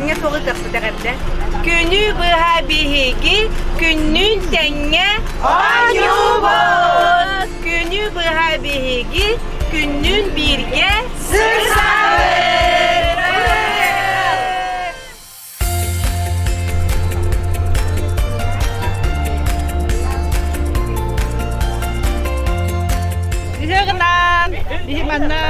Тэҥҥэ суолу тахсытах эрдэ. Күнү быһа биһиги күннүүн тэҥҥэ оонньуубут. Күнү быһа биһиги күннүүн бииргэ сырсабыт. Ыһыаҕынан биһи манна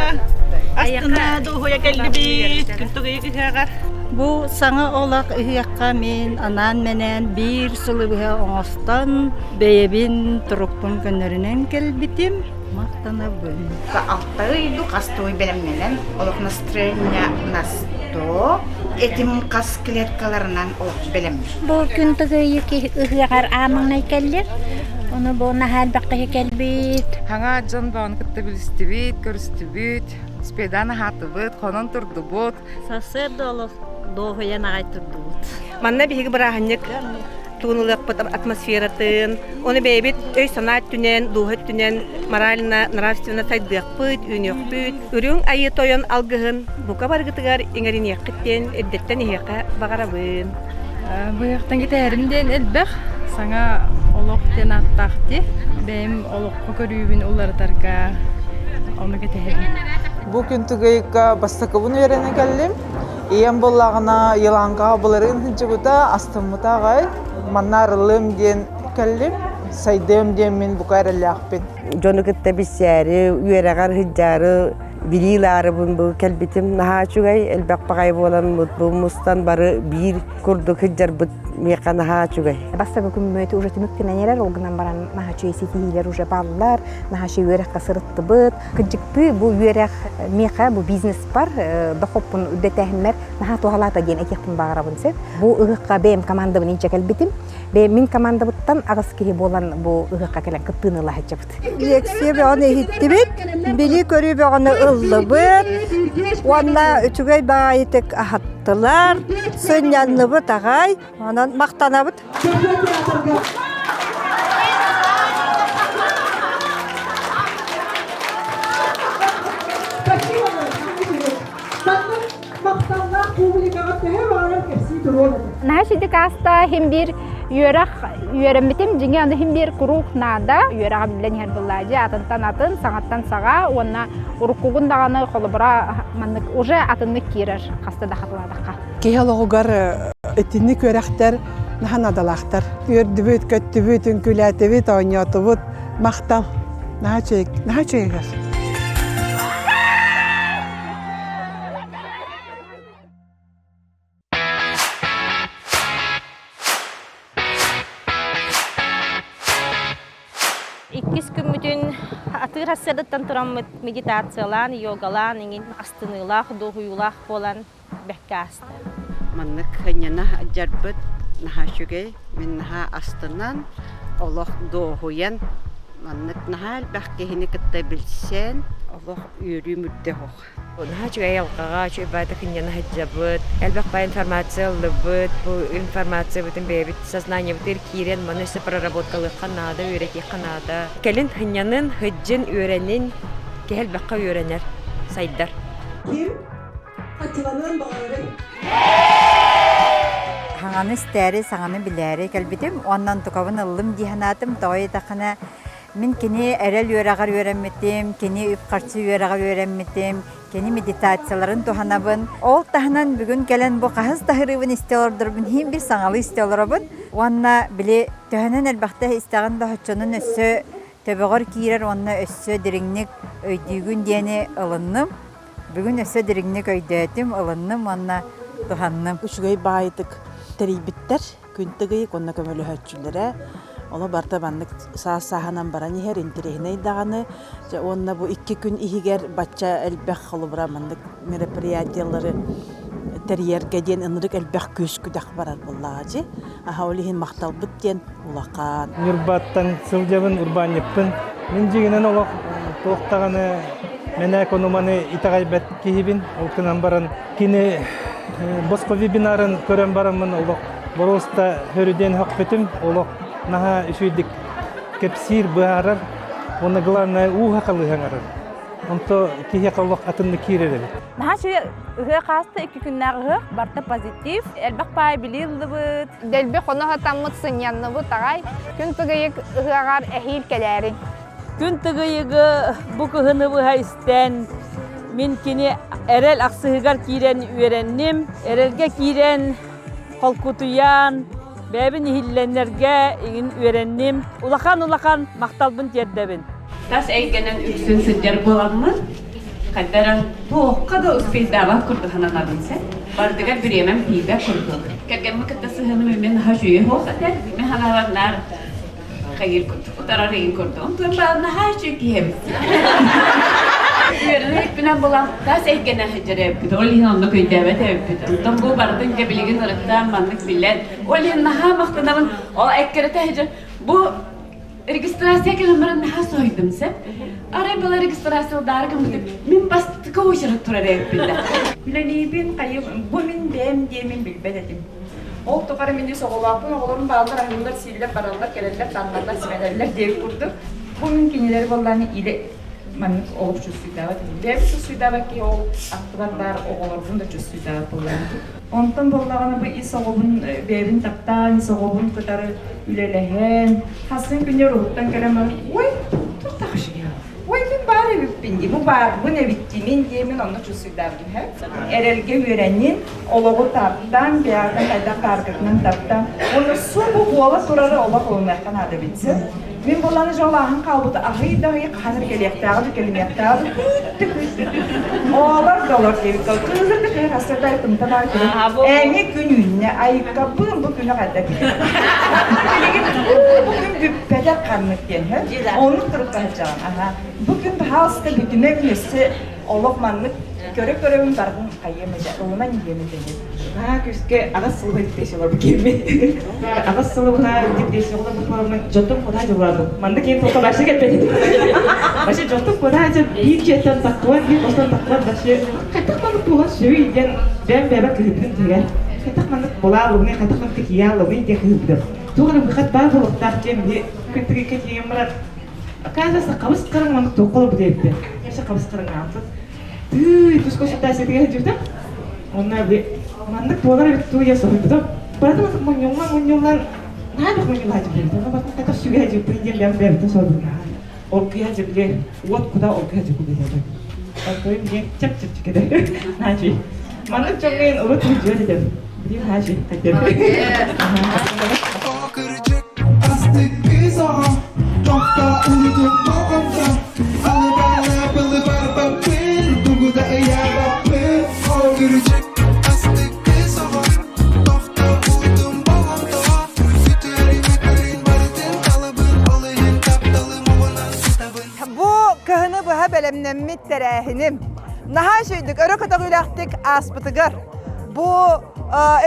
астына дуоһуйа кэллибит күн ыһыаҕар. Бу саҥа олох ыһыахха мин анаан-менээн биир сылы быһа оҥостон бэйэбин турукпун көннөрүнэн кэлбитим. Махтанабын. Алта ый хас туой бэлэмнэнэн олох настроение на сто этим хас клеткаларынан олох бэлэм. Бу күн тыгыйы ыһыаҕар аамаҥнай кэллим. Ону бу наһаа элбэх киһи кэлбит. Хаҥа дьон баҕаны кытта билистибит, көрүстүбүт, спедан аһаатыбыт, хонон турдубут. Сарсыарда олох дуоһуйан аҕай турдубут. Манна биһиги бырааһынньык тугун ылыахпыт атмосфератын, ону бэйэбит өй-санаа өттүнэн, дууһа өттүнэн морально, нравственно сайдыахпыт, үүнүөхпүт. Үрүҥ Айыы Тойон алгыһын бука барыгытыгар иҥэриниэххит диэн эрдэттэн эһиэхэ баҕарабын. Быһыахтан кэтээрим диэн элбэх, саҥа олох диэн ааттаах дии. Бэйэм олоххо көрүүбүн уларытарга ону кэтэһэбин. Бу күн Тугайга бастакыбын үөрэнэ кэллим. Ийэм буоллаҕына Еланкаҕа былырыын сылдьыбыта, астыммыта аҕай. Манна арыллыам диэн кэллим, сайдыам диэн мин бука эрэллээхпин. Дьону кытта билсээри, үөрэҕэр сылдьаары, билии ылаарыбын бу кэлбитим наһаа үчүгэй, элбэх баҕайы буолан бу мустан бары биир курдук сылдьарбыт миэхэ наһаа үчүгэй. Бастакы күммүт уже түмүктэнэн эрэр, ол гынан баран наһаа үчүгэй ситиһиилэр уже бааллар, наһаа үчүгэй үөрэххэ сырыттыбыт. Кырдьыктыы бу үөрэх миэхэ бу бизнеспар дохуоппун үрдэтээһиммэр наһаа туһалаата диэн этиэхпин баҕарабын сөп. Бу ыһыахха бэйэм командабын илдьэ кэлбитим. Бэйэм мин командабыттан аҕыс киһи буолан бу ыһыахха кэлэн кыттыыны ыла сылдьабыт. Лекция бөҕөнү иһиттибит, билии-көрүү бөҕөнү ыллыбыт уонна үчүгэй баҕайытык аһаттылар, сынньанныбыт аҕай, онон махтанабыт. Наһаа сидик ааста иһин биир үөрэх үөрэммитим дьиҥэ аны иһин биир куруук наада үөрэҕэ биллэн иһэр былаадьы атынтан атын саҥаттан саҕа уонна уруккугун даҕаны холобура маннык уже атыннык киирэр хаста да хатылаатахха Киһи олоҕугар итинник үөрэхтэр наһаа наадалаахтар. Үөрдүбүт, көттүбүт, үҥкүүлээтибит, оонньоотубут. Махтал. Наһаа үчүгэй, наһаа үчүгэй Иккис күммүтүн атыыр сарсыардаттан тураммыт медитациялаан, йогалаан иҥин астыныылаах, дуоһуйуулаах буолан бэккэ ааста. Маннык сынньана сылдьарбыт наһаа үчүгэй. Мин наһаа астынан, олох дуоһуйан, маннык наһаа элбэх киһини кытта билсэн, олох үөрүүм үрдэ суох. Наһаа үчүгэй айылҕаҕа, үчүгэй баайда сынньана сылдьабыт, элбэх баай информация ыллыбыт, бу информациябытын бэйэбит сознаниебытыгар киирэн маны өссө проработкалыахха наада, үөрэтиэххэ наада. Кэлин сынньанын, сылдьын, үөрэнин, киһи элбэххэ үөрэнэр, сайдар. Ким хаччыланыан баҕарарый? Саҥаны истээри, саҥаны билээри кэлбитим. Уонна онтукабын ыллым дии санаатым. Тоҕо диэтэххинэ, мин кини эрэл үөрэҕэр үөрэммитим, кини үп-харчы үөрэҕэр үөрэммитим, кини медитацияларын туһанабын. Ол таһынан бүгүн кэлэн бу хаһыс да ыһырыыбын истэ олордорбун иһин бир саҥалыы истэ олоробун. Уонна били төһөнөн элбэхтэ истэҕин да оччонон өссө төбөҕөр киирэр уонна өссө дириҥник өйдүүгүн диэни ылынным. Бүгүн өссө дириҥник өйдөөтүм, ылынным уонна туһанным. Үчүгэй баайытык тэрийбиттэр күн тыгыйык уонна көмөлөһөөччүлэрэ. Ону барыта маннык саас-сааһынан баран иһэр, интэриэһинэй даҕаны. Дьэ уонна бу икки күн иһигэр бачча элбэх холобура маннык мероприятиелары тэрийэргэ диэн ынырык элбэх күүс-күдэх барар буоллаҕа дии. Аһа ол иһин махталбыт диэн улахан. Ньурбаттан сылдьабын, урбаанньыппын. Мин дьиҥинэн олох туох даҕаны мэнээк ону-маны итэҕэйбэт киһибин. Ол гынан баран кини босхо вебинарын көрөн бараммын олох боруоста хөрүдүөн хөхпүтүм. Олох наһаа үчүгэйдик кэпсиир, быһаарар. Уонна главное ууһа халыһаҥарар. Онто киһиэхэ олох атыннык киирэр эбит. Наһаа үчүгэй ыһыах ааста, икки күннээх ыһыах, барыта позитив, элбэх паай билии ыллыбыт. Дэлби хоно сатаммыт сынньанныбыт аҕай. Күн тыгыйык ыһыаҕар эһиил кэлээриҥ. Күн тыгыйыгы бу кыһыны быһа истэн, мин кини эрэл ахсыһыгар киирэн үөрэнним. Эрэлгэ киирэн холкутуйан, бэйэбин иһиллэннэргэ иҥин үөрэнним. Улахан-улахан махталбын тиэрдэбин. Тас эйгэнэн үксүн сылдьар буоламмын, хайдара туохха да успейдаабат курдук сананабын сэ. Бардыгар бириэмэм тиийбэт курдук. Кэргэммин кытта сыһыаным эмиэ наһаа үчүгэй суох этэ. Мин санаабар наар хайыыр курдук, утарар ыйын курдук. Онтон баал наһаа үчүгэй киһи эбит. Үөрэнэ иликпинэн булан тас эйгэнэн сылдьар эбиппит. Ол иһин оннук өйдөөбөт эбиппит. Онтон бу барытын дьэ билигин ырыттаан маннык билэн, ол иһин наһаа махтанабын. Ол эккирэтэ сылдьар бу регистрация кэлэн баран наһаа соһуйдум сөп. Арай была регистрациялдаары гыммытым мин бастакы очередь турар эбиппин да. Үлэлиибин, хайым, бу мин бэйэм диэмин билбэт этим. Ол тухары мин үс оҕолоохпун, оҕолорум бааллар, аһыыллар, сииллэр, бараллар, кэлэллэр, таҥналлар, симэнэллэр диэбит курдук. Бу мин кинилэри буоллааны илэ маннык олох чувствуйдаабат этим. Бэйэбин чувствуйдаабат киһи ол аттыбар баар оҕолорбун да чувствуйдаабат буоллаҕым. Онтон буоллаҕына бу ис оҕобун бэйэбин таптаан, ис оҕобун кытары үлэлэһэн, хасын күнү уруһуттан кэлэн баран, ой, туох Ой, мин баар эбиппин дии, бу баарбын эбиттимин диэмин онно чувствуйдаабытым һэ. Эрэлгэ үөрэннин, олоҕу таптаан, бэйэҕитин хайдах бааргытынан таптаан, уонна субу буола турары олох ылыныахха наада эбит син. Мин буоллаҕына дьэ ол ааһан хаалбыта аһый да аһый хаһан эрэ кэлиэхтээҕэ да кэлимиэхтээҕэ да күүттэ күүттэ олор да олор диэбит кыыһыр да кыһыр хасырда тымта баар күнү эми күн үүннэ айыккабын бу күнү хайда билигин бу күн бүппэтэх ханнык диэн оннук турукка сылдьаҕын аха бу күн пожалуйста бүтүмэ мин өссө олох маннык көрө-көрөбүн барытын хайыам этэ ылынан иһиэм этэ диэн Наһаа күүскэ аҕыс сыл депрессиялар бу киирмит. Аҕыс сылы быһа депрессиялар бу дьонтон куотаа дьыллаабын. Манна киин тоқта вообще кэлбэт этим. Вообще дьонтон куотаа дьон биир дьиэттэн таххыбат, биир хостон таххыбат вообще хайдах маннык буолан сүүй диэн бэйэм бэйэбэр кыһыйбытым түһүгэр. Хайдах маннык буолаа алыбыный, хайдах маннык тикийээ алыбыный диэн кыһыйбытым. Туох эрэ выход баар буолуохтаах диэн били күн тиийэн баран оказывается хабыс харыҥ маннык туохха олорбут эбиппин. Вообще хабыс харыҥ аампыт. Тыый, тус консультация сылдьыбытым. Онно маннык буолар эбит дуу диэн соһуйбутум. Барытын ытык мунньуллан мунньуллан наһаа элбэх мунньулла сылдьыбыт. Онно барытын хайдах сүгэ сылдьыбыппын диэн бэйэм бэйэбиттэн соһуйбутум. Оргуйа сылдьыбыт, уот кута оргуйа сылдьыбыт этэ. Онтон диэн чэп-чэпчэки этэ. Наһаа үчүгэй. Маннык дьоҥҥо урут сылдьыбат этим. Билигин наһаа үчүгэй. Бу кыһыны быһа бэлэмнэммит тэрээһиним. Наһаа үчүгүйдүк, өрө көтөҕүүлээхтик ааспытыгар бу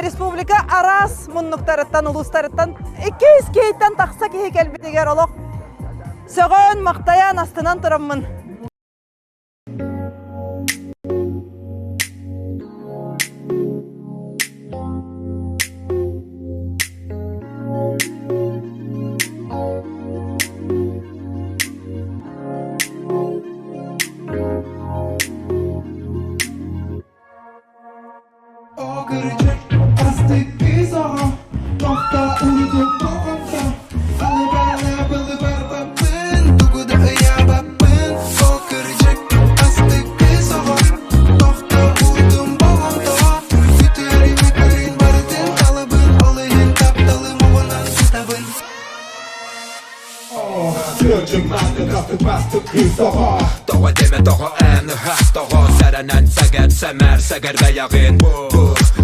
республика араас муннуктарыттан, улуустарыттан 200 киһиттэн тахса киһи кэлбитигэр олох сөҕөн, махтайан, астынан тураммын. Тоҕо диэмэ тоҕо эн ыһаас тоҕо сэрэнэн сэгэр сэмээр сэгэр бэйэҕин бу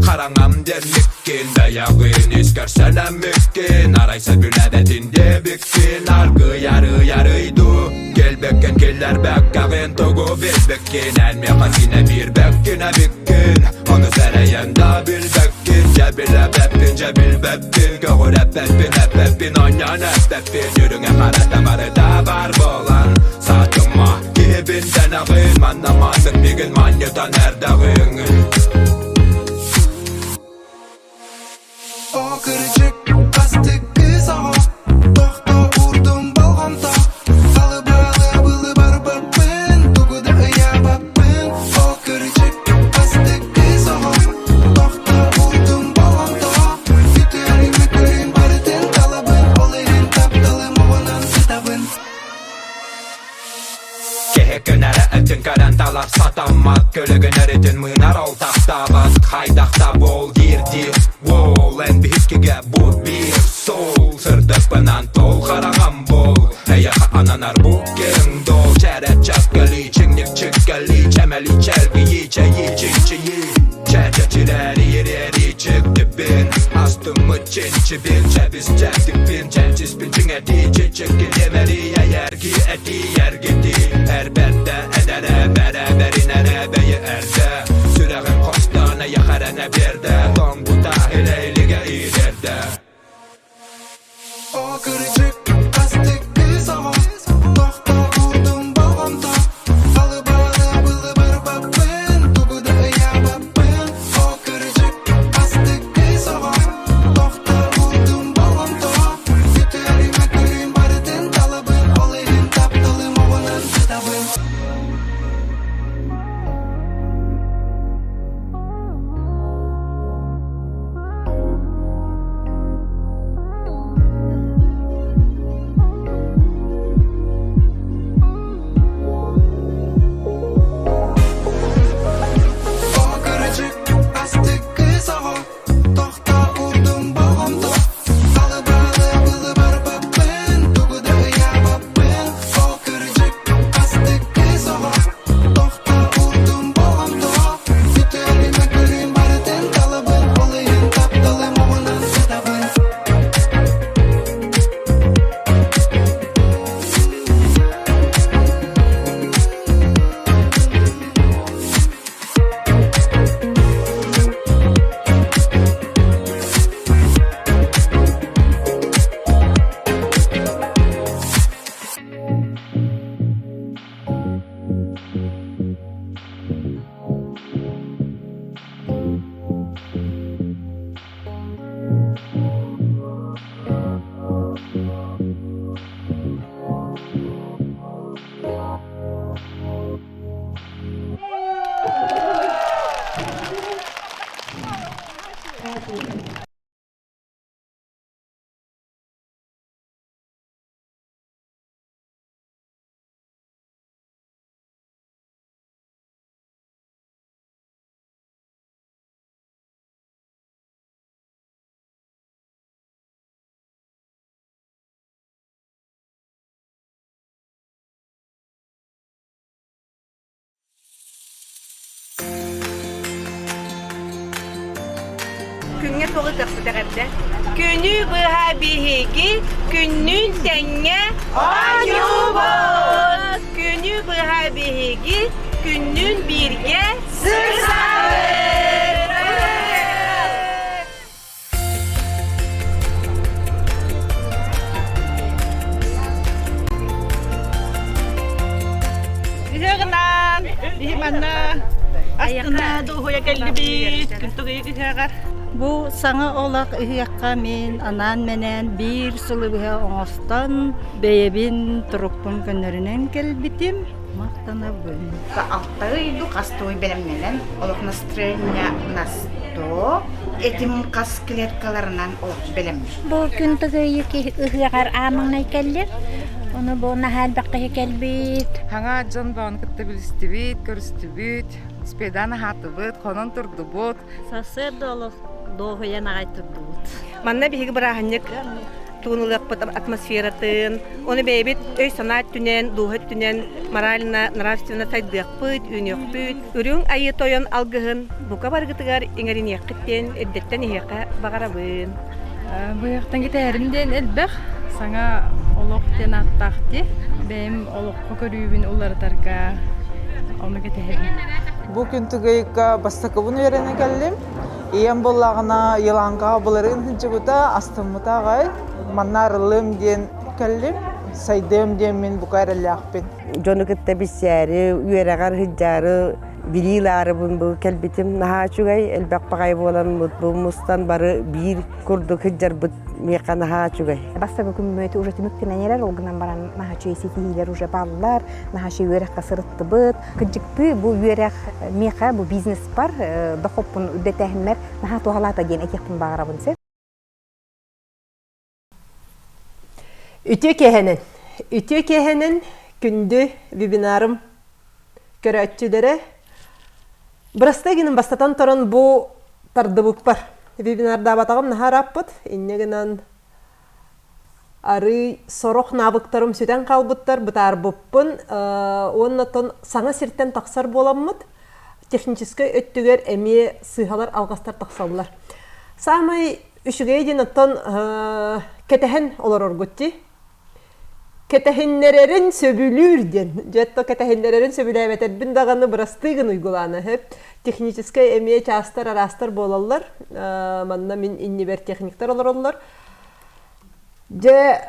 хараҥам диэммиккин бэйэҕин искэр сэлэммиккин арай сөбүлээбэтин диэбиккин аргый арый арый дуу кэлбэккин киллэрбэккэҕин тугу билбиккин эн миэхэ синэ биэрбэккин эбиккин ону сэрэйэн да билбэккин дьэ билэбэппин дьэ билбэппин көҕүрэппэппин эппэппин онньон эппэппин үрүҥэ харата барыта бар буолан саатыма киһибин дэнэҕин манна маннык мигин манньытан эрдэҕиҥ О кырдьык астык кыыс оҕо Тохто уурдум болҕомто Халыбаалы былы барбаппын Тугу да ый Киһи көнөрө өттүн көрөн талар сатаммат Көлөгүн өрүтүн мыынар ол тахтаабат Хайдахта буол диир диир Уол эн биһиккигэ бу биир суол Сырдыкпынан тол хараҕам буол Эйэхэ ананар бу киэҥ дол Чэрэ чэккэли чиҥник чиккэли Чэмэли чэлгийи чэйи чинчийи Чэчэчирэри ириэри чиктибин Астыммыт чинчибин Чэбис чэптикпин Чэнчиспин чиҥэти Чичикки диэмэри Эйэрги эти эргити Эрбэрдэ эдэрэ бэрэ бэринэрэ бэйи эрдэ Сүрэҕин хостоон эйэхэ эрэнэ биэрдэ Тоҥбута илэ илигэ иирэрдэ О кырдьык, астык кыыс оҕо, тохтообутум болҕомто, халыбаалы былы барбаппын, тугу да ыйаабаппын. О кырдьык, астык кыыс оҕо, тохтообутум болҕомто, үтүөрүмэ күлүүм барытын талабын, ол иһин тапталым оҕунан сытабын. Күҥҥэ суолу тахсытах эрдэ. Күнү быһа биһиги күннүүн тэҥҥэ оонньуубут! Күнү быһа биһиги күннүүн бииргэ сырсабыт! Ыһыаҕынан биһи манна астына дуоһуйа кэллибит күн тугуйук ыһыаҕар. Бу саҥа олох ыһыахха мин анаан-менээн биир сылы быһа оҥостон бэйэбин турукпун көннөрүнэн кэлбитим. Махтанабын. Алта ыйдук астуой бэлэмнэнэн олох настроение на сто этим хас клеткаларынан олох бэлэмнэр. Бу күн тыгыйы ыһыаҕар аамаҥнай кэллим. Ону бу наһаа элбэх киһи кэлбит. Хаҥа дьон баҕаны кытта билистибит, көрүстүбүт, спедан аһаатыбыт, хонон турдубут. Сарсыарда олох дуоһуйан аҕай турдубут. Манна биһиги бырааһынньык тугун ылыахпыт атмосфератын, ону бэйэбит өй-санаа өттүнэн, дууһа өттүнэн морально, нравственно сайдыахпыт, үүнүөхпүт. Үрүҥ Айыы Тойон алгыһын бука барыгытыгар иҥэриниэххит диэн эрдэттэн эһиэхэ баҕарабын. Быһыахтан кэтээрим диэн элбэх, саҥа олох диэн ааттаах дии. Бэйэм олоххо көрүүбүн уларытарга ону кэтэһэбин. Бу күн Тугайыкка бастакыбын үөрэнэ кэллим. Ийэм буоллаҕына Еланкаҕа былырыын сылдьыбыта, астыммыта аҕай. Манна арыллыам диэн кэллим, сайдыам диэн мин бука эрэллээхпин. Дьону кытта билсээри, үөрэҕэр сылдьаары, билии ылаарыбын бу кэлбитим наһаа үчүгэй, элбэх баҕайы буоламмыт бу мустан бары биир курдук сылдьарбыт миэхэ наһаа үчүгэй. Бастакы күммүт уже түмүктэнэн эрэр, ол гынан баран наһаа үчүгэй ситиһиилэр уже бааллар, наһаа үчүгэй үөрэххэ сырыттыбыт. Кырдьыктыы бу үөрэх миэхэ бу бизнеспар дохуоппун үрдэтээһиммэр наһаа туһалаата диэн этиэхпин баҕарабын сөп. Үтүө киэһэнэн! Үтүө киэһэнэн күндү вебинарым. көрөөччүлэрэ. Бырастыы гынан бастатан туран бу тардыбыппар. Вебинардаабатаҕым наһаа ырааппыт. Инньэ гынан арыый сорох навыктарым сүтэн хаалбыттар, бытаарбыппын уонна оттон саҥа сиртэн тахсар буоламмыт техническэй өттүгэр эмиэ сыыһалар, алҕастар тахсаллар. Саамай үчүгэйэ диэн оттон кэтэһэн олороргут дии. Кэтэһиннэрэрин сөбүлүүр диэн. Дьэ, то кэтэһиннэрэрин сөбүлээбэтэрбин даҕаны бырастыы гын уйгулаана сөп. Техническэй эмиэ чаастар араастар буолаллар. Манна мин иннибэр техниктар олороллор. Дьэ,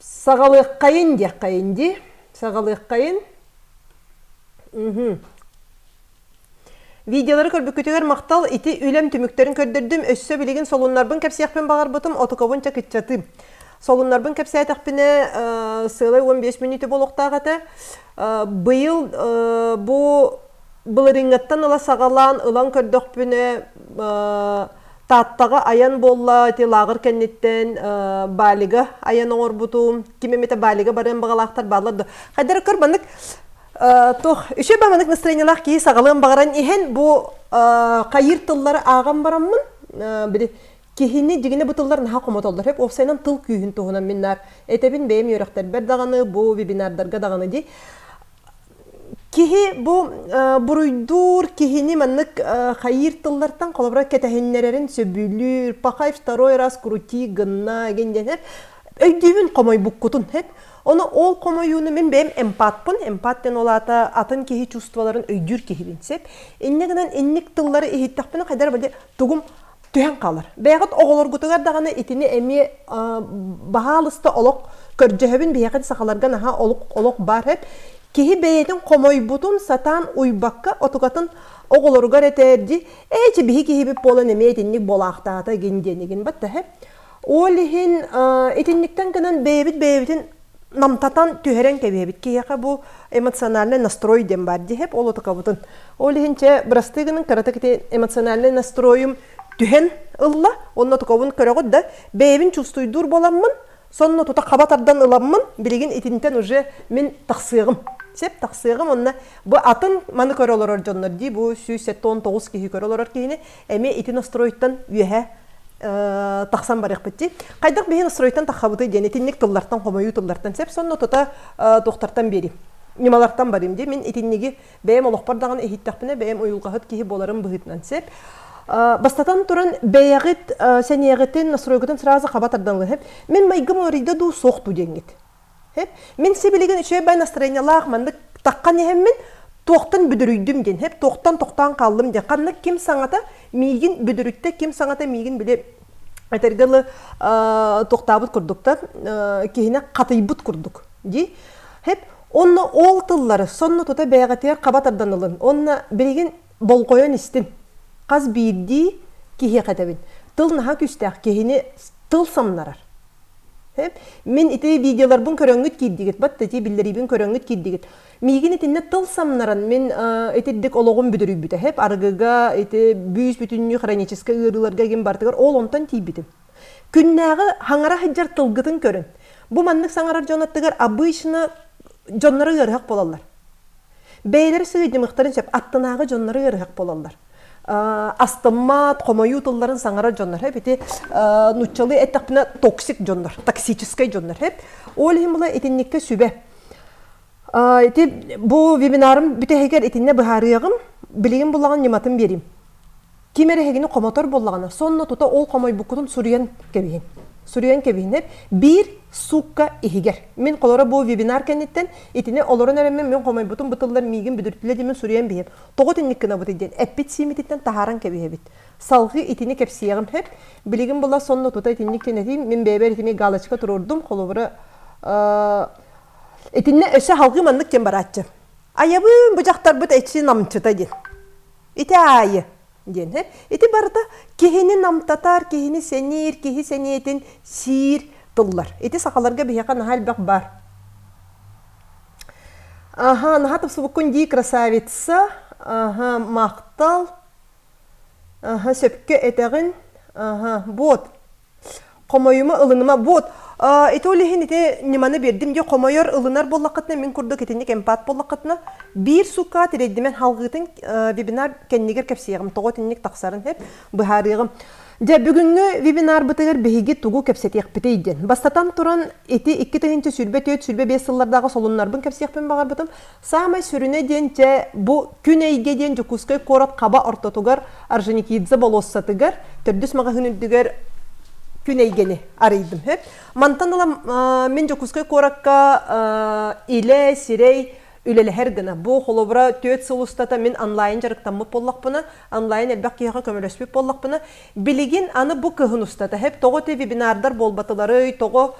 саҕалыаххайын диэххэйин дии. Саҕалыаххайын. Видеолары көрбүккүтүгэр махтал, ити үлэм түмүктэрин көрдөрдүм, өссө билигин солуннарбын кэпсиэхпин баҕарбытым, отукабын чакыччатыым. Солуннарбын кэпсээтэхпинэ, сыалай 15 мүнүүтэ буолуохтаах этэ. Быйыл бу былырыыҥҥаттан ыла саҕалаан ылан көрдөхпүнэ, Тааттаҕа айан буолла, ити лааҕыр кэнниттэн Балига айан оҥорбутум. Ким эмитэ Балига барыан баҕалаахтар бааллар да. Хайдара көр маннык туох үчүгэй баҕанык настроениелаах киһи саҕалыан баҕаран иһэн бу хайыыр тыллары ааҕан бараммын били киһини дьигинэ бу тыллар наһаа хомотоллор хөп уопсайынан тыл күүһүн туһунан мин наар этэбин бэйэм үөрэхтэрбэр даҕаны бу вебинардарга даҕаны дии киһи бу буруйдуур киһини маннык хайыыр тыллартан холобура кэтэһиннэрэрин сөбүлүүр пахай второй раз крути гынна гин диэн өйдүүбүн хомойбуккутун хэп Ону ол хомойууну мин бэйэм эмпатпын, эмпат диэн ол аата атын киһи чувстволарын өйдүүр киһибин сөп. Инньэ гынан инник тыллары иһиттэхпинэ хайдах эрэ тугум түһэн хаалар. Бэйэҕит оҕолоргутугар даҕаны итини эмиэ баһаалыста олох көрдьөһөбүн биһиэхэ сахаларга наһаа олох олох баар эп. Киһи бэйэтин хомойбутун сатаан уйбакка отугатын оҕолоругар этээрди ээ биһи киһибит буолан эмиэ итинник буолаахтаата гин диэнигин батта Ол иһин итинниктэн гынан бэйэбит бэйэбитин намтатан түһэрэн кэбиһэбит. Киһиэхэ бу эмоциональный настрой диэн баар диэһэп ол отукабытын. Ол иһин чэ бырастыы гынан кыратык ити эмоциональный настройум түһэн ылла. Онно отукабын көрөҕүт да бэйэбин чувствуйдуур буоламмын сонно тута хаба тардан ыламмын билигин итинтэн уже мин тахсыаҕым. Сеп тахсыаҕым онно бу атын маны көрө олорор дьоннор дии бу 179 киһи көрө олорор киһини эмиэ ити настройтан үөһэ тахсан барыахпыт дии. Хайдах биһи настройтан таххабытый диэн итинник тыллартан хомойуу тыллартан сеп сонно тута туохтартан биэрим. Ньымалартан барым дии. Мин итинниги бэйэм олохпор даҕаны иһиттэхпинэ бэйэм уйулҕаһыт киһи буоларым быһыытынан сеп. Бастатан туран бэйэҕит сэниэҕитин настройгутун сразу хаба тардан ылыһып. Мин майгым уларыйда дуу суох дуу диэҥҥит. Хэп. Мин сибилигин үчүгэй бай настроениялаах маннык таххан иһэммин туохтан бүдүрүйдүм диэн, хэп, туохтан тохтоон хааллым диэн. Ханнык ким саҥата миигин бүдүрүттэ, ким саҥата миигин били этэргэ дылы туохтаабыт курдук да, киһини хатыйбыт курдук дии. Хэп, онно ол тыллары сонно тута бэйэҕитигэр хаба тардан ылын. Онно билигин болҕойон истин. Хас биирдии киһиэхэ этэбин. Тыл наһаа күүстээх, киһини тыл самнарар. Мин ити видеоларбын көрөҥҥүт киирдигит, бат ити биллэриибин көрөҥҥүт киирдигит. Миигин итиннэ тыл самнаран мин итирдик олоҕум бүдүрүйбүтэ. Хэп арыгыга ити бүүс бүтүннүү хроническай ыарыыларга игин бартыгар ол онтон тиийбитим. Күннээҕи хаҥара сылдьар тылгытын көрүн. Бу маннык саҥарар дьон аттыгар обычно дьонноро ыарыһах буолаллар. Бэйэлэрэ сыыдьымыхтарын сөп аттынааҕы дьонноро ыарыһах буолаллар. астыммат, хомойуу тылларын саҥарар дьоннор хэп ити нуччалыы эттэхпинэ токсик дьоннор, токсическай дьоннор хэп. Ол иһин була итинниккэ сүбэ. Ити бу вебинарым бүтэһигэр итиннэ быһаарыаҕым, билигин буллаҕын ньыматын биэриим. Ким эрэ эһигини хомотор буоллаҕына, сонно тута ол хомойбуккутун суруйан кэбиһин. Суруйан кэбиһин биир суукка иһигэр. Мин холоро бу вебинар кэнниттэн итини олорон эрэммин мин хомойбутум бу тыллар миигин бүдүртүлэ диэмин суруйан биһиэм. Тоҕо итинник гынабытый диэн эппит сиимититтэн таһааран кэбиһэбит. Салҕыы итини кэпсиэҕим сөп. Билигин була сонно тута итинник диэн этиим. Мин бэйэбэр итини галочка туруордум. Холобура, итиннэ өссө салҕыы маннык диэн барааччы. Айабыын бу дьахтарбыт эчи намчыта диэн. Ити аайы диэн. Ити барыта киһини намтатар, киһини сэниир, киһи сэниэтин сиир тыллар. Ити сахаларга биһиэхэ наһаа элбэх баар. Аха, наһаа тупсубуккун дии, красавица. Аха, махтал. Аха, сөпкө этэҕин. Аха, вот. Хомойума, ылыныма. Вот. Ити ол иһин ити ньыманы биэрдим дии хомойор ылынар буоллаххытына мин курдук итинник эмпат буоллаххытына биир сууккаҕа тирэйдимэн халҕыытын вебинар кэннигэр кэпсиэҕим тоҕо итинник тахсарын сөп быһаарыаҕым. Дьэ бүгүҥҥү вебинарбытыгар биһиги тугу кэпсэтиэхпитий диэн. Бастатан туран ити 2024-25 сыллардааҕы солуннарбын кэпсиэхпин баҕарбытым. Саамай сүрүнэ диэн чэ бу күн эйгэ диэн Дьокуускай куорат хаба ортотугар Орджоникидзе болуоссатыгар төрдүс маҕаһыын үрдүгэр күн эйгэни арыйдым. Мантан ыла мин Дьокуускай куоракка илэ, сирэй үлэлэһэр гына. Бу холобура түөрт сыл устата мин онлайн дьарыктаммыт буоллахпына, онлайн элбэх киһиэхэ көмөлөспүт буоллахпына, билигин аны бу кыһын устата хэп тоҕо ти вебинардар буолбатыларый, тоҕо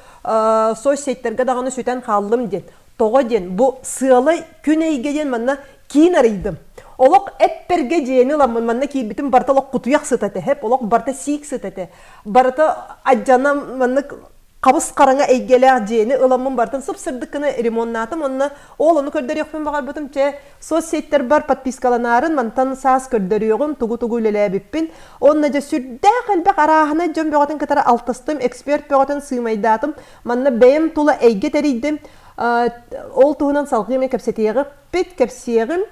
соцсетьтергэ даҕаны сүтэн хааллым диэн. Тоҕо диэн, бу сыалай күн эйгэ диэн манна киин арыйдым. Олох эппэргэ дьиэни ыламмын манна киирбитим барыта олох кутуйах сыта этэ, хэп олох барыта сиик сыта этэ. Барыта адьанам маннык хабыс хараҥа эйгэлээх дьиэни ыламмын барытын сып-сырдык гына ремоннаатым уонна ол ону көрдөрүөхпүн баҕарбытым чэ соцсетьтэрбэр подпискаланаарын мантан саас көрдөрүөҕүм тугу-тугу үлэлээбиппин уонна дьэ сүрдээх элбэх арааһынай дьон бөҕөтүн кытары алтыстым эксперт бөҕөтүн сыымайдаатым манна бэйэм тула эйгэ тэрийдим ол туһунан салҕыы эмиэ кэпсэтиэҕиппит кэпсиэҕим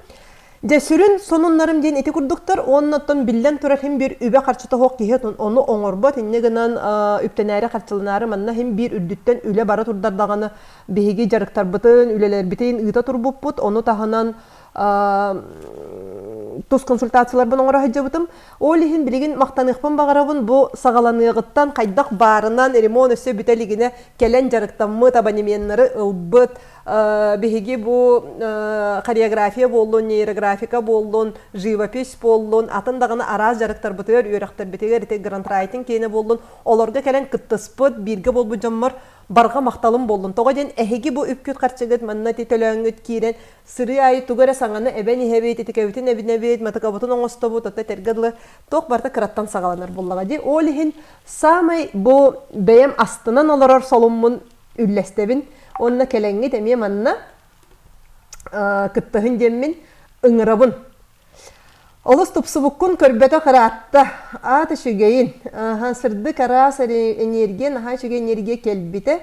Дьэ, сүрүн сонуннарым диэн ити курдуктар уонна оттон биллэн турар иһин биир үбэ-харчыта суох киһи ону оҥорбот, инньэ гынан үптэнээри-харчыланаары манна иһин биир үрдүттэн үлэ бара турдар даҕаны биһиги дьарыктарбытын, үлэлэрбитин ыыта турбуппут, ону таһынан тус консультацияларбын оҥоро сылдьыбытым. Ол иһин билигин махтаныахпын баҕарабын бу саҕаланыаҕыттан хайдах баарынан ремонт өссө бүтэ илигинэ кэлэн дьарыктаммыт, абонеменнары ылбыт, биһиги бу хореография буоллун, нейрографика буоллун, живопись буоллун, атын даҕаны араас дьарыктарбытыгар, үөрэхтэрбитигэр ити грантрайтинг киэнэ буоллун, олорго кэлэн кыттыспыт, бииргэ буолбут дьоммор барҕа махталым буоллун. Тоҕо диэн эһиги бу үпкүт харчыгыт манна ити төлөөҥҥүт киирэн сырыы аайы тугу эрэ саҥаны эбэн иһэбит, итикэбитин эбинэбит, матыкабытын оҥостобут, оттон этэргэ дылы туох барыта кыраттан саҕаланар буоллаҕа дии. Ол иһин саамай бу бэйэм астынан олорор солуммун үллэстэбин уонна кэлэҥҥит эмиэ манна кыттыһын диэммин ыҥырабын. Олус тупсубуккун көрбөтөх ыраатта. Аат үчүгэйин. Сырдык араас энергия, наһаа үчүгэй энергия кэлбитэ.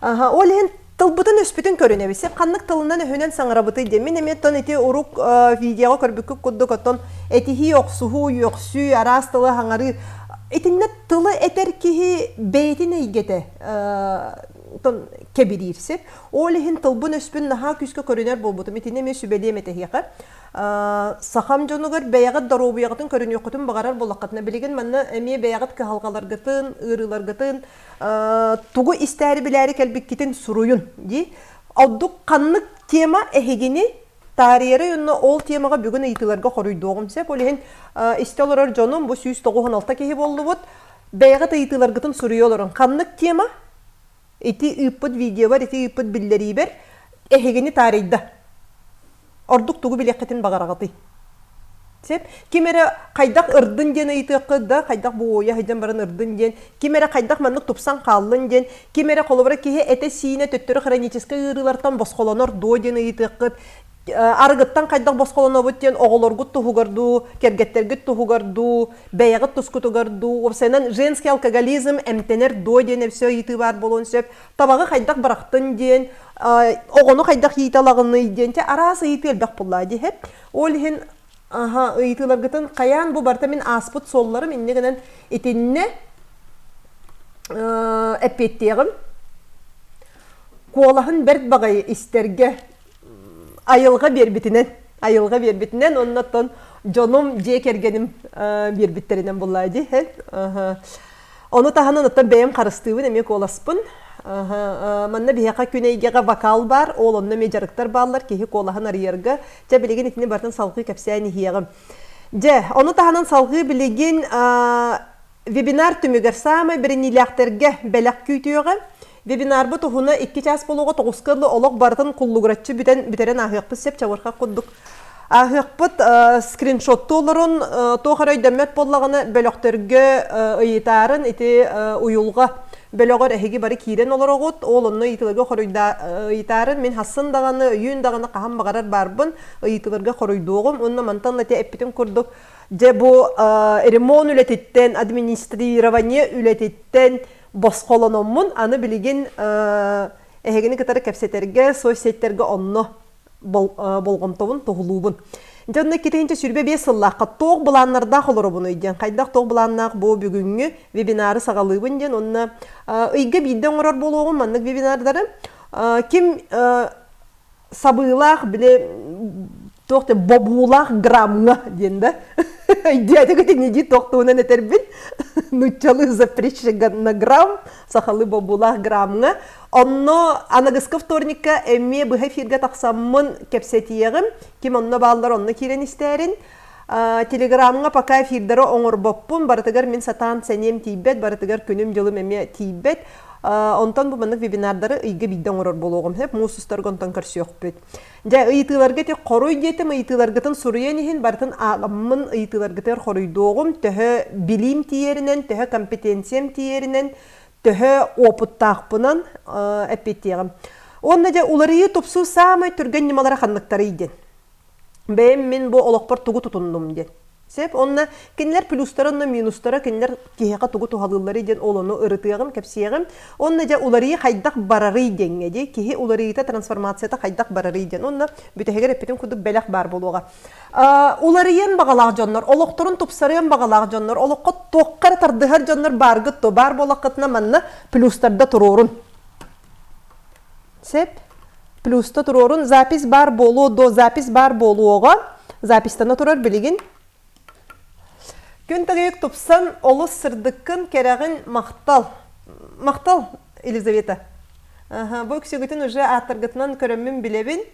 Ол иһин тылбытын өспүтүн көрүнэбит. Сеп ханнык тылынан өһүнэн саҥарабытый диэн. Мин эмиэ оттон ити урук видеоҕа көрбүккүт курдук оттон этиһии, охсуһуу, үөхсүү, араас тылы хаҥарыы. Итиннэ тылы этэр киһи бэйэтин эйгэтэ кэбириир сир. Ол иһин тылбын-өспүн наһаа күүскэ көрүнэр буолбутум. Итини эмиэ сүбэлиэм этэһиэхэ. Сахам дьонугар бэйэҕит доруобуйаҕытын көрүнүөххүтүн баҕарар буоллаххытына, билигин манна эмиэ бэйэҕит кыһалҕаларгытын, ыарыыларгытын, тугу истээри-билээри кэлбиккитин суруйун дии. Ордук ханнык тема эһигини таарыйары уонна ол темаҕа бүгүн ыйытыыларга хоруйдуоҕум сөп. Ол иһин истэ олорор дьонум бу 196 киһи буоллубут. Бэйэҕит ыйытыыларгытын суруйа олорун. Ханнык тема ити ыыппыт видеобар, ити ыыппыт биллэриибэр эһигини таарыйда? Ордук тугу билиэххитин баҕараҕытый? Сөп. Ким эрэ хайдах ырдын диэн ыйытыаххыт да, хайдах бу уойа сылдьан баран ырдын диэн, ким эрэ хайдах маннык тупсан хааллын диэн, ким эрэ холобура киһи этэ-сиинэ төттөрү хроническай ыарыылартан босхолонор дуо диэн ыйытыаххыт, арыгыттан хайдах босхолонобут диэн оҕолоргут туһугар дуу, кэргэттэргит туһугар дуу, бэйэҕит тускутугар дуу, уопсайынан женский алкоголизм эмтэнэр дуо диэн өссө ыйытыы баар буолуон сөп. Табаҕы хайдах бырахтын диэн, оҕону хайдах иитэ алаҕыный диэн, араас ыйытыы элбэх буоллаа диэһэ. Ол иһин аха ыйытыыларгытын хайаан бу барыта мин ааспыт суолларым инньэ гынан итиннэ эппиэттиэҕим. Куолаһын бэрт баҕайы истэргэ айылҕа биэрбитинэн айылҕа биэрбитинэн оннуттан дьонум дьиэ кэргэним биэрбиттэринэн буллаа дии ону таһынан оттон бэйэм харыстыыбын эмиэ куоласпын манна биһиэхэ күн эйгэҕэ вокал баар ол онно эмиэ дьарыктар бааллар киһи куолаһын арыйарга дьэ билигин итини барытын салҕыы кэпсээн иһиэҕим дьэ ону таһынан салҕыы билигин Вебинар түмүгэр саамай бэриниилээхтэргэ бэлэх күүтүөҕэ. Вебинарбыт уһуна 2 чаас буолуоҕа тоҕуска дылы олох барытын куллугураччы бүтэн бүтэрэн ааһыахпыт сөп чабырҕах курдук. Ааһыахпыт скриншоттуу олорун туох эрэ өйдөммөт буоллаҕына бөлөхтөргө ыйытаарын ити уйулҕа бөлөҕөр эһиги бары киирэн олороҕут ол онно ыйытыыларга хоруйда ыйытаарын мин хассын даҕаны өйүүн даҕаны хаһан баҕарар баарбын ыйытыыларга хоруйдуоҕум уонна мантан ити эппитим курдук Дьэ бу ремонт үлэтиттэн, администрирование үлэтиттэн, босхолономмун аны билигин эһигини кытары кэпсэтэргэ, соцсетьтергэ онно болҕомтобун туһулуубун. Дьэ онно 2025 сыллаахха туох былааннардаах олоробунуй диэн, хайдах туох былааннаах бу бүгүҥҥү вебинары саҕалыыбын диэн, онно ыйга биирдэ оҥорор буолуоҕум маннык вебинардары. Ким сабыылаах били туох да бобуулаах граммҥа диэн да өйдөөтүгүт ини туохтуунан этэрбин нуччалыы запрещена грамм сахалыы бобуулаах граммҥа онно аныгыскы вторникка эмиэ быһа эфиргэ тахсаммын кэпсэтиэҕим ким онно бааллар онно киирэн истээрин телеграмҥа пока эфирдары оҥорбоппун барытыгар мин сатаан сэниэм тиийбэт барытыгар күнүм-дьылым эмиэ тиийбэт Онтон бу маннык вебинардары ыйга биирдэ оҥорор буолуоҕум сөп, муус устарга онтон көрсүөхпүт. Дьэ, ыйытыыларга ити хоруй диэтим, ыйытыыларгытын суруйан иһин барытын ааҕаммын ыйытыыларгытыгар хоруйдуоҕум, төһө билиим тиийэринэн, төһө компетенциям тиийэринэн, төһө опыттаахпынан эппиэттиэҕим. Уонна дьэ уларыйыы тупсуу саамай түргэн ньымалара ханныктарый диэн. Бэйэм мин бу олохпор тугу тутуннум диэн. Сөп. Онно кинилэр плюстара онно минустара кинилэр киһиэхэ тугу туһалыылларый диэн ол ону ырытыаҕым, кэпсиэҕим. Онно дьэ уларыйыы хайдах барарый диэҥҥэ дии. Киһи уларыйыыта, трансформацията хайдах барарый диэн. Онно бүтэһигэр эппитим курдук бэлэх баар буолуоҕа. Уларыйыан баҕалаах дьоннор, олохторун тупсарыан баҕалаах дьоннор, олоххо туохха эрэ тардыһар дьоннор бааргыт то баар буоллаххытына манна плюстарда туруорун. Сөп. Плюста туруорун. Запись баар буолуо до запись баар буолуоҕа. Записьтана турар билигин. Күн тагыйык тупсан, олус сырдыккын, кэрэҕин, махтал. Махтал, Елизавета. Ага, бу үксүгүтүн уже ааттаргытынан көрөммүн билэбин.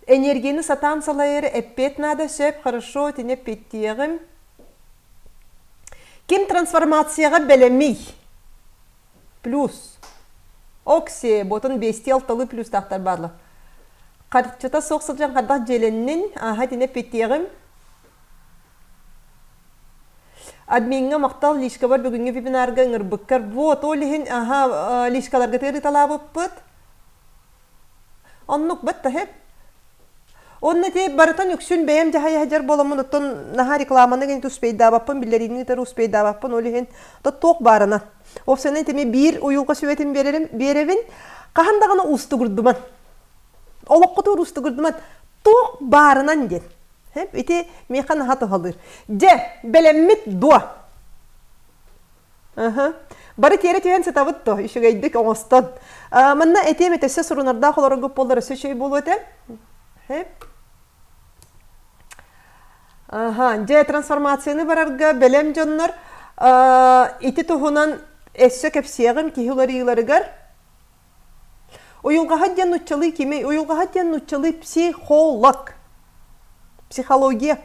Энергияны сатаан салайар эппиэт наада сөп, хорошо, итини эппиэттиэҕим. Ким трансформацияҕа бэлэмий? Плюс. Окси, ботун бестии алталыы плюстаахтар бааллар. Харчыта суох сылдьан хайдах дьиэлэннин, ааһа итини эппиэттиэҕим. Адмиҥҥа махтал личкабар бүгүҥҥү вебинарга ыҥырбыккар. Вот, ол иһин аха личкаларгытыгар ыыталаабыппыт. Оннук баттаһы. Онно ити барытын үксүн бэйэм дьаһайа сылдьар буоламмын, оттон наһаа рекламаны гин успейдаабаппын, биллэриини ыытар успейдаабаппын, ол иһин то туох баарына. Опсанан итими биир уйулҕа сүбэтин биэрэрим, биэрэбин. Хаһан даҕаны уустугурдуман. Олоххутугар уустугурдуман. Туох баарынан диэн. Ити миэхэ наһаа туһалыыр. Дьэ, бэлэммит дуо? Аха. Бары тиэрэ түһэн сытабыт то, үчүгэйдик оҥостон. Манна этиэм этэ, өссө сурунардаах олороргут буоллар өссө үчүгэй буолуо этэ. Аха, дьэ трансформацияны барарга бэлэм дьоннор ити туһунан өссө кэпсиэҕим киһи уларыйыыларыгар. Уйулҕаһыт диэн нууччалыы кимий? Уйулҕаһыт диэн нууччалыы психолог. Психология.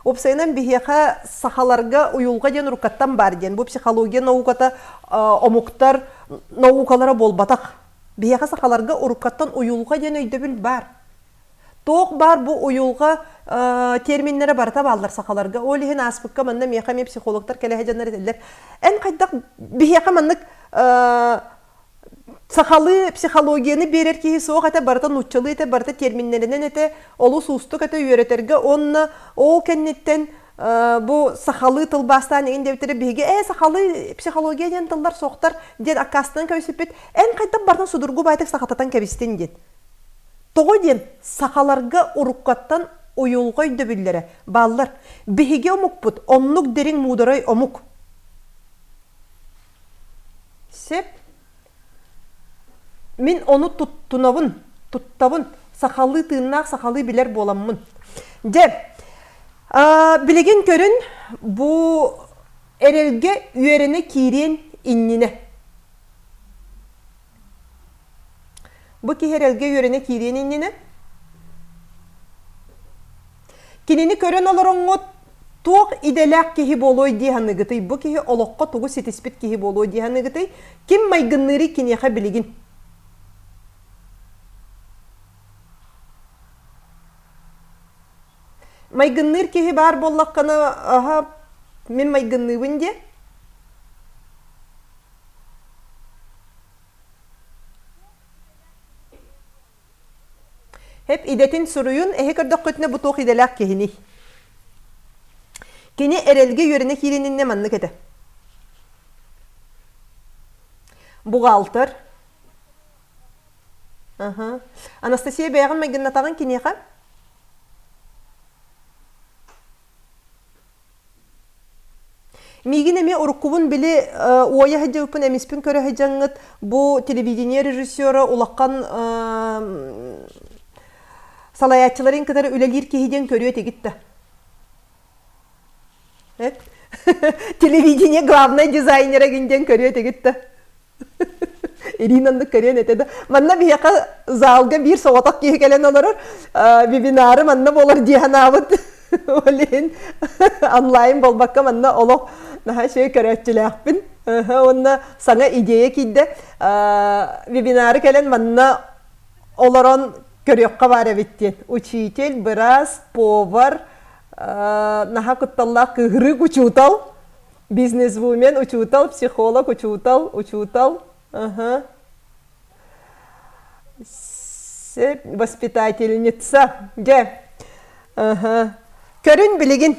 Уопсайынан биһиэхэ сахаларга уйулҕа диэн уруккаттан баар диэн. Бу психология науката омуктар наукалара буолбатах. Биһиэхэ сахаларга уруккаттан уйулҕа диэн өйдөбүл баар. Туох баар бу уйулҕа терминнэрэ барыта бааллар сахаларга. Ол иһин ааспыкка манна миэхэ эмиэ психологтар кэлэ сылдьаннар этэллэр. Эн хайдах биһиэхэ маннык сахалыы психологияны биэрэр киһи суох этэ, барыта нууччалыы этэ, барыта терминнэринэн этэ, олус уустук этэ үөрэтэргэ уонна ол кэнниттэн бу сахалыы тылбаастаан игин диэбиттэрэ биһиги ээ сахалыы психология диэн тыллар суохтар диэн аккаастанан кэбиспиппит эн хайдах барытын судургу баайтык сахататан кэбистин диэн Тоҕо диэн сахаларга уруккаттан уйулҕа өйдөбүллэрэ бааллар. Биһиги омукпут оннук дириҥ муударай омук. Сөп. Мин ону туттунабын, туттабын, сахалыы тыыннаах сахалыы билэр буоламмын. Дьэ, билигин көрүн бу эрэлгэ үөрэнэ киириэн иннинэ. Бу киһи эрэлгэ үөрэнэ киириэн иннинэ кинини көрөн олороҥҥут туох идэлээх киһи буолуой дии саныыгытый? Бу киһи олоххо тугу ситиспит киһи буолуой дии саныыгытый? Ким майгынныырый киниэхэ билигин? Майгынныыр киһи баар буоллаххына, аһа, мин майгынныыбын диэ. Хэп идэтин суруйун, эһи көрдөххүтүнэ бу туох идэлээх киһиний? Кини эрэлгэ үөрэнэ киирининнэ маннык этэ. Бухгалтер. Аха. Анастасия бэйэҕин майгыннатаҕын киниэхэ? Миигин эмиэ уруккубун били уойа сылдьыбыппын эмиспин көрө сылдьаҥҥыт бу телевидение режиссера улахан салайааччыларын кытары үлэлиир киһи диэн көрүө этигит да. Телевидение главнай дизайнера гин диэн көрүө этигит да. Ирина оннук көрүөн этэ да. Манна биһиэхэ залга биир соҕотох киһи кэлэн олорор. Вебинары манна буолар дии санаабыт. Ол иһин онлайн буолбакка манна олох наһаа үчүгэй көрөөччүлээхпин. Уонна саҥа идея киирдэ. Вебинары кэлэн манна олорон көрүөххэ баар эбит диэн. Учитель, быраас, повар, наһаа кутталлаах кыыһырыык учуутал Бизнесвумен, учуутал, психолог, учуутал, учуутал. Ага. Воспитательница. Дьэ. Ага. Көрүн билигин.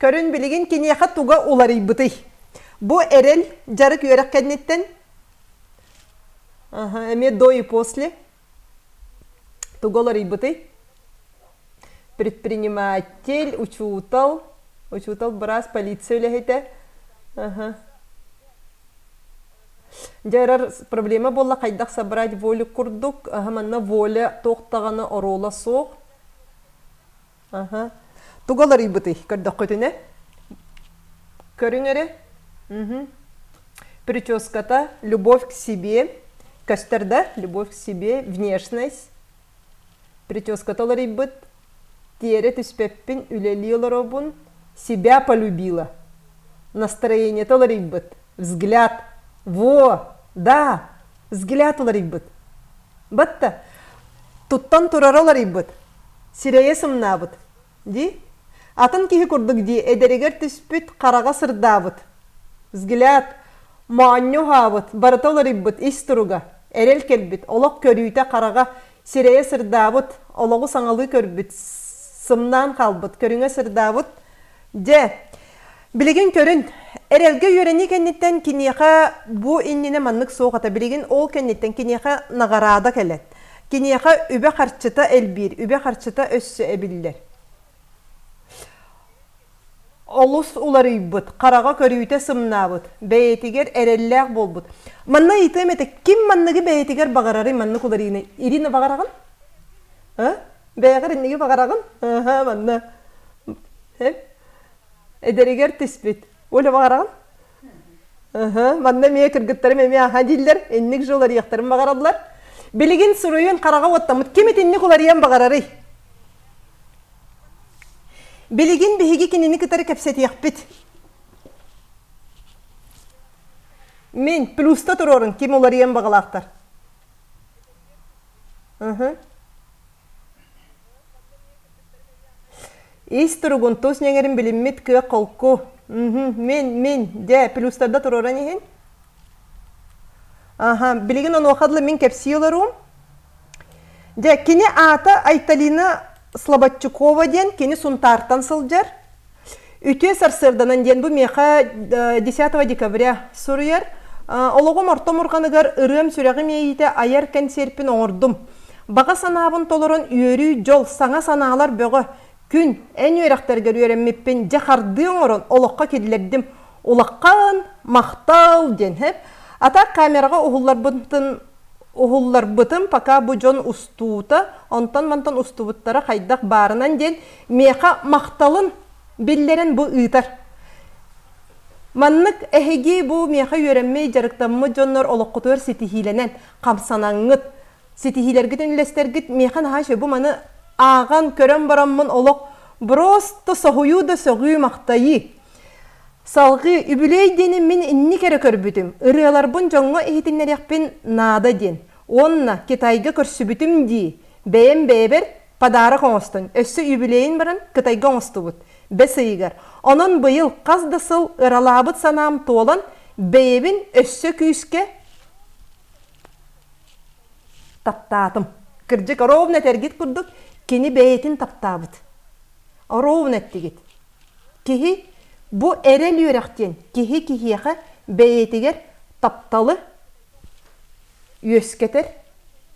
Көрүн билигин киниэхэ туга уларыйбытый? Бу эрэл дьарык үөрэх кэнниттэн Ага, эмиэ до и после. Туга уларыйбытый? Предприниматель, учуутал, учуутал быраас, полиция үлэһитэ. Аха. Дьэ эрэр проблема буолла хайдах собрать волю курдук, аха манна воля туох даҕаны оруола суох. Аха. Тугу уларыйбытый көрдөххүтүнэ? Көрүҥ эрэ. Мгм. Прическата, любовь к себе, көстөр да, любовь к себе, внешность. Прическата уларыйбыт, тиэрэ түспэппин, үлэлии олоробун, себя полюбила. Настроениета уларыйбыт, взгляд. Во, да, взгляд уларыйбыт. Батта, туттан турара уларыйбыт, сирэйэ сымнаабыт. Дии? Атын киһи курдук дии эдэригэр түспүт, хараҕа сырдаабыт. Взгляд, моонньу уһаабыт, барыта уларыйбыт ис туруга, эрэл кэлбит, олох көрүүтэ хараҕа, сирэйэ сырдаабыт, олоҕу саҥалыы көрбүт, сымнаан хаалбыт, көрүҥэ сырдаабыт. Дьэ, билигин көрүн, эрэлгэ үөрэнии кэнниттэн киниэхэ бу иннинэ маннык суох этэ. Билигин ол кэнниттэн киниэхэ наҕараада кэлэн. Киниэхэ үбэ-харчыта элбиир, үбэ-харчыта өссө эбиллэр. Олус уларыйбыт, хараҕа көрүүтэ сымнаабыт, бэйэтигэр эрэллээх буолбут. Манна ыйытыам этэ, ким манныгы бэйэтигэр баҕарарый маннык уларыйыыны? Ирина баҕараҕын? А? Бэйэҕэр инниги баҕараҕын? Аха, манна. Эдэригэр түспүт. Оля баҕараҕын? Ыһы, манна эмиэ кыргыттарым эмиэ аха дииллэр, инник же уларыйыахтарын баҕараллар. Билигин суруйун хараҕа уоттаммыт ким итинник уларыйан баҕарарый? Билигин биһиги кинини кытары кэпсэтиэхпит. Мин плюста туруорун ким уларыйан баҕалаахтар? Ыһы. Ис туругун тус ньэҥэрин билиммит кыах холку. Мин, мин, дьэ, плюстарда туруоран иһин. Аха, билигин онуоха дылы мин кэпсии олоруум. Дьэ, кини аата Айталина Слободчукова диэн, кини Сунтаартан сылдьар. Үтүө сарсыарданан диэн бу миэхэ 10 декабря суруйар. Олоҕум орто мурҕаныгар ырыам сүрэҕим иэйиитэ айар кэнсиэрпин оҥордум. Баҕа санаабын толорон үөрүү, дьол, саҥа санаалар бөҕө. Күн, эн үөрэхтэргэр үөрэммиппин дьэ хардыы оҥорон олоххо киллэрдим. Улахан махтал диэн һэ. Ата камераҕа уһулларбытын уһулларбытым пока бу дьон устуута, онтон-мантан устубуттара хайдах баарынан диэн миэхэ махталын биллэрэн бу ыытар. Маннык эһиги бу миэхэ үөрэммит, дьарыктаммыт дьоннор олоххутугар ситиһиилэнэн, хамсанаҥҥыт, ситиһиилэргитин үллэстэргит миэхэ наһаа үчүгэй. Бу маны ааҕан, көрөн бараммын олох просто соһуйуу да сөҕүү махтайыы. Салҕыы үбүлүөй диэни мин инник эрэ көрбүтүм, ырыаларбын дьоҥҥо иһитиннэриэхпин наада диэн. Уонна Китайга көрсүбүтүм дии, бэйэм бэйэбэр подарок оҥостон, өссө юбилейын баран Кытайга оҥостубут, бэс ыйыгар. Онон быйыл хас да сыл ыралаабыт санаам туолан, бэйэбин өссө күүскэ таптаатым. Кырдьык, ровно этэргит курдук, кини бэйэтин таптаабыт. Ровно эттигит. Киһи бу эрэл үөрэх диэн киһи киһиэхэ бэйэтигэр тапталы үөскэтэр,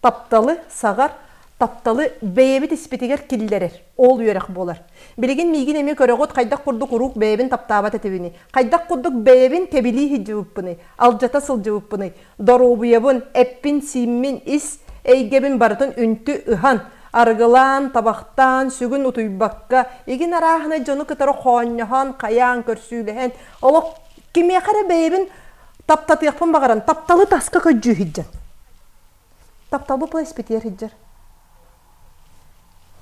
тапталы саҕар, тапталы бэйэбит испитигэр киллэрэр. Ол үөрэх буолар. Билигин миигин эмиэ көрөҕүт хайдах курдук урук бэйэбин таптаабат этибиний, хайдах курдук бэйэбин кэбилии сылдьыбыппыный, алдьата сылдьыбыппыный, доруобуйабын, эппин-сииммин, ис эйгэбин барытын үнтү ыһан, арыгылаан, табахтаан, сүгүн утуйбакка, игин арааһынай дьону кытары хоонньоһон, хайаан, көрсүүлэһэн, олох кимиэхэ эрэ бэйэбин таптатыахпын баҕаран, тапталы таска көддьүү сылдьан. Тапталбы пла испитигэр сылдьар.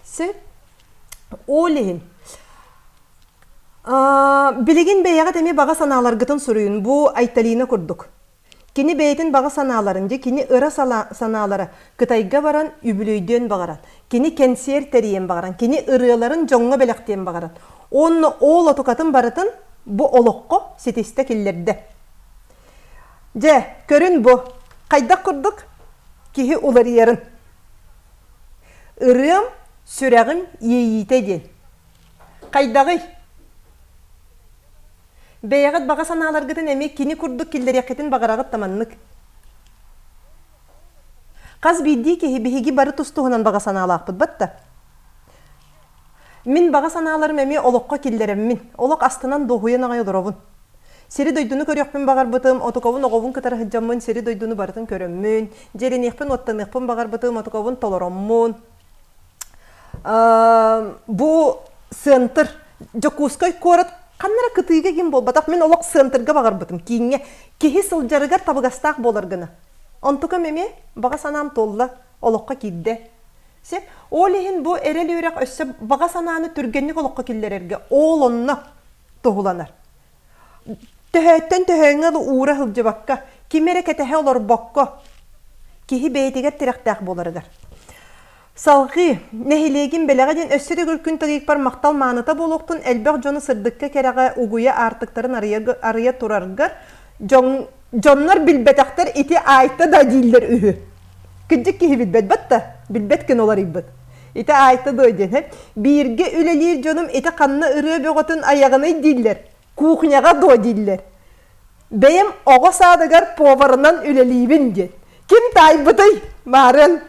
Сөп. Ол иһин билигин бэйэҕит эмиэ баҕа санааларгытын суруйун. Бу Айталина курдук. Кини бэйэтин баҕа санааларын, дьэ кини ыра санаалара Кытайга баран үбүлүөйдүөн баҕаран, кини кэнсиэр тэрийэн баҕаран, кини ырыаларын дьоҥҥо бэлэхтиэн баҕаран. Уонна ол отукатын барытын бу олоххо ситистэ киллэрдэ. Дьэ, көрүн бу, хайдах курдук киһи уларыйарын. Ырыам, сүрэҕим иэйиитэ диэн. Хайдаҕый? Бэйэҕит баҕа санааларгытын эмиэ кини курдук киллэриэххитин баҕараҕыт да маннык. Хас биирдии киһи биһиги бары тус-туһунан баҕа санаалаахпыт батта. Мин баҕа санааларым эмиэ олоххо киллэрэммин, олох астынан дуоһуйан аҕай олоробун. Сири-дойдуну көрүөхпүн баҕарбытым, отукабын оҕобун кытары сылдьаммын сири-дойдуну барытын көрөммүн, дьиэлэниэхпин-уоттаныахпын баҕарбытым, отукабын толороммун, Бу сыантыр Дьокуускай куорат ханна эрэ кытыыга ким буолбатах. Мин олох сыантырга баҕарбытым кииҥҥэ. Киһи сылдьарыгар табыгастаах буолар гына. Онтукам эмиэ баҕа санаам туолла, олоххо киирдэ. Сөп. Ол иһин бу эрэл үөрэх өссө баҕа санааны түргэнник олоххо киллэрэргэ ол онно туһуланар. Төһөөттөн төһөөҥҥө уура сылдьыбакка, кими эрэ кэтэһэ олорбокко, киһи бэйэтигэр тирэхтээх буоларыгар. Салҕыы, нэһилиэгим бэлэҕэ диэн өссө төгүл күн тыгыйыкпар махтал мааныта буолуохтун элбэх дьону сырдыкка-кэрэҕэ угуйа аартыктарын арыйа, арыйа тураргар дьон, дьоннор билбэтэхтэр ити Айта да дииллэр үһү. Кырдьык киһи билбэт батта, билбэт гына уларыйбыт. Ити Айта дуо диэн, һэ? Бииргэ үлэлиир дьонум ити ханна ырыа бөҕөтүн айаҕыный дииллэр, кухняҕа дуо дииллэр. Бэйэм оҕо саадыгар поварынан үлэлиибин диэн. Ким таайбытый? Маарыан.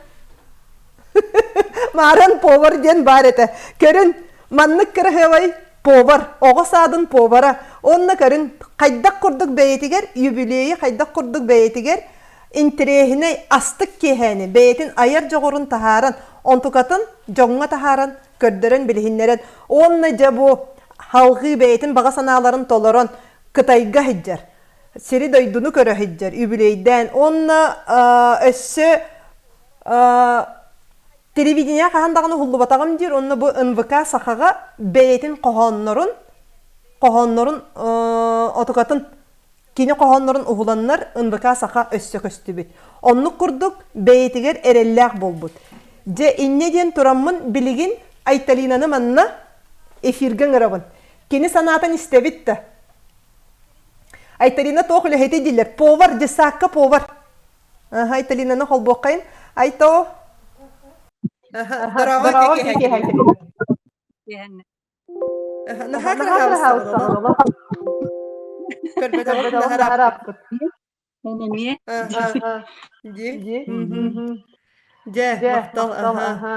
Маарыан повар диэн баар этэ. Көрүн, маннык кыраһыабай повар, оҕо саадын повара. Онно көрүн, хайдах курдук бэйэтигэр юбилейи хайдах курдук бэйэтигэр интэриэһинэй астык киэһээни бэйэтин айар дьоҕурун таһааран, онтукатын дьоҥҥо таһааран, көрдөрөн билиһиннэрэн уонна дьэ бу халҕыы бэйэтин баҕа санааларын толорон Кытайга сылдьар, сири-дойдуну көрө сылдьар, үбүлүөйдээн уонна өссө телевидение хаһан даҕаны уһуллубатаҕым диир уонна бу НВК Сахаҕа бэйэтин хоһооннорун хоһооннорун отукатын Кини хоһооннорун уһуланнар НВК Саха өссө көстүбүт. Оннук курдук бэйэтигэр эрэллээх буолбут. Дьэ инньэ диэн тураммын билигин Айталинаны манна эфиргэ ыҥырабын. Кини санаатын истэбит да. Айталина туох үлэһитий дииллэр. Повар, десакка повар. Айталинаны холбуоххайын. Айто. Здорово, Наһаа кыраһаабыстаҕын Көрбөтөҕүм наһарааппыт. Мен эмиэ. Дии. Дьэ, махтал. Аха.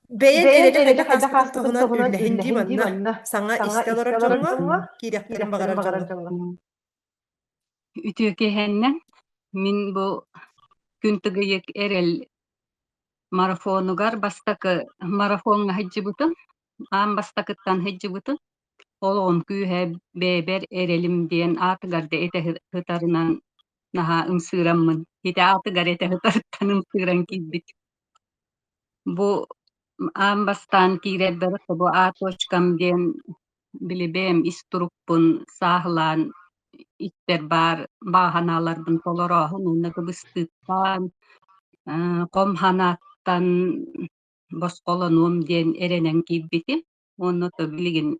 Бэйэн эрэли хайдах ааспытын туһунан үллэһин дии манна. Саҥа истэ олорор дьоҥҥо, киириэхтэрин баҕарар дьоҥҥо. Үтүө киэһэннэн мин бу күн тыгыйык эрэл Марафонугар бастакы марафоҥҥа сылдьыбытым, аан бастакыттан сылдьыбытым. Олоҕум күүһэ бэйэбэр эрэлим диэн аатыгар да этэ сытарынан наһаа ымсыыраммын, ити аатыгар этэ сытарыттан ымсыыран киирбит. Бу аан бастаан киирэрбэр бу А точкам диэн били бэйэм ис турукпун сааһылаан испэр баар баҕа санааларбын толорооһун уонна кыбыстыыттан, хом санааттан босхолонуом диэн эрэнэн киирбитим. Уонна то билигин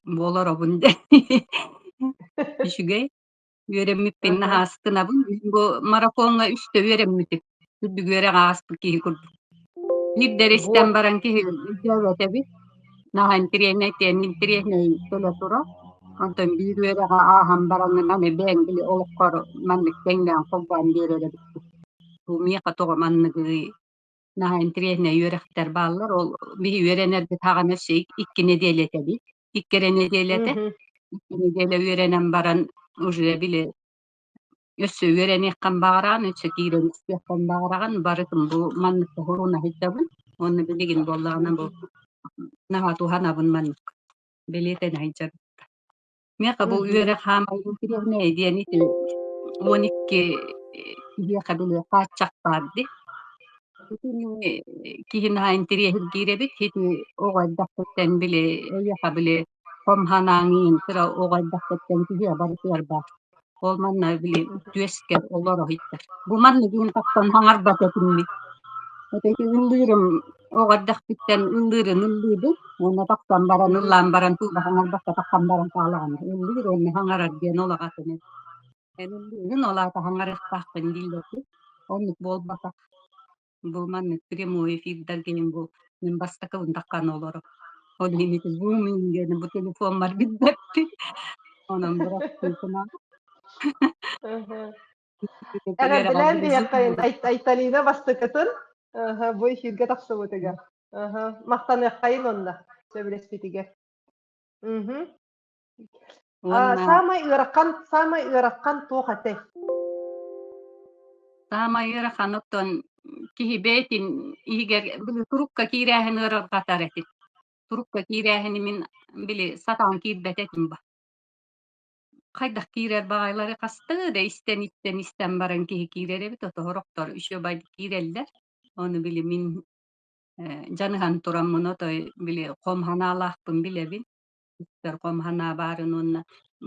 буолоробун диэн үчүгэй. Үөрэммиппин наһаа астынабын. Бу марафоҥҥа үстэ үөрэммитим. Үрдүк үөрэх ааспыт киһи курдук. Биирдэ истэн баран киһи өйдөөбөт эбит. Наһаа интэриэһинэй диэн интэриэһинэй кэлэ турар. Онтон биир үөрэҕи ааһан баран аны бэйэҥ били олоххор маннык тэҥнээн холбоон биэрэр эбиккин. Бу миэхэ тоҕо манныгый наһаа интэриэһинэй үөрэхтэр бааллар. Ол биһи үөрэнэрбит хаҕана өссө икки нэдиэлэ этэбит. Икки эрэ нэдиэлэ этэ. Икки нэдиэлэ үөрэнэн баран уже били Өссө үөрэниэххин баҕараҕын, өссө киирэн истиэххин баҕараҕын, барытын бу маннык хоруна сылдьабын уонна билигин буоллаҕына бу наһаа туһанабын маннык бэлиэтэнэ сылдьабын. Миэхэ бу үөрэх хаамай интэриэһинэй диэн ити 12 киһиэхэ били хааччах баар дии. Итини киһи наһаа интэриэһиргиир эбит, ити оҕо эрдэхпиттэн били эйиэхэ били хом санааҥ кыра оҕо эрдэхпиттэн киһиэхэ барытыгар баар. Ол манна били түөскэ олоро иһиттэр. Бу маннык иһин тахсан хаҥарбат этиммит. Это ити ыллыырым оҕо эрдэхпиттэн ыллыырын ыллыыбын уонна тахсан баран ыллаан баран тууба хаҥарбакка тахсан баран хаалаҕын. Ыллыыр уонна хаҥарар диэн олох атын. Эн ыллыырын ол аата хаҥарыахтаахпын дииллэр дии. Оннук буолбатах. Бу маннык прямой эфирдарга иһин бу мин бастакыбын таххан олоро. Ол иһин ити Zoom диэн бу телефоммар билбэппин. Онон бырастыытына. Эҕэрдэлээн биһиэххэ Айталина бастакытын бу эфиргэ тахсыбытыгар. Махтаныаххайын онно сөбүлэспитигэр. Саамай ыарахан, саамай ыарахан туох этэй? Саамай ыарахан оттон киһи бэйэтин иһигэр били турукка киирээһин ыарырҕатар этим. Турукка киирээһини мин били сатаан киирбэт этим ба. Хайдах киирэр баҕайылары хастыы да истэн истэн истэн баран киһи киирэр эбит, отоһорохтор үчүгэй киирэллэр. Ону били мин дьаныһан тураммын отой били хом санаалаахпын билэбин. Испэр хом санаа баарын уонна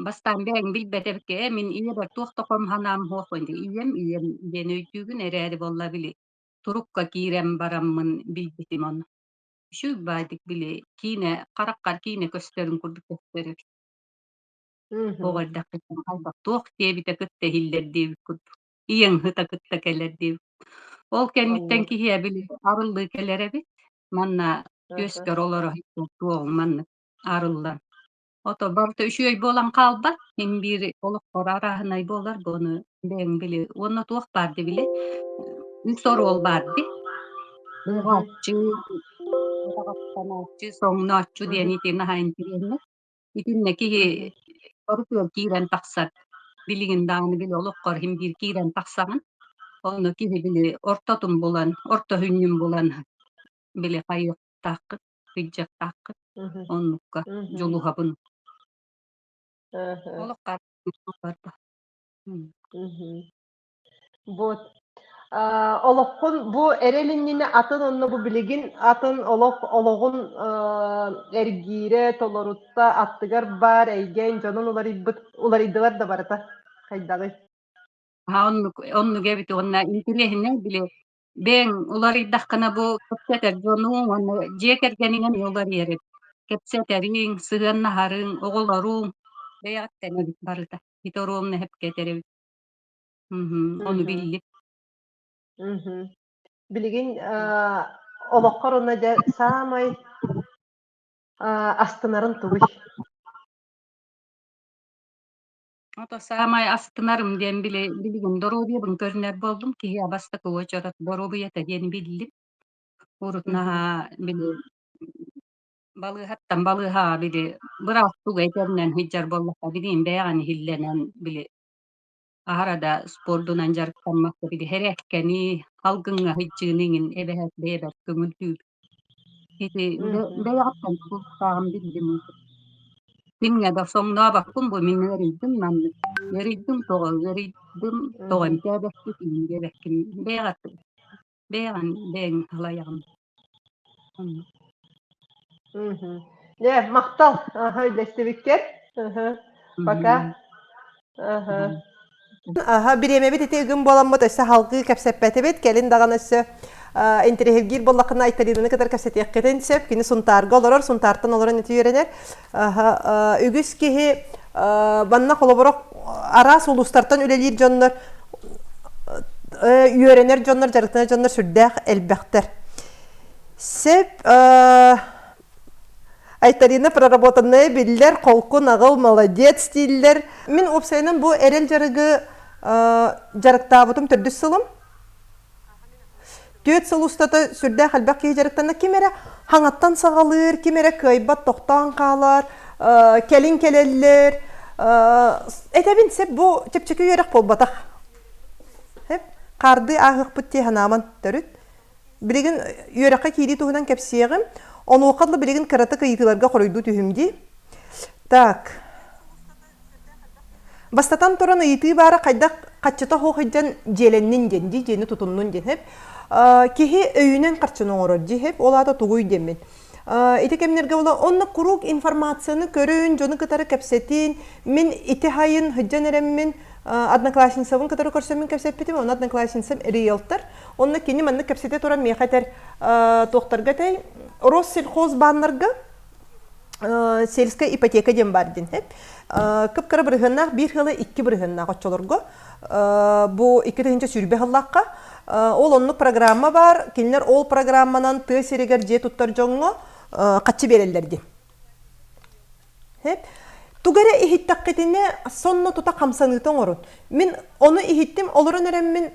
бастаан бэйэҥ билбэт эбиккэ ээ мин ийэбэр туох да хом санаам суох ийэм ийэм диэн өйдүүгүн эрээри буолла били турукка киирэн бараммын билбитим ону. Үчүгэй баайдык били киинэ хараххар киинэ көстөрүн курдук көстөр эбит. Оҕо эрдэхпиттэн хайдах туох диэбитэ кытта иһиллэр диэбит курдук. Ийэҥ сыта кытта кэлэр диэбит. Ол кэнниттэн киһи били арыллыы кэлэр эбит. Манна түөскэр олоро туоҕуҥ маннык арыллан. Ото барыта үчүгэй буолан хаалбат. Син биир олоххор арааһынай буолар бу ону бэйэҥ били уонна туох баар дии били үс оруол баар дии. Быыһааччы, атаҕастанааччы, соҥнооччу диэн ити наһаа интэриэһинэй. Итиннэ киһи барытыгар киирэн тахсар. Билигин даҕаны били олоххор иһин биир киирэн тахсаҕын. Онно киһи били ортотун булан, орто сүнньүн булан били хайыахтааххыт, сылдьыахтааххыт. Оннукка дьулуһабын. Олоххо Вот. Олоххун бу эрэл иннинэ атын онно бу билигин атын олох олоҕун эргиирэ, толорутта, аттыгар баар эйгэҥ дьонун уларыйбыт уларыйдылар да барыта хайдаҕый? Аа, оннук оннук эбит уонна интэриэһинэй били бэйэҥ уларыйдаххына бу кэпсэтэр дьонуҥ уонна дьиэ кэргэниҥ эмиэ уларыйар эбит. Кэпсэтэриҥ, сыһыаннаһарыҥ, оҕолоруҥ бэйэҕиттэн эбит барыта. Ити оруобуна сөпкө этэр эбит. Ону биллим. Билигин олоххор уонна дьэ саамай астынарын тугуй? Ото саамай астынарым диэн били билигин доруобуйабын көрүнэр буоллум. Киһи бастакы уочарат доруобуйата диэн биллим. Урут наһаа били балыыһаттан балыыһаҕа били быраас тугу этэринэн сылдьар буоллахха билигин бэйэҕин иһиллэнэн били аһара да спордунан дьарыктаммакка били һэрээккэни, алгыҥҥа сылдьыыны иҥин эбэһээт бэйэбэр көҥүллүүр. Ити бэйэҕиттэн тутулуктааҕын биллим. Кимҥэ да соҥнообоккун бу мин ыарыйдым маннык ыарыйдым тоҕо ыарыйдым тоҕо эмтээбэккит иҥин диэбэккин бэйэҕэр бэйэҕин бэйэҥ салайаҕын. Дьэ, махтал, үллэстибиккэр. Пока. Аха, бириэмэбит ити ыгым буоламмыт өссө халгыы кэпсэппэтибит. Кэлин даҕаны өссө интэриэһиргиир буоллаххына Айталинаны кытары кэпсэтиэххитин сөп. Кини Сунтаарга олорор, Сунтаартан олорон ити үөрэнэр. Аха, үгүс киһи манна холобура араас улуустартан үлэлиир дьоннор үөрэнэр дьоннор, дьарыктанар дьоннор сүрдээх элбэхтэр. Сөп. Айталина проработанная биллэр, холку наҕыл, молодец дииллэр. Мин уопсайынан бу эрэл дьарыгы дьарыктаабытым төрдүс сылым. Түөрт сыл устата сүрдээх элбэх киһи дьарыктанна. Ким эрэ хаҥаттан саҕалыыр, ким эрэ кыайбат тохтоон хаалар, кэлин кэлэллэр. Этэбин сөп бу чэпчэки үөрэх буолбатах. Хаардыы ааһыахпыт дии санааман төрүт. Билигин үөрэххэ киирии туһунан кэпсиэҕим. Онуоха дылы билигин кыратык ыйытыыларга хоруйдуу түһүм дии. Так. Бастатан туран ыйытыы баара хайдах хаччыта суох сылдьан дьиэлэннин диэн дии, дьиэни тутуннун диэн сөп. Киһи өйүнэн харчыны оҥорор дии сөп. Ол аата тугуй диэммин. Ити кэмнэргэ була онно куруук информацияны көрүн, дьону кытары кэпсэтин. Мин ити хайын сылдьан эрэммин одноклассницабын кытары көрсөммүн кэпсэппитим. Онно одноклассницам риэлтор. Онно кини маннык кэпсэтэ туран миэхэ этэр туохтарга этэй Россельхозбааннарга сельская ипотека диэн баар диэн кып-кыра бырыһыаннаах биир сыла икки бырыһыаннаах оччолорго бу 2020 сыллаахха ол оннук программа баар кинилэр ол программанан тыа сиригэр дьиэ туттар дьоҥҥо хаччы биэрэллэр диэн Тугу эрэ иһиттэххитинэ, сонно тута хамсаныыта оҥорун. Мин ону иһиттим, олорон эрэммин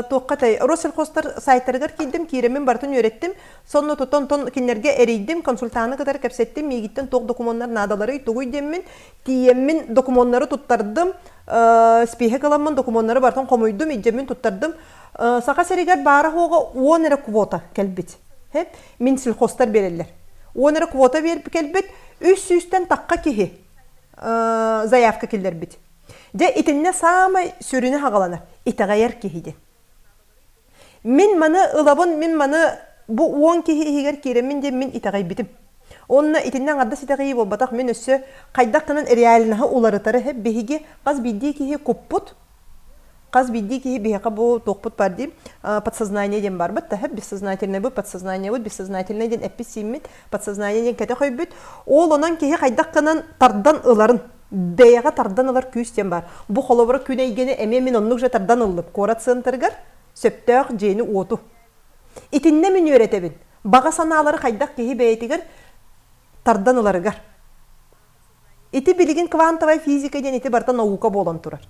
туохха этэй, Россельхозтар сайтарыгар киирдим, киирэммин барытын үөрэттим, сонно тута онтон кинилэргэ эрийдим, консультаны кытары кэпсэттим, миигиттэн туох докумуоннар наадаларый, тугуй диэммин, тиийэммин докумуоннары туттардым, спиһек ыламмын докумуоннары барытын хомуйдум, илдьэммин туттардым. Саха сиригэр баара-суоҕа 10 эрэ квота кэлбит. Минсельхозтар биэрэллэр. 10 эрэ квота кэлбит, 300-тэн тахха киһи заявка киллэрбит. Дьэ, итиннэ саамай сүрүнэ хаҕаланар, итэҕэйэр киһи диэн. Мин маны ылабын, мин маны бу 10 киһи иһигэр киирэммин диэн мин итэҕэйбитим. Онно итиннэ аҥардас итэҕэйии буолбатах, мин өссө хайдах гынан реальноһы уларытары биһиги хас биирдии киһи куппут, Хас биирдии киһи биһиэхэ бу туохпут бар дии, подсознание диэн барбыт да, бессознательное бу подсознаниебыт, бессознательное диэн эппит-сииммит, подсознание диэн кэтэх өйбүт. Ол онон киһи хайдах гынан тардан ыларын, бэйэҕэ тардан ылар күүс диэн бар. Бу холобура күн эйгэни эмиэ мин оннук же тардан ыллым. Куорат центрыгар сөптөөх дьиэни-уоту. Итиннэ мин үөрэтэбин. Баҕа санаалары хайдах киһи бэйэтигэр тардан ыларыгар. Ити билигин квантовая физика диэн ити барыта наука буолан турар.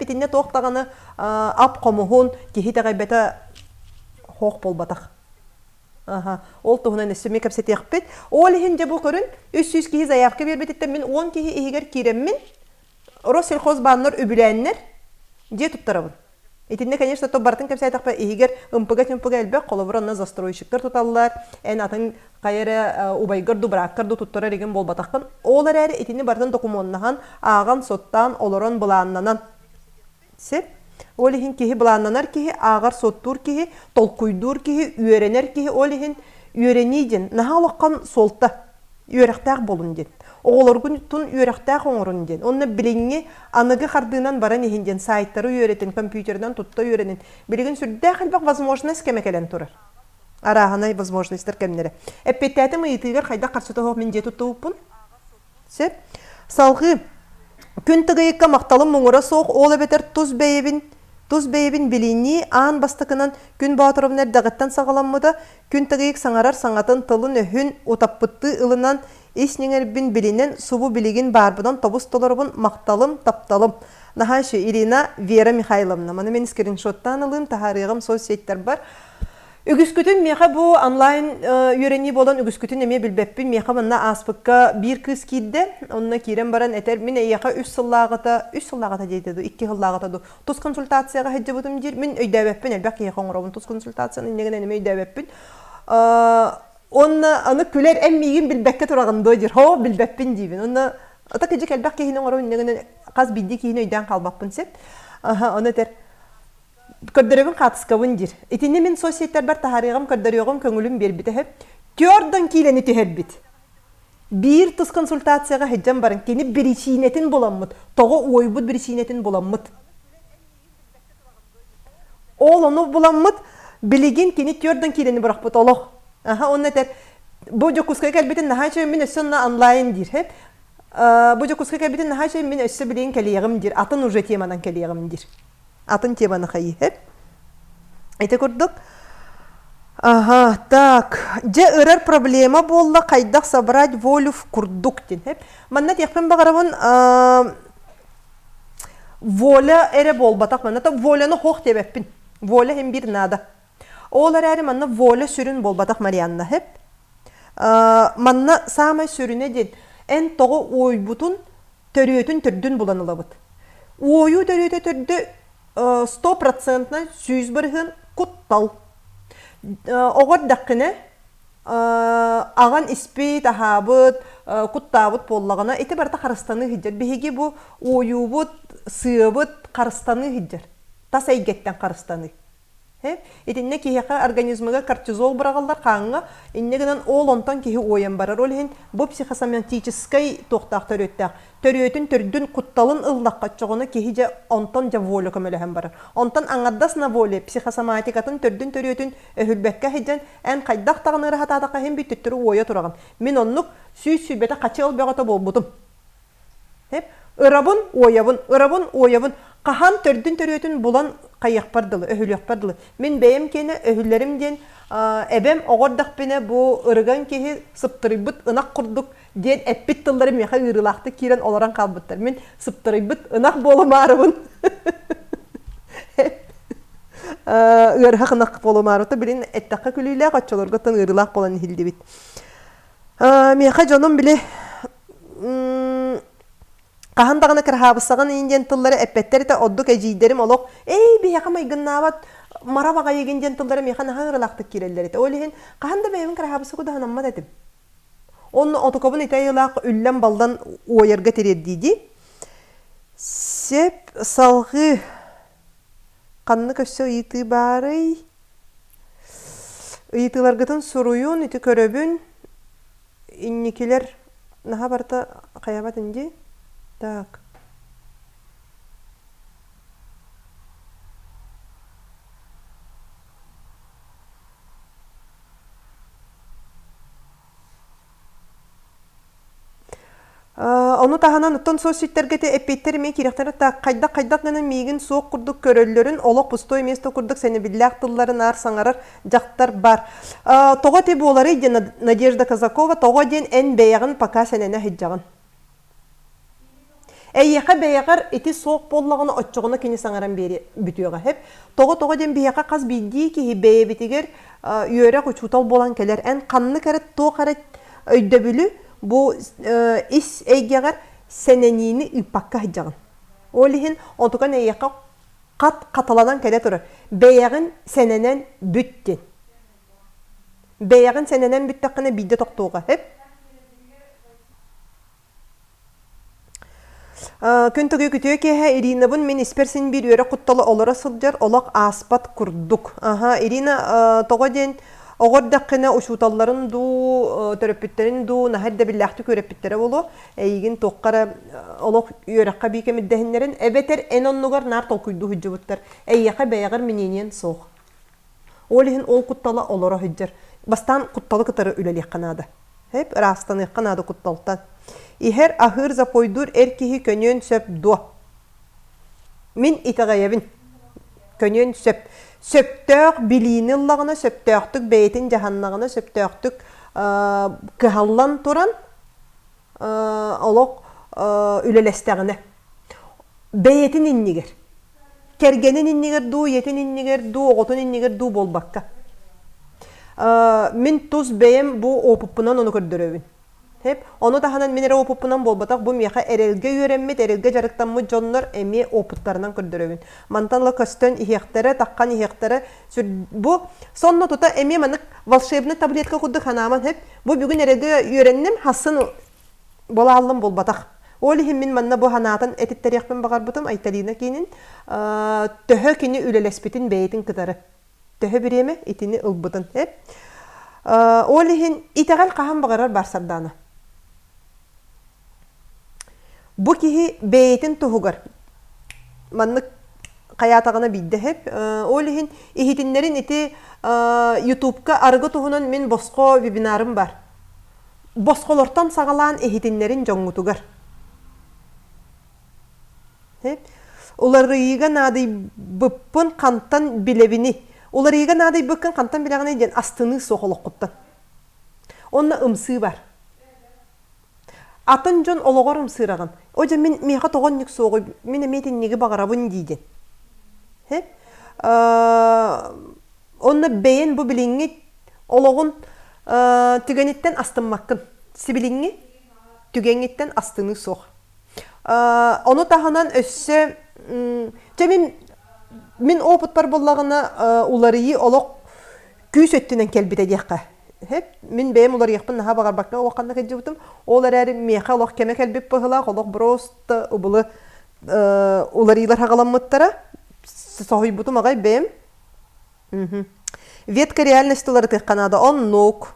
Итиннэ туох даҕаны ап хомуһун киһи итэҕэйбэтэ хоох буолбатах. Аха. Ол туһунан өссө эмиэ кэпсэтиэхпит. Ол иһин дьэ бу көрүн 300 киһи заявка биэрбититтэн мин 10 киһи иһигэр киирэммин Россельхозбааннар үбүлээннэр дьиэ туттарабын. Итиннэ, конечно, то барытын кэпсээтэхпэ иһигэр ымпыга-чымпыга элбэх, холобур, онно застройщиктар туталлар, эн атын хайа эрэ убайгар ду бырааккар ду туттарар игин буолбатаххын. Ол эрээри итини барытын докумуоннаһан, ааҕан-суоттаан, олорон, былааннанан. Сөп. Ол иһин киһи былааннанар киһи, ааҕар-суоттуур киһи, толкуйдуур киһи, үөрэнэр киһи, ол иһин үөрэнии диэн наһаа улахан суолта. үөрэхтээх буолун диэн. Оҕолоргун үөрэхтээх оҥорун диэн. Онно билиҥҥи аныгы хардыынан баран иһин диэн сайтары үөрэтин, компьютерынан тутта үөрэнин. Билигин сүрдээх элбэх возможность кэмэ кэлэн турар. Арааһынай возможностьтар кэмнэрэ. Эппиэттээтим ыйытыыгар хайдах харчыта суох мин дьиэ туттубуппун? Сөп. Салҕыы. Күн тыгыйыкка махталым муҥура суох, ол эбэтэр тус бэйэбин тус бэйэбин билинии аан бастакынан Күн Боотуровна эрдэҕиттэн саҕаламмыта, Күн Тыгыйык саҥарар саҥатын тылын-өһүн утаппыттыы ылынан, ис ньиҥэрбин билинэн, субу билигин баарбынан тобус толоробун, махталым, тапталым. Наһаа үчүгэй Ирина Вера Михайловна. Маны мин скриншоттаан ылыым, таһаарыаҕым соцсетьтарбар. Үгүскүтүн миэхэ бу онлайн үөрэнии буолан үгүскүтүн эмиэ билбэппин. Миэхэ манна ааспыкка биир кыыс киирдэ. Онно киирэн баран этэр, мин эйиэхэ үс сыллааҕыта, үс сыллааҕыта диэтэ дуу, икки сыллааҕыта дуу, тус консультацияҕа сылдьыбытым диир. Мин өйдөөбөппүн, элбэх киһиэхэ оҥоробун тус консультацияны, инньэ гынан эмиэ өйдөөбөппүн. Онно аны күлэр эн миигин билбэккэ тураҕын дуо диир. Һоо, билбэппин диибин. Онно ата кыдьык элбэх киһини оҥоробун, инньэ гынан хас биирдии киһини өйдөөн хаалбаппын сөп. Ону этэр көрдөрөбүн хаатыскабын диир. Итини мин соцсетьтэрбэр таһаарыаҕым, көрдөрүөҕүм, көҥүлүм биэрбитэ үһү. Түөрдөн киилэни түһэрбит. Биир тус консультацияҕа сылдьан баран кини биричиинэтин буламмыт, тоҕо уойбут биричиинэтин буламмыт. Ол ону буламмыт, билигин кини түөрдөн киилэни бырахпыт олох. Аха, онно этэр, бу Дьокуускайга кэлбитин наһаа үчүгэй, мин өссө онно онлайн диир. Бу Дьокуускайга кэлбитин наһаа үчүгэй, мин өссө билигин кэлиэҕим диир, атын уже теманан кэлиэҕим диир. Атын теманы хайыы. Ити курдук. Ага, так. Дьэ ырар проблема буолла хайдах собрать волю в курдук диэн. Манна диэхпин баҕарабын воля эрэ буолбатах манна то воляны хоох диэбэппин. Воля иһин биир наада. Ол эрээри манна воля сүрүн буолбатах Марианна хэп. Манна саамай сүрүнэ диэн эн тоҕо уойбутун төрүөтүн төрдүн булан ылабыт. Уойуу төрүөтэ төрдө стопроцентно 100% куттал. Оҕо эрдэххинэ аҕан испит, аһаабыт, куттаабыт буоллаҕына, ити барыта харыстаныы сылдьар. Биһиги бу уойуубут, сыабыт харыстаныы сылдьар. Тас эйгэттэн харыстаныы. Итиннэ киһиэхэ организмыгар кортизол быраҕыллар хааҥҥа, инньэ гынан ол онтон киһи уойан барар. Ол иһин бу психосоматическай туохтаах төрүөттээх. Төрүөтүн төрдүн кутталын ыллахха оччоҕуна киһи дьэ онтон дьэ воля көмөлөһөн барар. Онтон аҥардас на воле психосоматикатын төрдүн төрүөтүн өһүлбэккэ сылдьан эн хайдах даҕаны ыраһатаатахха иһин бүттүттэрэ уойа тураҕын. Мин оннук 120 хачыал бөҕөтө буолбутум. Ырабын, уойабын, ырабын, уойабын. Хаһан төрдүн төрүөтүн булан хайыахпар дылы, өһүлүөхпэр дылы. Мин бэйэм киэнэ өһүллэрим диэн эбэм оҕо эрдэхпинэ бу ырыган киһи сыптырыйбыт ынах курдук диэн эппит тыллары миэхэ ыарыылаахтык киирэн олорон хаалбыттар. Мин сыптырыйбыт ынах буолумаарыбын. Ыарыһах ынах буолумаарыта билин эттэххэ күлүүлээх, оччолорготтон ыарыылаах буолан иһиллибит. Миэхэ дьонум били хаһан даҕаны кыраһаабыссаҕын иин диэн тыллары эппэттэр этэ, ордук эдьиийдэрим олох «Эй, биһиэхэ майгыннаабат мара баҕайыгын» диэн тыллара миэхэ наһаа ыаралаахтык киирэллэр этэ. Ол иһин хаһан да бэйэбин кыраһаабысса кудаһанаммат этим. Онно отукабын ити айылаах үллэн-баллан уойарга тириэрдии дии. Сеп салҕыы ханнык өссө ыйытыы баарый? Ыйытыыларгытын суруйун, ити көрөбүн. Инникилэр наһаа барыта хайабат инди. Так. Ону таһынан оттон соцсетьтэргэ ити эппиэттэр эмиэ киирэхтэрэ так хайдах-хайдах гынан миигин суох курдук көрөллөрүн олох пустой место курдук сэнэбиллээх тылларын аар саҥарар дьахтар бар. Тоҕо ити буоларый диэн Надежда Казакова тоҕо диэн эн бэйэҕин пока сэнэнэ сылдьаҕын. Эйиэхэ бэйэҕэр ити суох буоллаҕына оччоҕуна кини саҥаран биэри бүтүөҕэ сөп. Тоҕо тоҕо диэн биһиэхэ хас биирдии киһи бэйэбитигэр үөрэх учуутал буолан кэлэр. Эн ханнык эрэ туох эрэ өйдөбүлү бу ис эйгэҕэр сэнэниини ыыппакка сылдьаҕын. Ол иһин онтукан эйиэхэ хат хатыланан кэлэ турар. Бэйэҕин сэнэнэн бүт диэн. Бэйэҕин сэнэнэн бүттэххинэ биирдэ тохтуоҕа сөп. Күн тугуй күтүө киэһэ Иринабын мин испэр син биир үөрэх куттала олоро сылдьар олох ааспат курдук. Аха, Ирина тоҕо диэн оҕо эрдэххинэ учууталларын дуу, төрөппүттэрин дуу наһаа ирдэбиллээхтик үөрэппиттэрэ буолуо. Эйигин туохха эрэ олох үөрэххэ бии кэмирдэһиннэрин эбэтэр эн оннугар наар толкуйдуу сылдьыбыттар. Эйиэхэ бэйэҕэр мнениеҥ суох. Ол иһин ол куттала олоро сылдьар. Бастаан кутталы кытары үлэлиэххэ наада. Хэп, ыраастаныахха наада кутталтан. Иһэр, аһыыр, запойдуур эр киһи көнүөн сөп дуо? Мин итэҕэйэбин. Көнүөн сөп. Сөптөөх билиини ыллаҕына, сөптөөхтүк бэйэтин дьаһаннаҕына, сөптөөхтүк кыһаллан туран олох үлэлэстэҕинэ. Бэйэтин иннигэр. Кэргэнин иннигэр дуу, ийэтин иннигэр дуу, оҕотун иннигэр дуу буолбакка. Мин тус бэйэм бу опыппынан ону көрдөрөбүн. Ону таһынан мин эрэ опыппынан буолбатах, бу миэхэ эрэлгэ үөрэммит, эрэлгэ дьарыктаммыт дьоннор эмиэ опыттарынан көрдөрөбүн. Мантан ыла көстөн иһиэхтэрэ, таххан иһиэхтэрэ. Бу сонно тута эмиэ маннык волшебный таблетка курдук санааман сөп. Бу бүгүн эрэлгэ үөрэнним, хассын Буолааллым буолбатах. Ол иһин мин манна бу санаатын этиттэриэхпин баҕарбытым Айталина киинин төһө кини үлэлэспитин бэйэтин кытары. Төһө бириэмэ итини ылбытын. Ол иһин итэҕэл хаһан баҕарар бар Сардаана. Бу киһи бэйэтин туһугар маннык хайаатаҕына биирдэ сөп. Ол иһин иһитиннэрин ити Ютубка арыгы туһунан мин босхо вебинарым бар. Босхолортон саҕалаан иһитиннэрин дьоҥҥутугар. Уларыйыыга наадыйбыппын хантан билэбиний? Уларыйыыга наадыйбыккын хантан билэҕиний диэн астыныы суох олоххуттан. Онно ымсыы бар. Атын дьон олоҕор ымсыыраҕын. О дьэ мин миэхэ тоҕо оннук суоҕуй, мин эмиэ итинниги баҕарабын диигин. Онно бэйэн бу билиҥҥи олоҕун түгэниттэн астыммаккын. Сибилиҥҥи түгэҥҥиттэн астыныы суох. Ону таһынан өссө чэ мин мин опытпар буоллаҕына уларыйыы олох күүс өттүнэн кэлбитэ диэххэ. Мин бэйэм уларыйыахпын наһаа баҕарбакка улаханнык сылдьыбытым. Ол эрээри миэхэ олох кэмэ кэлбит быһыылаах, олох просто ыбылы уларыйыылар хаҕаламмыттара. Соһуйбутум аҕай бэйэм. Ветка реальность уларытыахха наада. Оннук.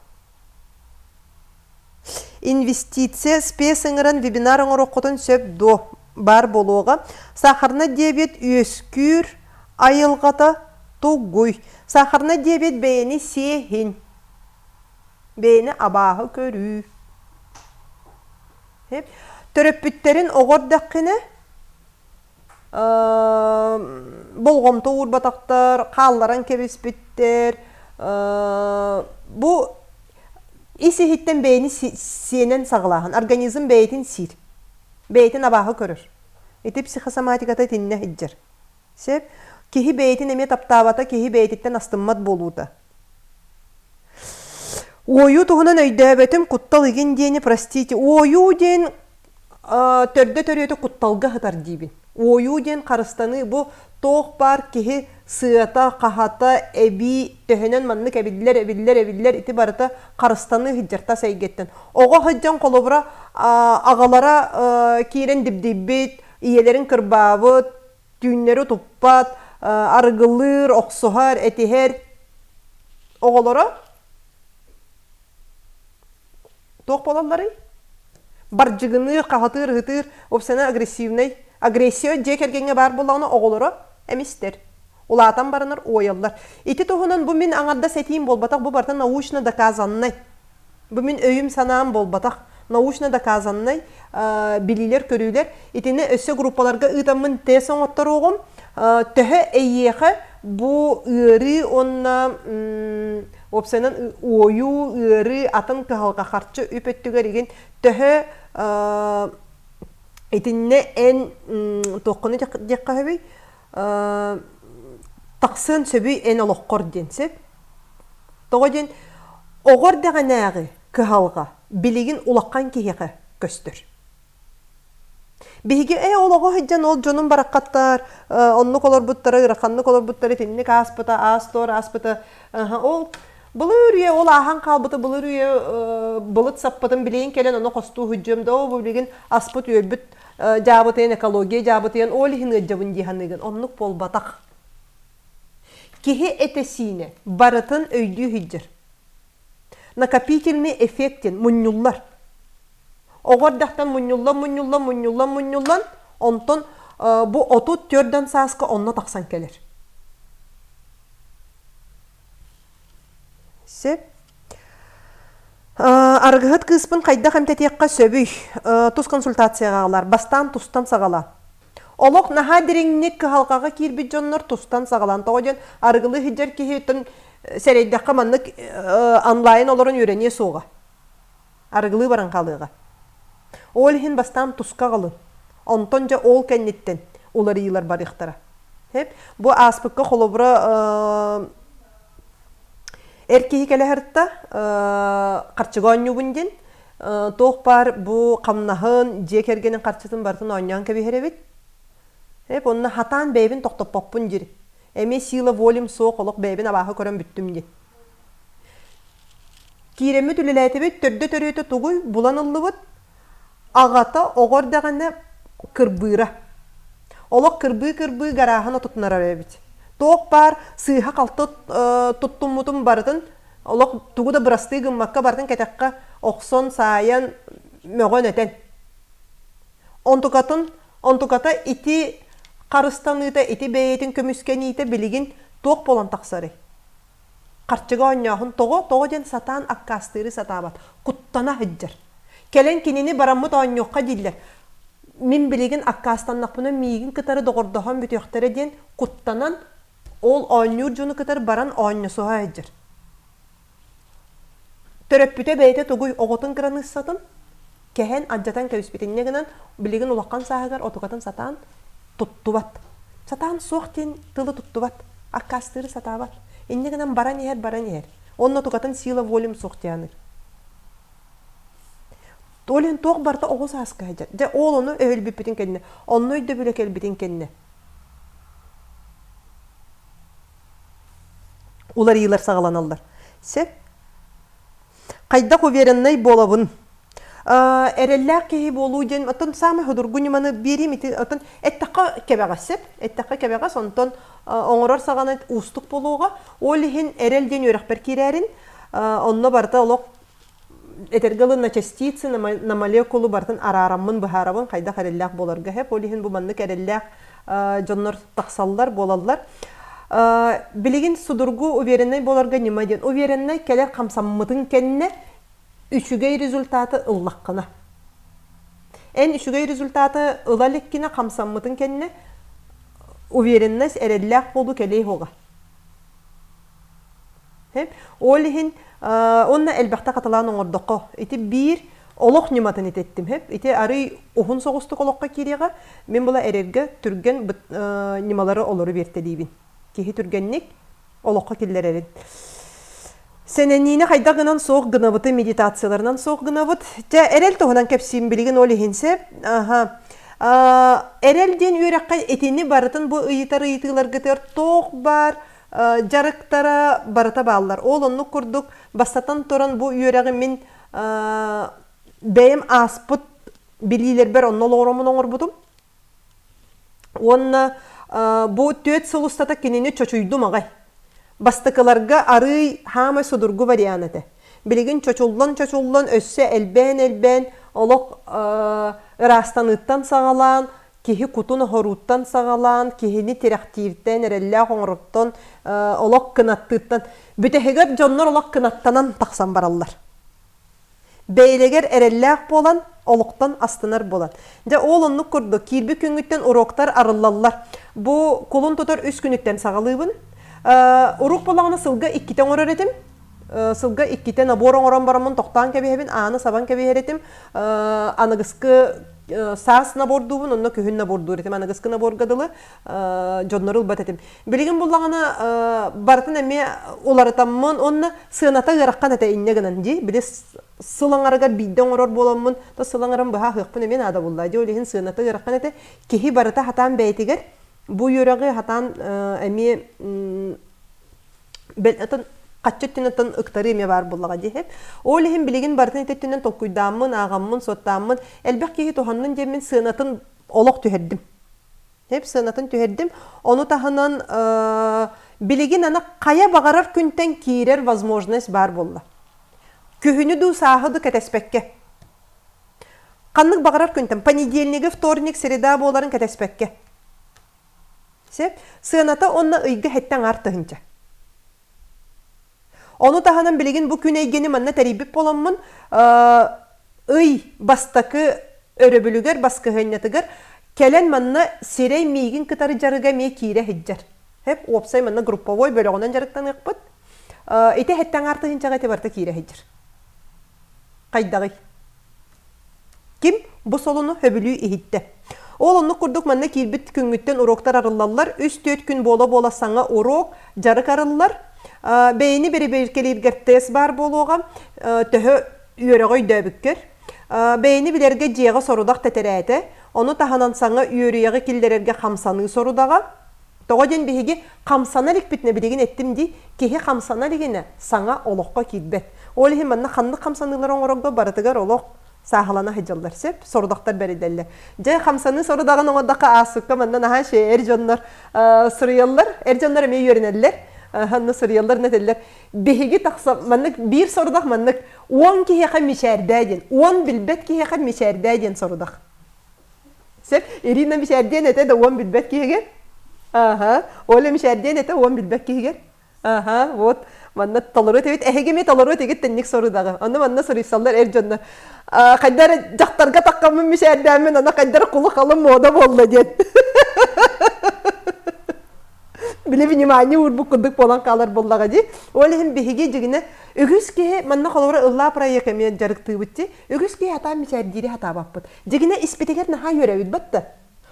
Инвестиция спец ыҥыран вебинар оҥоруоххутун сөп дуо? Баар буолуоҕа. Сахарнай диабет үөскүүр айылҕата тугуй? Сахарнай диабет бэйэни сиэһин. Бэйэни абааһы көрүү. Төрөппүттэрин оҕо эрдэххинэ болҕомто уурбатахтар, хаалларан кэбиспиттэр. Бу ис-иһиттэн бэйэни сиэнэн саҕалааһын, организм бэйэтин сиир, бэйэтин абааһы көрөр. Ити психосоматиката итиннэ сылдьар. Сөп? Киһи бэйэтин эмиэ таптаабата, киһи бэйэтиттэн астыммат буолуута. Уойуу туһунан өйдөөбөтүм, куттал игин диэни простите. Уойуу диэн төрдө төрүөтэ кутталга сытар диибин. Уойуу диэн харыстаныы бу туох баар киһи сыата, хаһата, эбии төһөнөн маннык эбиллэр, эбиллэр, эбиллэр ити барыта харыстаныы сылдьар тас эйгэттэн. Оҕо сылдьан холобура аҕалара киирэн дибдийбит, ийэлэрин кырбаабыт, түүннэри утуппат, арыгылыыр, охсуһар, этиһэр оҕолоро туох буолалларый? Бардьыгыныыр, хаһытыыр, ыһытыыр, уопсайынан агрессивнай. Агрессия дьиэ кэргэҥҥэ баар буоллаҕына оҕолоро эмистэр. Улаатан баранар уойаллар. Ити туһунан бу мин аҥардас этиим буолбатах, бу барыта научно доказаннай. Бу мин өйүм-санаам буолбатах. Научно доказаннай билиилэр-көрүүлэр. Итини өссө группаларга ыытаммын тест оҥотторуоҕум. Төһө эйиэхэ бу ыарыы уонна уопсайынан уойуу, ыарыы, атын кыһалҕа харчы үп өттүгэр игин төһө итиннэ эн туоххуну диэххэ сөбүй тахсыан сөбүй эн олоххор диэн сөп Тоҕо диэн оҕо эрдэҕинээҕи кыһалҕа билигин улахан киһиэхэ көстөр. Биһиги ээ ол оҕо сылдьан ол дьонум бараххаттар, оннук олорбуттара, ыараханнык олорбуттара итинник ааспыта, аас-туор ааспыта. Ол былыр үйэ ол ааһан хаалбыта былыр үйэ былыт саппытын билигин кэлэн ону хостуу сылдьыам да, ол билигин аспыт-үөлбүт дьаабытыйан, экология дьаабытыйан ол иһин ыалдьабын дии саныыгын. Оннук буолбатах. Киһи этэ-сиинэ барытын өйдүү сылдьар. Накопительный эффектин мунньуллар. Оҕо эрдэхтэн мунньуллан, мунньуллан, мунньуллан, мунньуллан, онтон бу 34 сааска онно тахсан кэлэр. Сөп. Арыгыһыт кыыспын хайдах эмтэтиэххэ сөбүй? Тус консультацияҕа аҕалар. Бастаан тустан саҕала. Олох наһаа дириҥник кыһалҕаҕа киирбит дьоннор тустан саҕалаан тоҕо диэн арыгылыы сылдьар киһиттэн сэрэйдэххэ маннык онлайн олорон үөрэниэ суоҕа. Арыгылыы баран хаалыаҕа. Ол иһин бастаан туска аҕалын. Онтон дьэ ол кэнниттэн уларыйыылар барыахтара. Бу ааспыкка холобура эр киһи кэлэ сырытта харчыга оонньуубун диэн туох баар бу хамнаһын, дьиэ кэргэнин харчытын барытын оонньоон кэбиһэр эбит. Эп онно хатаан бэйэбин тохтоппоппун диир. Эмиэ сила волям суох олох бэйэбин абааһы көрөн бүттүм диэн. Киирэммит үлэлээтибит, төрдө төрүөтэ тугуй булан ыллыбыт. Аҕата оҕо эрдэҕинэ кырбыыра. Олох кырбыы-кырбыы гарааһын отутунарар эбит. Туох баар сыыһа-халты туттуммутун барытын олох тугу да бырастыы гыммакка барытын кэтэххэ охсон, саайан, мөҕөн-этэн. Онтукатын, онтуката ити харыстаныыта, ити бэйэтин көмүскэниитэ билигин туох буолан тахсарый? Харчыга оонньооһун тоҕо? Тоҕо диэн сатаан аккаастыыры сатаабат, куттана сылдьар. Кэлэн кинини бараммыт оонньуохха дииллэр. Мин билигин аккаастаннахпына миигин кытары доҕордоһон бүтүөхтэрэ диэн куттанан. Ол оонньуур дьону кытары баран оонньосуһа сылдьар. Төрөппүтэ бэйэтэ тугуй оҕотун кыраныыссатын кэһэн алдьатан кэбиспит. Инньэ гынан билигин улахан сааһыгар отукатын сатаан туттубат. Сатаан суох диэн тылы туттубат. Аккаастыыры сатаабат. Инньэ гынан баран иһэр, баран иһэр. Онно отукатын сила волям суох диэн Ол иһин туох барыта оҕо сааска сылдьар. Дьэ ол ону өһүлбүппүтүн кэннэ, онно өйдөбүлэ кэлбитин кэннэ уларыйыылар саҕаланаллар. Сөп. Хайдах увереннай буолабын? Эрэллээх киһи буолуу диэн оттон саамай судургу ньыманы биэриим ити оттон эттэххэ кэбэҕэс сөп. Эттэххэ кэбэҕэс онтон оҥорор саҕана уустук буолуоҕа. Ол иһин эрэл диэн үөрэхпэр киирээрин онно барыта олох этэргэ дылы на частицы, на молекулу барытын араараммын быһаарабын хайдах эрэллээх буоларга сөп. Ол иһин бу маннык эрэллээх дьоннор тахсаллар, буолаллар. Билигин судургу увереннай буоларга ньыма диэн. Увереннай кэлэр хамсаммытын кэннэ үчүгэй результаты ыллаххына. Эн үчүгэй результаты ыла иликкинэ хамсаммытын кэннэ уверенность, эрэллээх буолуу кэлиэ суоҕа. Ол иһин уонна элбэхтэ хатылаан оҥордоххо ити биир олох ньыматын итэттим. Ити арый уһун соҕустук олоххо киириэҕэ. Мин була эрэргэ түргэн ньымалары олору биэртэлиибин. Киһи түргэнник олоххо киллэрэрин. Сэнэниини хайдах гынан суох гынабыты медитацияларынан суох гынабыт. Дьэ, эрэл туһунан кэпсиим билигин ол иһин сөп. Аха. Эрэл диэн үөрэххэ итини барытын бу ыйытар ыйытыыларгытыгар туох баар дьарыктара барыта бааллар. Ол оннук курдук бастатан туран бу үөрэҕи мин бэйэм ааспыт билиилэрбэр онно олоҕураммын оҥорбутум. Уонна бу түөрт сыл устата кинини чочуйдум аҕай. Бастакыларга арыый хаамай судургу вариант этэ. Билигин чочуллан-чочуллан өссө элбээн-элбээн олох ыраастаныыттан саҕалаан киһи кутун оһорууттан саҕалаан, киһини тирэхтииртэн, эрэллээх оҥороттон, олох кынаттыыттан бүтэһигэр дьоннор олох кынаттанан тахсан бараллар. Бэйэлэгэр эрэллээх буолан, олохтон астынар буолан. Дьэ, ол оннук курдук, киирбит күҥҥүттэн уроктар арыллаллар. Бу кулун тутар үс күнүттэн саҕалыыбын. Уруок буоллаҕына сылга иккитэ оҥорор этим. Сылга иккитэ набор оҥорон бараммын тохтоон кэбиһэбин, ааны сабан кэбиһэр этим. Аныгыскы саас набордуубун, онно күһүн набордуур этим. Аныгыскы наборга дылы дьоннору ылбат этим. Билигин буллаҕына барытын эмиэ уларытаммын уонна сыаната ыарахан этэ инньэ гынан дии. Били сыл аҥарыгар биирдэ оҥорор буоламмын, то сыл аҥарын быһа аһыахпын эмиэ наада булла. Дии ол иһин сыаната ыарахан этэ. Киһи барыта хатаан бэйэтигэр бу үөрэҕи хатаан эмиэ атын хаччы өттүнэн ыктарыы эмиэ баар буоллаҕа дии. Ол иһин билигин барытын ити өттүнэн толкуйдааммын, ааҕаммын, суоттааммын, элбэх киһи туһаннын диэммин сыанатын олох түһэрдим. Хеп сыанатын түһэрдим. Ону таһынан билигин аны хайа баҕарар күнтэн киирэр возможность баар буолла. Күһүнү дуу, сааһы дуу кэтэспэккэ. Ханнык баҕарар күнтэн, понедельнигы, вторник, среда буоларын кэтэспэккэ. Сөп. Сыаната уонна ыйга сэттэ аҥаар тыһыынча. Ону таһынан билигин бу күн эйгэни манна тэрийбит буоламмын, ый бастакы өрөбүлүгэр, баскыһыанньатыгар кэлэн манна сирэй миигин кытары дьарыга эмиэ киирэ сылдьар. Хэп, уопсай манна групповой бөлөҕүнэн дьарыктаныахпыт. Ити сэттэ аҥаар тыһыынчаҕа ити барыта киирэ сылдьар. Хайдаҕый? Ким бу солуну сөбүлүү иһиттэ? Ол оннук курдук манна киирбит күҥҥүттэн уроктар арыллаллар. Үс-түөрт күн буола-буола саҥа урок, дьарык арыллар. Бэйэни бэрэбиэркэлииргэр тест баар буолуоҕа. Төһө үөрэҕи өйдөөбүккэр. Бэйэни билэргэ дьиэҕэ сорудах тэтэрээтэ. Ону таһынан саҥа үөрүйэҕи киллэрэргэ хамсаныы сорудаҕа. Тоҕо диэн биһиги хамсана иликпитинэ билигин эттим дии, киһи хамсана илигинэ саҥа олоххо киирбэт. Ол иһин манна ханнык хамсаныылары оҥорорго барытыгар олох сааһылана сылдьаллар сөп, сорудахтар бэриллэллэр. Дьэ, хамсаныы сорудаҕын оҥордоххо ааспыкка манна наһаа үчүгэй эр дьоннор суруйаллар, эр дьоннор эмиэ үөрэнэллэр, онно суруйаллар, этэллэр. Биһиги тахса маннык биир сорудах маннык уон киһиэхэ мичээрдээ диэн, уон билбэт киһиэхэ мичээрдээ диэн сорудах. Сөп. Ирина мичээрдиэн этэ да уон билбэт киһигэр. Аха. Оля мичээрдиэн этэ уон билбэт киһигэр. Аха, вот. Манна толору этибит. Эһиги эмиэ толору этигит тэнник сорудаҕы. Онно манна суруйсаллар эр дьоннор. Хайдар дьахтарга таххаммын мичээрдээммин, ана хайдар кулу-халы мода буолла диэн. Били внимание уурбут курдук буолан хаалар буоллаҕа дии. Ол иһин биһиги дьигинэ үгүс киһи манна холобура ыллаа проект эмиэ дьарыктыыбыт дии. Үгүс киһи хатаан мичээрдиири хатаабаппыт. Дьигинэ испитигэр наһаа үөрэбит батта.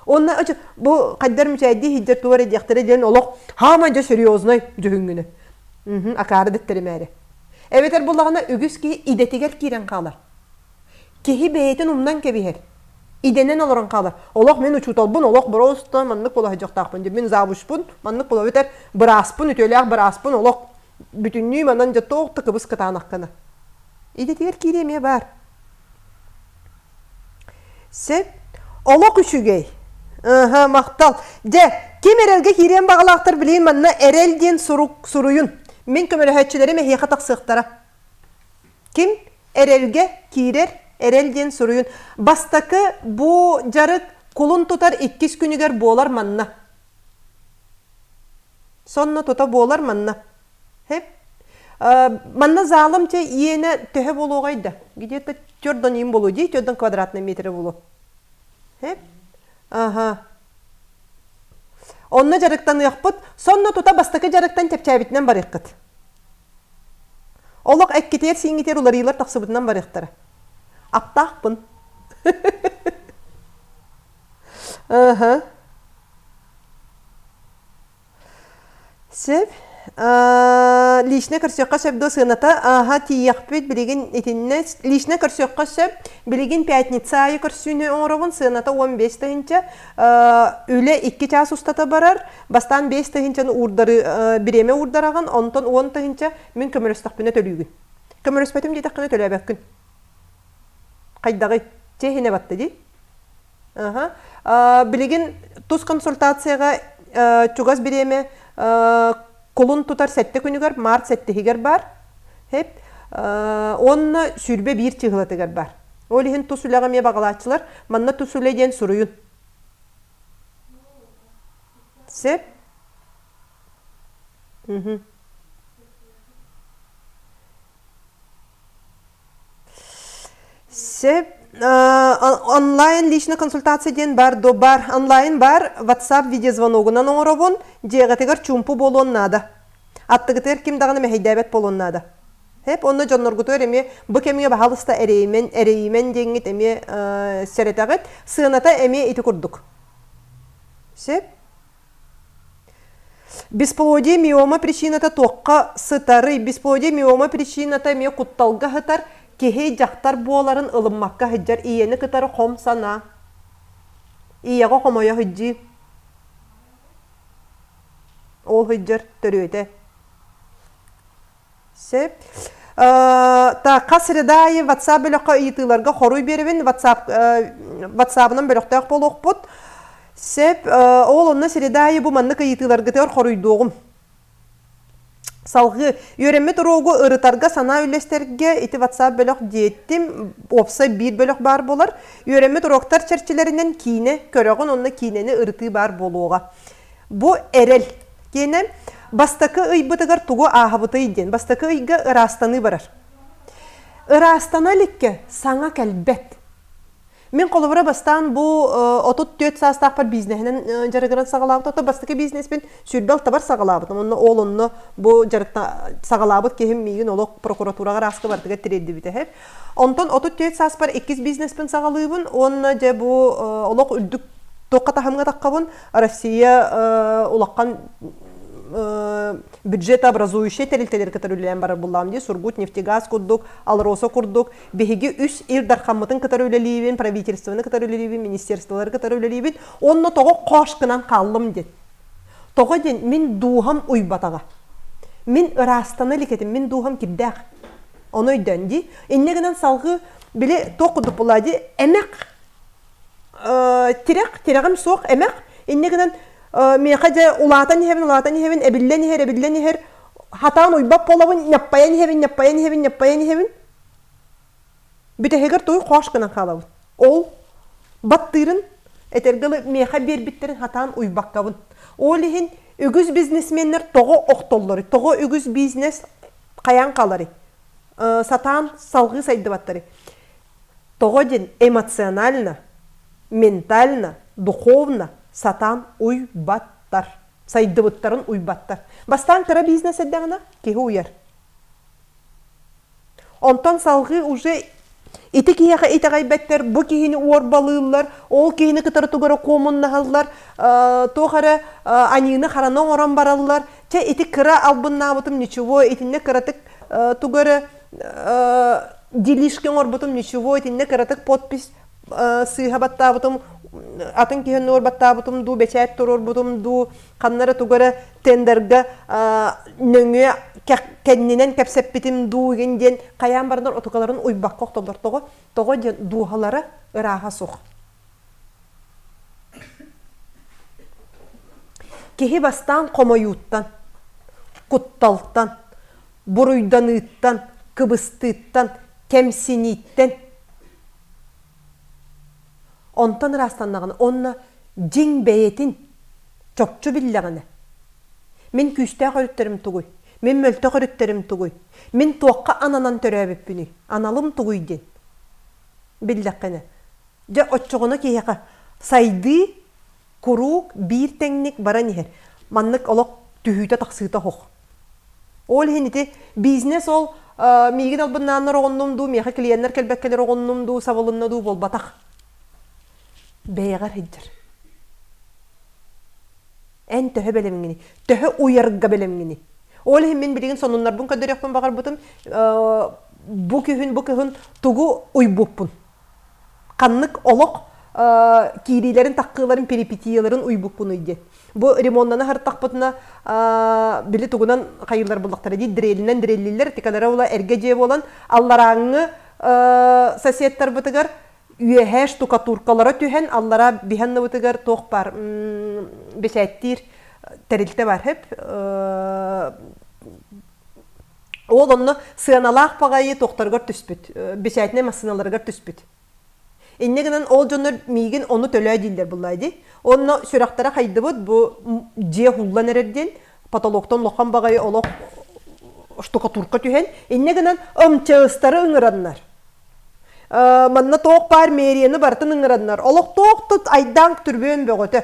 Онно бу хайдар мичээрдии иһдэр тугар диэхтэрэ диэн олох хаама дьэ серьезный дьүһүҥҥүнэ. Акаары дэттэримээри. Эбэтэр буллаҕына үгүс киһи идэтигэр киирэн хаалар. Киһи бэйэтин умнан кэбиһэр. Идэнэн олорон хаалар. Олох мин учууталбын, олох просто маннык буола сылдьыахтаахпын диэн. Мин завучпун, маннык буола эбэтэр бырааспын, үтүөлээх бырааспын, олох бүтүннүү манан дьэ туох да кыбыс кытаанах гына. Идэтигэр киириэ эмиэ баар. Сөп. Олох үчүгэй. Ыһа, махтал. Дьэ, ким эрэлгэ киириэн баҕалаахтар билигин манна эрэл диэн сурук суруйун. Мин көмөлөһөөччүлэрим эһиэхэ тахсыахтара. Ким эрэлгэ киирэр, эрэл диэн суруйун. Бастакы бу дьарык кулун тутар иккис күнүгэр буолар манна. Сонно тута буолар манна. Хэп. Манна залым те иэнэ төһө буолуоҕай да? Где-то төрдөн иин буолуо дии, төрдөн квадратный метрэ буолуо. Хэп. Ага. Онно дьарыктаныахпыт. Сонно тута бастакы дьарыктан чэпчээбитинэн барыаххыт. Олох эккитиэр-сииҥҥитиэр уларыйыылар тахсыбытынан барыахтара. Аптаахпын. Ыһы. Сөп. Лично көрсүөххэ сөп дуо сыаната? Аха, тиийиэхпит билигин итиннэ. Лично көрсүөххэ сөп. Билигин пятница аайы көрсүүнү оҥоробун. Сыаната 15 тыһыынча. Үлэ 2 чаас устата барар. Бастаан 5 тыһыынчаны уурдары бириэмэ уурдараҕын, онтон 10 тыһыынча мин көмөлөстөхпүнэ төлүүгүн. Көмөлөспөтүм диэтэххинэ төлөөбөккүн. Хайдаҕый? Чиэһинэ батта дии. Аха. Билигин тус консультацияҕа чугас бириэмэ кулун тутар сэттэ күнүгэр, март сэттиһигэр баар. Хэп. Уонна 21 чыһылатыгар баар. Ол иһин тус үлэҕэ эмиэ баҕалааччылар манна тус үлэ диэн суруйун. Сөп. Мгм. Сөп. Онлайн личная консультация диэн бар до бар. Онлайн бар WhatsApp видеозвоногунан оҥоробун. Дьиэҕитигэр чуумпу буолуон наада. Аттыгытыгар ким даҕаны мэһэйдээбэт буолуон наада. Хэп, онно дьонноргутугар эмиэ бу кэмҥэ баһаалыста эрэйимэн, эрэйимэн диэҥҥит эмиэ сэрэтэҕит. Сыаната эмиэ ити курдук. Сөп. Бесплодие миома причината туохха сытарый? Бесплодие миома причината эмиэ кутталга сытар, киһи дьахтар буоларын ылыммакка сылдьар ийэни кытары хом санаа. Ийэҕэ хомойо сылдьыы. Ол сылдьар төрүөтэ. Сөп. Так, хас среда аайы WhatsApp бөлөххө ыйытыыларга хоруй биэрэбин. WhatsApp WhatsApp-ынан бөлөхтөөх буолуохпут. Сөп. Ол онно среда аайы бу маннык ыйытыыларгытыгар хоруйдуоҕум. Салгыы үөрэммит уруогу ырытарга санаа үллэстэргэ ити WhatsApp бөлөх диэттим. Уопсай биир бөлөх баар буолар. Үөрэммит уруоктар чэрчилэринэн киинэ көрөҕүн онно киинэни ырытыы баар буолуоҕа. Бу эрэл. Киэнэ бастакы ыйбытыгар тугу ааһабытый диэн бастакы ыйга ыраастаныы барар. Ыраастана иликкэ саҥа кэлбэт. Мин холобура бастаан бу 34 саастаахпар бизнеһинэн дьарыгыран саҕалаабыт. Ото бастакы бизнеспин сүүрбэ алтабар саҕалаабытым. Онно ол онно бу дьарыкта саҕалаабыт киһим миигин олох прокуратураҕа ырааска бардыгар тириэрдибитэ. Онтон 34 сааспар иккис бизнеспин саҕалыыбын уонна дьэ бу олох үрдүк туохха таһымҥа таххабын Россия улахан бюджетообразующай тэрилтэлэри кытары үлэлээн барар буллаҕым дии Сургут нефтегаз курдук Алроса курдук биһиги үс Ил Дархаммытын кытары үлэлиибин правительствоны кытары үлэлиибин министерстволары кытары үлэлиибин онно тоҕо хош гынан хааллым диэн тоҕо диэн мин дууһам уйбатаҕа мин ыраастана илик этим мин дууһам кирдээх ону өйдөөн дии инньэ гынан салгыы били туох курдук буолла дии эмэх тирэх, тирэҕим суох эмэх. Инньэ гынан миэхэ дьэ улаатан иһэбин, улаатан иһэбин, эбиллэн иһэр, эбиллэн иһэр, хатаан уйбат буолабын, ньаппайан иһэбин, ньаппайан иһэбин, ньаппайан иһэбин. Бүтэһигэр тугу хош гынан хаалабын. Ол баттыырын этэргэ дылы миэхэ биэрбиттэрин хатаан уйбаккабын. Ол иһин үгүс бизнесменнэр тоҕо охтоллоруй, тоҕо үгүс бизнес хайаан хааларый? Сатаан салҕыы сайдыбаттарый? Тоҕо диэн эмоционально, ментально, духовно сатаан уйбаттар. Сайдыбыттарын уйбаттар. Бастаан кыра бизнес эрдэҕинэ киһи уйар. Онтон салҕыы уже ити киһиэхэ итэҕэйбэттэр, бу киһини уорбалыыллар, ол киһини кытары тугу эрэ куомуннаһаллар, туох эрэ аньыыны-хараны оҥорон бараллар. Чэ, ити кыра албыннаабытым ничего, итиннэ кыратык тугу эрэ делишки оҥорбутум ничего, итиннэ кыратык подпись сыыһа баттаабытым, атын киһи оннугар баттаабытым дуу, бэчээт туруорбутум дуу, ханна эрэ тугу эрэ тендергэ нөҥүө кэннинэн кэпсэппитим дуу игин диэн хайаан баранар отукаларын уйбакка охтоллор тоҕо тоҕо диэн дууһалара ырааһа суох киһи бастаан хомойууттан кутталтан буруйданыыттан кыбыстыыттан кэмсинииттэн Онтон ыраастаннаҕына уонна дьиҥ бэйэтин чопчу биллэҕинэ, мин күүстээх өрүттэрим тугуй, мин мөлтөх өрүттэрим тугуй, мин туохха ананан төрөөбүппүнүй, аналым тугуй диэн биллэххинэ, дьэ оччоҕуна киһиэхэ сайдыы куруук биир тэҥник баран иһэр. Маннык олох түһүүтэ-тахсыыта оһох. Ол иһин ити бизнес ол миигин албыннааннар оҕоннум дуу, миэхэ клиеннэр кэлбэккэлэр оҕоннум дуу, сабылынна дуу буолбатах. Бэйэҕэр сылдьар. Эн төһө бэлэмҥиний? Төһө уйарга бэлэмҥиний? Ол иһин мин билигин сонуннарбын көрдөрүөхпүн баҕарбытым, бу күһүн, бу кыһын тугу уйбуппун. Ханнык олох киириилэрин, таххыыларын, перипетияларын уйбуппунуй диэн. Бу ремоннаны хартахпытына били тугунан хайыылар буллахтара дии дрелинэн дреллииллэр тикалара ула эргэ дьиэ буолан алларааҥҥы соседтарбытыгар үөһээ штукатуркалара түһэн аллараа биһанныбытыгар туох баар бэчээттиир тэрилтэ бар хэп ол онно сыаналаах баҕайы туохтарыгар түспүт бэчээтинэй массыыналарыгар түспүт Инньэ гынан ол дьоннор миигин ону төлөө дииллэр буллаа дии. Онно сүрэхтэрэ хайдыбыт бу дьиэ хуллан эрэр диэн потолоктон улахан баҕайы олох штукатурка түһэн инньэ гынан МЧСтары ыҥыраннар. Манна туох баар мэрияны барытын ыҥыраннар. Олох туох тут айдаан түрбүөн бөҕөтө.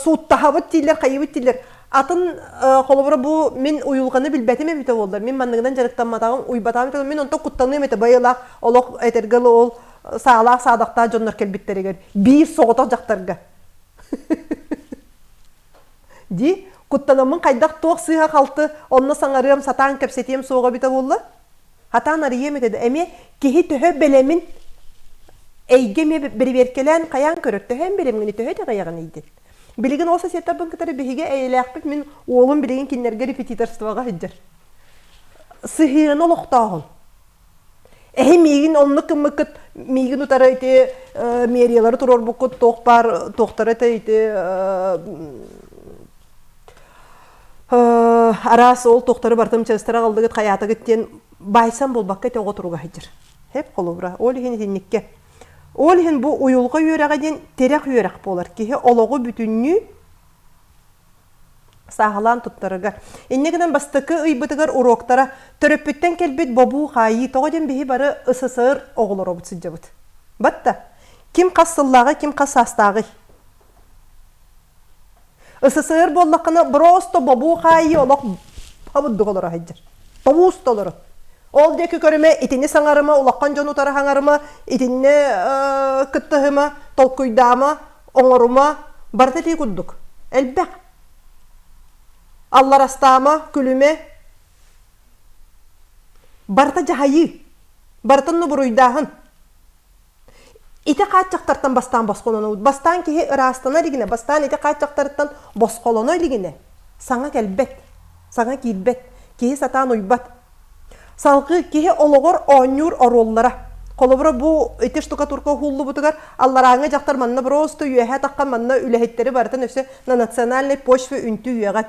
сууттаһабыт дииллэр, хайыбыт дииллэр. Атын холобура бу мин уйулҕаны билбэтим эбитэ буоллар, мин манныгынан дьарыктамматаҕым, уйбатаҕым эбитэ мин онтон куттаныам этэ байылаах олох этэргэ ол саалаах саадахтаах дьоннор кэлбиттэригэр биир соҕотох дьахтарга. Дии, куттанаммын хайдах туох сыыһа-халты онно саҥарыам, сатаан кэпсэтиэм суоҕа эбитэ буолла. Хатаан арыйыам этэ да, эмиэ киһи төһө бэлэмин эйгэ эмиэ бэрэбиэркэлээн хайаан көрөр, төһө эн бэлэмҥиний, төһө итэҕэйэҕиний диэн. Билигин ол соседтарбын кытары биһиги эйэлээхпит, мин уолум билигин кинилэргэ репетиторствоҕа сылдьар. Сыһыаны олохтооһун. Эһи миигин оннук гыммыккыт, миигин утары ити мериялары туруорбуккут, туох баар туохтара этэ ити араас ол туохтары барытын чэстэрэ аҕаллыгыт хайаатыгыт диэн баайсан буолбакка ити оҕо туруга сылдьар. Хэп холобура. Ол иһин итинниккэ. Ол иһин бу уйулҕа үөрэҕэ диэн тирэх үөрэх буолар. Киһи олоҕу бүтүннүү сааһылаан туттарыгар. Инньэ гынан бастакы ыйбытыгар уроктара төрөппүттэн кэлбит бобуу-хаайыы тоҕо диэн биһи бары СССР оҕолоробут сылдьабыт. Батта ким хас сыллааҕый, ким хас саастааҕый? СССР буоллаххына просто бобуу-хаайыы олох хабырдык олоро сылдьар. Тобуус толору. Ол диэки көрүмэ, итини саҥарыма, улахан дьон утары саҥарыма, итиннэ кыттыһыма, толкуйдаама, оҥорума, барыта ити курдук. Элбэх. Алларастаама, күлүмэ. Барыта дьаһайыы. Барытын буруйдааһын. Ити хааччахтартан бастаан босхолонобут. Бастаан киһи ыраастана илигинэ, бастаан ити хааччахтарыттан босхолоно илигинэ, саҥа кэлбэт, саҥа киирбэт, киһи сатаан уйбат. Салгыы киһи олоҕор оонньуур оруоллара. Холобура бу ити штукатурка уһуллубутугар алларааҥҥы дьахтар манна просто үөһэ таххан манна үлэһиттэри барытын өссө на национальной почве үнтү үөҕэн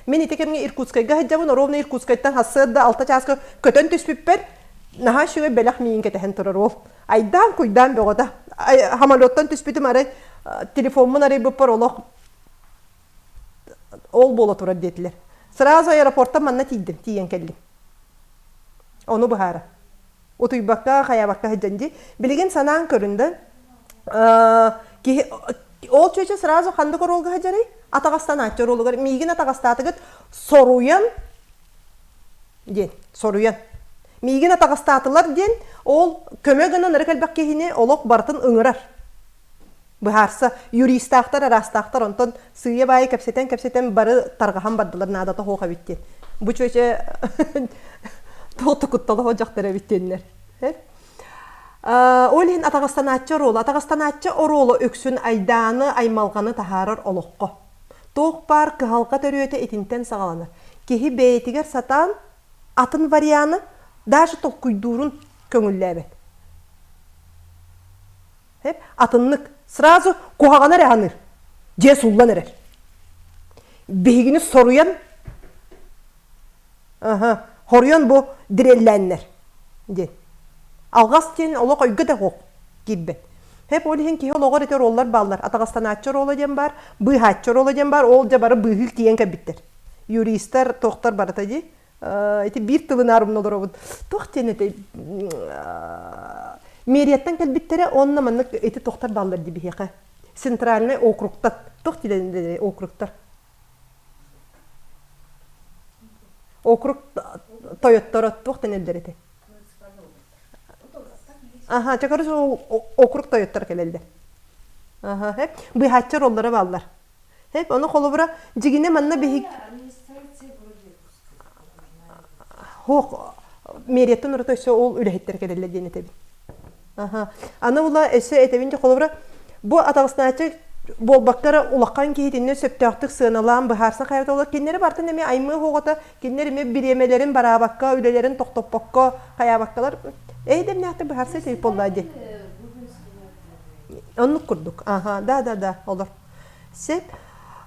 Мин ити кэмҥэ Иркутскайга сылдьабын, ровно Иркутскайтан сарсыарда алта чааска көтөн түспүппэр наһаа үчүгэй бэлэх миигин кэтэһэн турар уол. Айдаан-куйдаан бөҕөтө. Самолеттан түспүтүм арай телефоммун арыйбыппар олох ол буола турар диэтилэр. Сразу аэропортан манна тиийдим, тиийэн кэллим. Ону быһаара. Утуйбакка, хайаабакка сылдьан дии. Билигин санаан көрүн да, киһи Ол чүөчэ сразу ханнык оруолга сылдьарый? Атаҕастанааччы оруолугар миигин атаҕастаатыгыт соруйан диэн, соруйан. Миигин атаҕастаатылар диэн ол көмө гынан ырык элбэх киһини олох барытын ыҥырар. Быһаарса, юристаахтар, араастаахтар онтон сыыйа-баайы кэпсэтэн-кэпсэтэн бары тарҕаһан бардылар наадата суох эбит диэн. Бу чүөчэ туох да куттала дьахтар эбит диэннэр. Ол иһин атаҕастанааччы оруола. Атаҕастанааччы оруола үксүн айдааны, аймалҕаны таһаарар олоххо. Туох баар кыһалҕа төрүөтэ итинтэн саҕаланар. Киһи бэйэтигэр сатаан атын варианы даже толкуйдуурун көҥүллээбэт. Атыннык сразу куһаҕаны эрэ аныыр. Дьиэ суллан эрэр. Биһигини соруйан Аха, хоруйан бу дирэллээннэр диэн. Алҕас диэн олох өйгө да суох киирбэт. Хэп ол иһин киһи олоҕор ити оруоллар бааллар. Атаҕастанааччы оруола диэн баар, быыһааччы оруола диэн баар, ол дьэ бары быыһыыр тиийэн кэлбиттэр. Юристар, туохтар барыта дии. Ити биир тылын аарымна олоробут. Туох диэн этэй? Мэрияттан кэлбиттэрэ уонна маннык ити туохтар бааллар дии биһиэхэ. Центральный округтар. Туох диэн округтар? Округ тойотторо туох дэнэллэр этэй? Аха, чэ короче, округ тойоттор кэлэллэр. Аха, хэп. Быыһааччы роллара бааллар. Хэп, ону холобура, дьигинэ манна биһик Хоох, мэрияттан ураты өссө ол үлэһиттэр кэлэллэр диэн этэбин. Аха. Аны ула өссө этэбин дьэ холобура бу атаҕаснааччы буолбакка эрэ улахан киһитиннэ сөптөөхтүк сыаналаан быһаарсан хайата олор кинилэри бартын эмиэ аймыы оһоҕото кинилэр эмиэ бириэмэлэрин бараабакка үлэлэрин тохтоппокко хайаабаккалар эй дэмнээхтик быһаарса этэбит буоллаа диэн оннук курдук аха да да да олор сеп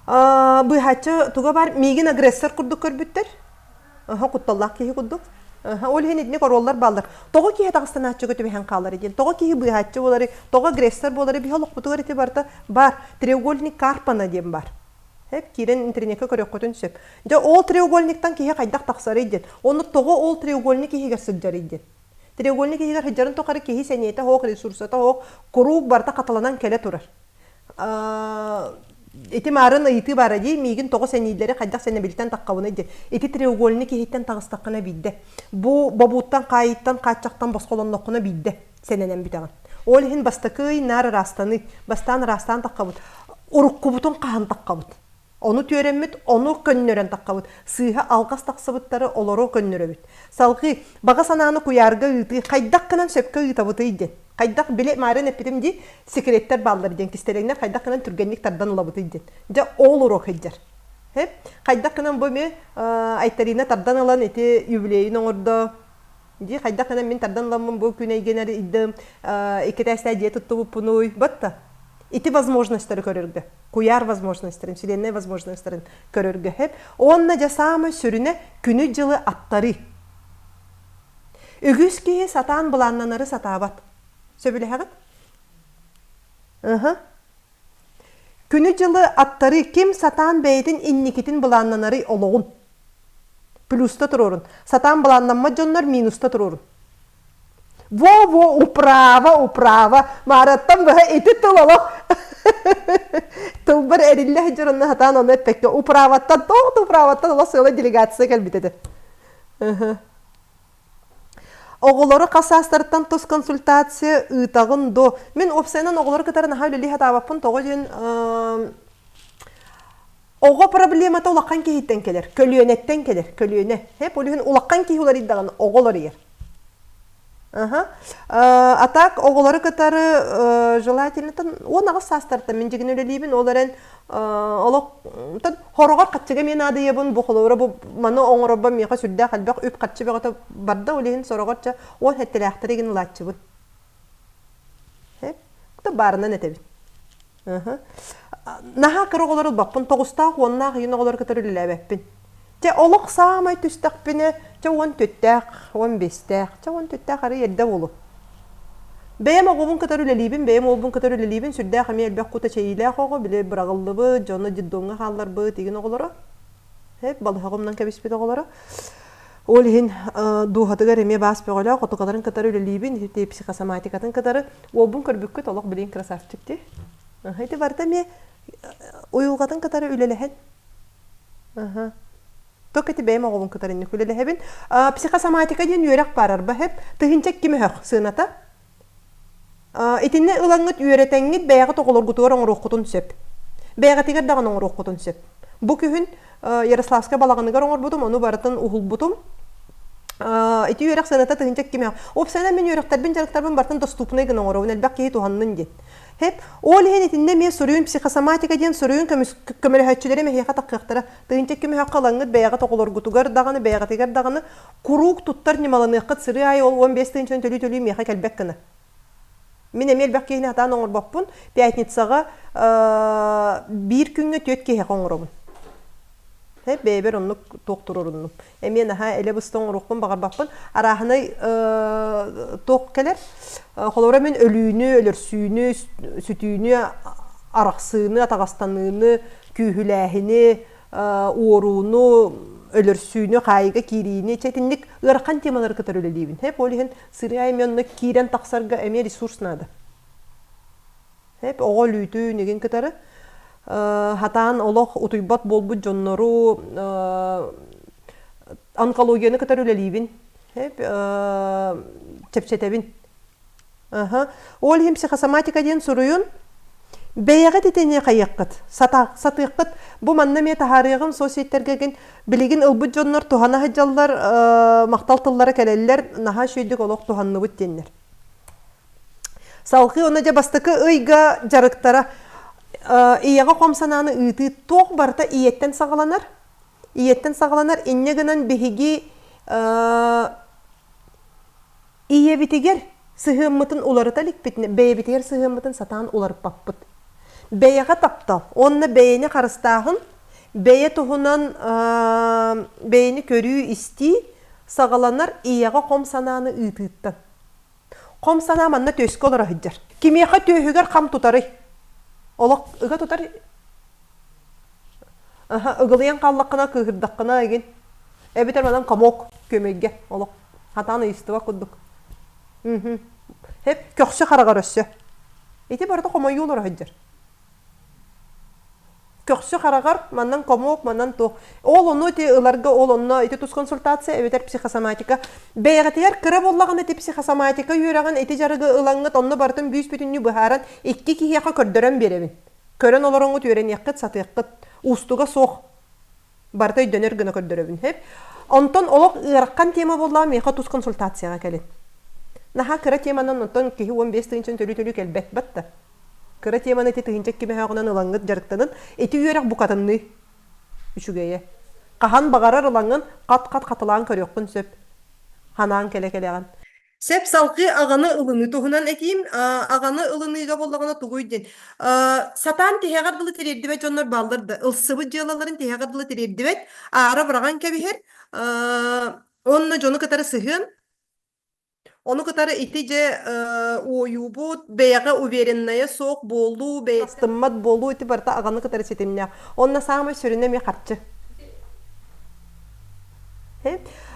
быһааччы туга бар миигин агрессор курдук көрбүттэр Аха, кутталлаах киһи курдук. Аха, ол иһин итинник оруоллар бааллар. Тоҕо киһи таҕыстанааччыга түбэһэн хаалар диэн, тоҕо киһи быыһааччы буолары, тоҕо агрессор буолары биһи олохпутугар ити барыта баар. Треугольник Карпана диэн баар. Хэп, киирэн интернеккэ көрүөххүтүн сөп. Дьэ, ол треугольниктан киһи хайдах тахсарый диэн, онно тоҕо ол треугольник иһигэр сылдьарый диэн. Треугольник иһигэр сылдьарын тухары киһи сэниэтэ суох, ресурсата суох, куруук барыта хатыланан кэлэ турар. Ити маарын ыйытыы баара дии, миигин тоҕо сэнииллэри хайдах сэнэбилтэн таххабыный диэн. Ити треугольник иһиттэн таҕыстаххына биирдэ. Бу бобууттан, хаайыыттан, хааччахтан босхолонноххуна биирдэ сэнэнэн бүтэҕин. Ол иһин бастакы ый наар ыраастаныы. Бастаан ыраастаан таххабыт. Уруккубутун хаһан таххабыт. Ону түөрэммит, ону көннөрөн таххабыт. Сыыһа алҕас тахсыбыттары олору көннөрөбүт. Салҕыы, баҕа санааны куйаарга ыытыы хайдах гынан сөпкө ыытабытый диэн. Хайдах, били Маарыан эппитим дии, секреттэр бааллар диэн, кистэлэҥнэр хайдах гынан түргэнник тардан ылабытый диэн. Дьэ, ол уруок сылдьар. Хайдах гынан бу эмиэ Айтарина тардан ылан ити юбилейин оҥордо. Дии хайдах гынан мин тардан ыламмын бу күн эйгэнэр ыйдым, икки этээстээх дьиэ туттубуппунуй. Батта. Ити возможностьтары көрөргө. Куйаар возможностьтарын, вселенная возможностьтарын көрөргө хэп. Уонна дьэ саамай сүрүнэ күнү-дьылы аттарыы. Үгүс киһи сатаан былааннанары сатаабат. Сөбүлэһэҕит? Ыһы. Күнү-дьылы аттарыы ким сатаан бэйэтин инникитин былааннанарый олоҕун? Плюста туруорун. Сатаан былааннаммат дьоннор минуста туруорун. Во-во, управа, управа. Маараттан быһа ити тыл олох тылбар эриллэ сылдьар онно сатаан ону эппэккэ управаттан тоох да управаттан олох сыала делегация кэлбит этэ. Оҕолору хас саастарыттан тус консультация ыытаҕын дуо? Мин уопсайынан оҕолору кытары наһаа үлэлии сатаабаппын тоҕо диэн Оҕо проблемата улахан киһиттэн кэлэр, көлүөнэттэн кэлэр, көлүөнэ. Хэп, ол иһин улахан киһи уларыйдаҕына оҕо уларыйар. Аха. А так оҕолору кытары желательно 18 саастартан мин дьигин үлэлиибин, ол эрэн олох хороҕор хаччыга мен наадыйабын, бу холобура бу маны оҥорорбор миэхэ сүрдээх элбэх үп харчы бөҕөтө барда, ол иһин сороҕор ча уон сэттэлээхтэри игин ылааччыбын. Хэп. Баарынан этэбин. Наһаа кыра оҕолору ылбаппын, тоҕустаах, уоннаах ыйын оҕолору кытары үлэлээбэппин. Чэ, олох саамай түстэхпинэ, чэ 14-тээх, 15-тээх, чэ 14-тээх арый эрдэ буолуо. Бэйэм оҕобун кытары үлэлиибин, бэйэм уолбун кытары үлэлиибин, сүрдээх эмиэ элбэх кута чэйиилээх оҕо, били быраҕыллыбыт, дьоно детдомҥа хаалларбыт игин оҕолоро. Эп балыһаҕа умнан кэбиспит оҕолоро. Ол иһин дууһатыгар эмиэ баас бөҕөлөөх, отукаларын кытары үлэлиибин, ити психосоматикатын кытары. Уолбун көрбүккүт олох билигин красавчик дии. Ити барыта эмиэ уйулҕатын кытары үлэлэһэн. Только ити бэйэм оҕобун кытары инник үлэлэһэбин. Психосоматика диэн үөрэх баар арба хэп. 1002 мөһөх сыаната. Итиннэ ылаҥҥыт үөрэтэҥҥит бэйэҕит оҕолоргутугар оҥоруоххутун сөп. Бэйэҕитигэр даҕаны оҥоруоххутун сөп. Бу күһүн Ярославскай балаҕаныгар оҥорбутум, ону барытын уһулбутум. Ити үөрэх сыаната 1002 мөһөх. Уопсайынан мин үөрэхтэрбин, дьарыктарбын барытын доступнай гына оҥоробун, элбэх киһи туһаннын диэн. Хэп, ол иһин итиннэ эмиэ суруйун психосоматика диэн суруйун көмөлөһөөччүлэрим эһиэхэ таххыахтара. 1002 мөһөххө ылаҥҥыт бэйэҕит оҕолоргутугар даҕаны, бэйэҕитигэр даҕаны куруук туттар ньымаланыаххыт сырыы аайы ол 15 тыһыынчаны төлүү-төлүү миэхэ кэлбэт гына. Мин эмиэ элбэх киһини сатаан оҥорбоппун. Пятницаҕа биир күҥҥэ түөрт киһиэхэ оҥоробун. Бэйэбэр оннук туох туруоруннум. Эмиэ наһаа элэ быста оҥоруохпун баҕарбаппын. Арааһынай туох кэлэр. Холобура мин өлүүнү, өлөрсүүнү, сүтүүнү, арахсыыны, атаҕастаныыны, күүһүлээһини, уорууну, өлөрсүүнү, хаайыыга киириини, чэ итинник ыарахан темалары кытары үлэлиибин. Хэп ол иһин сырыы эмиэ онно киирэн тахсарга эмиэ ресурс наада. Хэп оҕо өлүүтүн игин кытары хатаан олох утуйбат буолбут дьоннору онкологияны кытары үлэлиибин. Хэп чэпчэтэбин. Аха. Ол иһин психосоматика диэн суруйун. Бэйэҕит итини хайыаххыт, сатыаххыт. Бу манна эмиэ таһаарыаҕым соцсетьтэргэ гин билигин ылбыт дьоннор туһана сылдьаллар, махтал тыллара кэлэллэр, наһаа үчүгэйдик олох туһанныбыт диэннэр. Салгыы онно дьэ бастакы ыйга дьарыктара ийэҕэ хом санааны ыытыы туох барыта ийэттэн саҕаланар. Ийэттэн саҕаланар инньэ гынан биһиги Ийэбитигэр сыһыаммытын уларыта иликпитинэ, бэйэбитигэр сыһыаммытын сатаан уларыппаппыт. Бэйэҕэ таптал уонна бэйэни харыстааһын, бэйэ туһунан бэйэни көрүү-истии саҕаланар ийэҕэ хом санааны ыытыыттан. Хом санаа манна түөскэ олоро сылдьар. Кимиэхэ түөһүгэр хам тутарый? Олох ыга тутар Ыгылыйан хааллаххына, кыыһырдаххына игин. Эбэтэр манан комок күөмэйгэ олох хатаан ыйыстыба курдук. Хэп көхсө хараҕар өссө. Ити барыта хомойуу олоро сылдьар. Көхсө хараҕар манан комок, манан туох. Ол ону ити ыларга ол онно ити тус консультация эбэтэр психосоматика. Бэйэҕитигэр кыра буоллаҕына ити психосоматика үөрэҕин ити дьарыгы ылаҥҥыт онно барытын бүүс-бүтүннүү быһааран икки киһиэхэ көрдөрөн биэрэбин. Көрөн олороҥҥут үөрэниэххит, сатыаххыт. Уустуга суох. Барыта өйдөнөр гына көрдөрөбүн. Хэп. Онтон олох ыарахан тема буоллаҕа миэхэ тус консультацияҕа кэлин. Наһаа кыра теманан онтон киһи 15 тыһыынчаны төлүү-төлүү кэлбэт батта. Кыра теманы ити 1002 мөһөөҕүнэн ылаҥҥыт дьарыктанын, ити үөрэх букатынныы үчүгэйэ. Хаһан баҕарар ылаҥҥын хат-хат хатылаан көрүөххүн сөп. Ханаан кэлэ-кэлэҕин. Сөп салгыы аҕаны ылыныы туһунан этиим. Аҕаны ылыныыга буоллаҕына тугуй диэн. Сатаан тиһэҕэр дылы тириэрдибэт дьоннор бааллар да, ылсыбыт дьыалаларын тиһэҕэр дылы тириэрдибэт, аара быраҕан кэбиһэр. Уонна дьону кытары сыһыан. Ону кытары ити дьэ уойуубут, бэйэҕэ уверенная суох буолуу, бэйэстыммат буолуу ити барыта аҕаны кытары ситимнээх. Онно саамай сүрүнэ эмиэ харчы.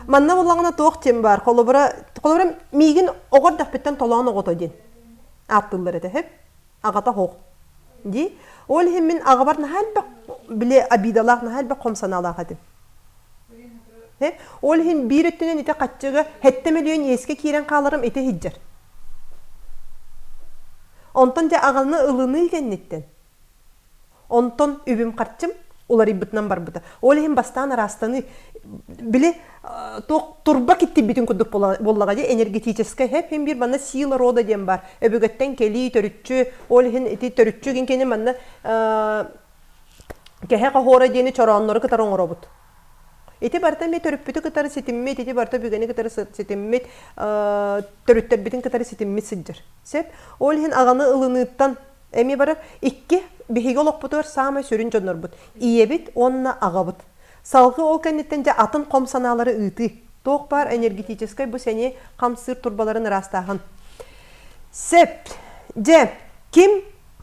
Манна буоллаҕына туох диэн баар, холобура, холобура миигин оҕо эрдэхпиттэн толоон оҕото диэн ааттыыллар этэ, сөп? Аҕата оһох дии. Ол иһин мин аҕабар наһаа элбэх били обидалаах, наһаа элбэх хом санаалаах этим. Ол иһин биир өттүнэн ити хаччыга сэттэ мөлүйүөн иэскэ киирэн хааларым ити сылдьар. Онтон дьэ аҕаны ылыныы кэнниттэн Онтон үбүм-харчым уларыйбытынан барбыта. Ол иһин бастаан ыраастаныы, били туох турба киттийбитин курдук буоллаҕа дии, энергетическэй хэп иһин биир манна сила рода диэн баар. Өбүгэттэн кэлии, төрүччү, ол иһин ити төрүччү гин кини манна кэһэ хоһуора диэни чорооннору кытары оҥоробут. Ити барыта эмиэ төрүппүтү кытары ситиммит, ити барыта өбүгэни кытары ситиммит, төрүттэрбитин кытары ситиммит сылдьар. Сөп. Ол иһин аҕаны ылыныыттан Эмиэ барар икки биһиги олохпутугар саамай сүрүн дьоннорбут ийэбит уонна аҕабыт. Салгыы ол кэнниттэн дьэ атын хом санаалары ыытыы. Туох баар энергетическай бу сэниэ хамсыыр турбаларын ыраастааһын. Сөп. Дьэ, ким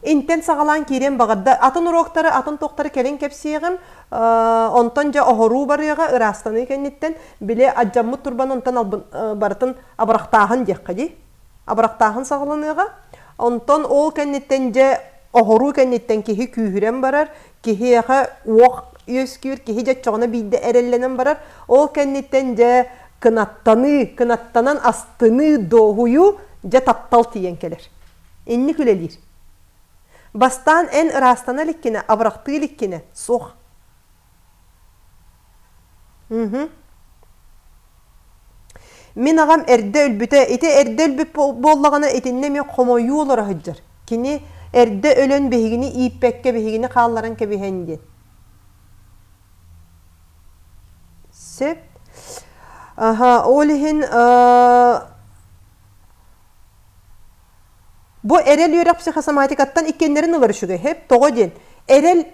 интэн саҕалаан киириэн баҕарда, атын уроктары, атын туохтары кэлин кэпсиэҕим. Онтон дьэ оһоруу барыаҕа, ыраастаныы кэнниттэн били алдьаммыт турбаны онтон барытын абырахтааһын диэххэ дии. абырахтааһын саҕаланыаҕа. Онтон ол кэнниттэн дьэ Оһоруу кэнниттэн киһи күүһүрэн барар, киһиэхэ уох үөскүүр, киһи дьоччоҕуна биирдэ эрэллэнэн барар. Ол кэнниттэн дьэ кынаттаныы, кынаттанан астыныы, дуоһуйуу, дьэ таптал тиийэн кэлэр. Инник үлэлиир. Бастаан эн ыраастана иликкинэ, абырахтыы иликкинэ, суох. Мхм. Мин аҕам эрдэ өлбүтэ. Ити эрдэ өлбүт буоллаҕына итиннэ эмиэ хомойуу олоро сылдьар. Кини эрдэ өлөн биһигини ииппэккэ биһигини хаалларан кэбиһэн диэн. Сөп. Аха, ол иһин Бу эрэл үөрэх психосоматикаттан иккиэннэрин ылар үчүгэй. Хэп, тоҕо диэн? Эрэл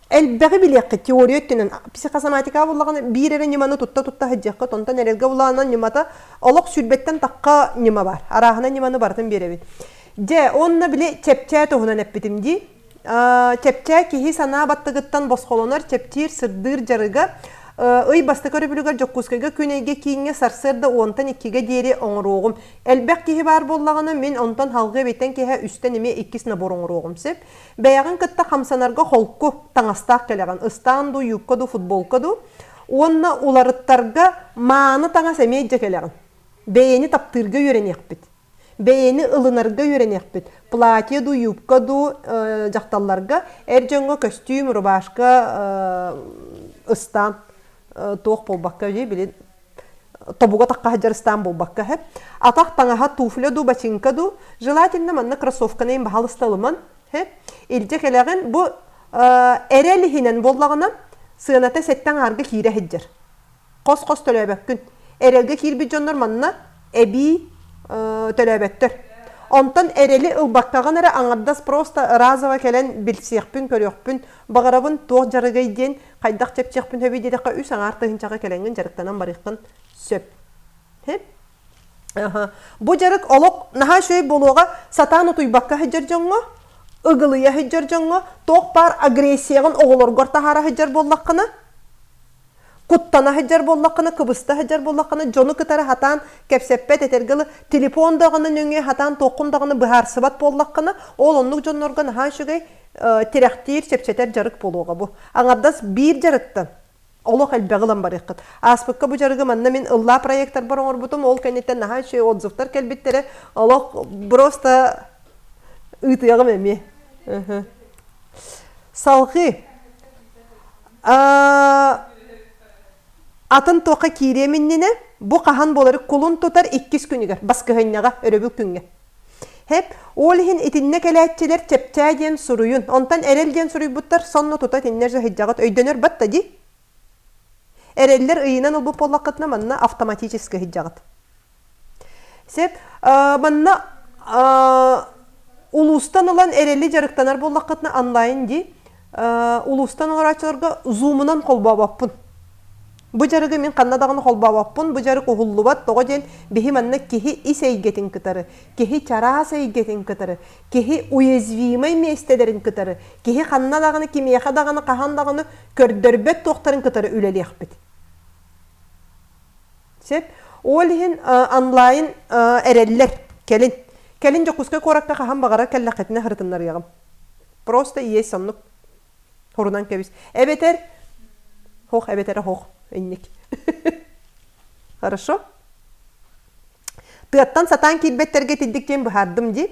элбэҕи билиэххит теория өттүнэн психосоматика буллаҕына биир эрэ ньыманы тутта-тутта сылдьыаххыт, онтон эрэлгэ булаанан ньымата олох сүүрбэттэн тахха ньыма бар. Арааһына ньыманы барытын биэрэбит. Дьэ, онно били чэпчээ туһунан эппитим дии. Чэпчээ киһи санаа баттыгыттан босхолонор, чэпчиир, сырдыыр дьарыга ый бастакы өрөбүлүгэр Дьокуускайга күн эйгэ кииҥҥэ сарсыарда уонтан иккигэ диэри оҥоруоҕум. Элбэх киһи баар буоллаҕына, мин онтон халҕыы эбиттэн киэһэ үстэн эмиэ иккис набор оҥоруоҕум сөп. Бэйэҕин кытта хамсанарга холку таҥастаах кэлэҕин, ыстаан дуу, юбка дуу, футболка дуу. Уонна уларыттарга мааны таҥас эмиэ илдьэ кэлэҕин. Бэйэни таптыырга үөрэниэхпит. Бэйэни ылынарга үөрэниэхпит. Платье дуу, юбка дуу дьахталларга, эр дьоҥҥо көстүүм, рубашка, ыстаан туох буолбакка били тобуга тахха сылдьар ыстаан буолбакка һэ. Атах таҥаһа туфля дуу, бачыыҥка дуу, желательно манна кроссовканы иһин баһалыста ылыман һэ. Илдьэ кэлэҕин бу эрэл иһинэн буоллаҕына сыаната сэттэ аҥаарга киирэ сылдьар. Хос-хос төлөөбөккүн. Эрэлгэ киирбит дьоннор манна эбии төлөөбөттөр. Онтон эрэли ылбаккаҕын эрэ аҥардас просто разово кэлэн билсиэхпин, көрүөхпүн баҕарабын, туох дьарыгай диэн хайдах чэпчиэхпин сөбүй диэтэххэ үс аҥаар тыһыынчаҕа кэлэҥҥин дьарыктанан барыаххын сөп. Бу дьарык олох наһаа үчүгэй буолуоҕа сатаан утуйбакка сылдьар дьоҥҥо, ыгылыйа сылдьар дьоҥҥо, туох баар агрессияҕын оҕолоргор таһаара сылдьар буоллаххына, Куттана сылдьар буоллаххына, кыбыста сылдьар буоллаххына, дьону кытары сатаан кэпсэппэт, этэргэ дылы, телефон даҕаны нөҥүө сатаан туоххун даҕаны быһаарсыбат буоллаххына, ол оннук дьоннорго наһаа үчүгэй тирэхтиир, чэпчэтэр дьарык буолуоҕа бу. Аҥардас биир дьарыктан олох элбэҕи ылан барыаххыт. Ааспыкка бу дьарыгы манна мин ыллаа проектарбар оҥорбутум, ол кэнниттэн наһаа үчүгэй отзывтар кэлбиттэрэ, олох просто ыытыаҕым эмиэ. Салҕыы Атын туохха киириэм иннинэ, бу хаһан буолары кулун тутар иккис күнүгэр, баскыһыанньаҕа, өрөбүл күҥҥэ. Хэп, ол иһин итиннэ кэлээччилэр чэпчээ диэн суруйун, онтон эрэл диэн суруйбуттар, сонно тута итиннэр сыһыдьаҕыт өйдөнөр батта дии. Эрэллэр ыйынан ылбыт буоллаххытына манна автоматически сыдьаҕыт. Сөп. Манна улуустан ылан эрэли дьарыктанар буоллаххытына онлайн дии. Улуустан олорооччуларга зумунан холбообоппун. Бу дьарыгы мин ханна даҕаны холбообоппун, бу дьарык уһуллубат, тоҕо диэн биһи манна киһи ис эйгэтин кытары, киһи чараас эйгэтин кытары, киһи уязвимай миэстэлэрин кытары, киһи ханна даҕаны, кимиэхэ даҕаны, хаһан даҕаны көрдөрбөт туохтарын кытары үлэлиэхпит. Сөп. Ол иһин онлайн эрэллэр. Кэлин. Кэлин Дьокуускай куоракка хаһан баҕарар кэллэххитинэ сырытыннарыаҕым. Просто есть оннук. Хорунан кэбис. Эбэтэр хох, эбэтэр хох. Инник. Хорошо? Тыаттан сатаан киирбэттэргэ итинник диэн быһаардым дии.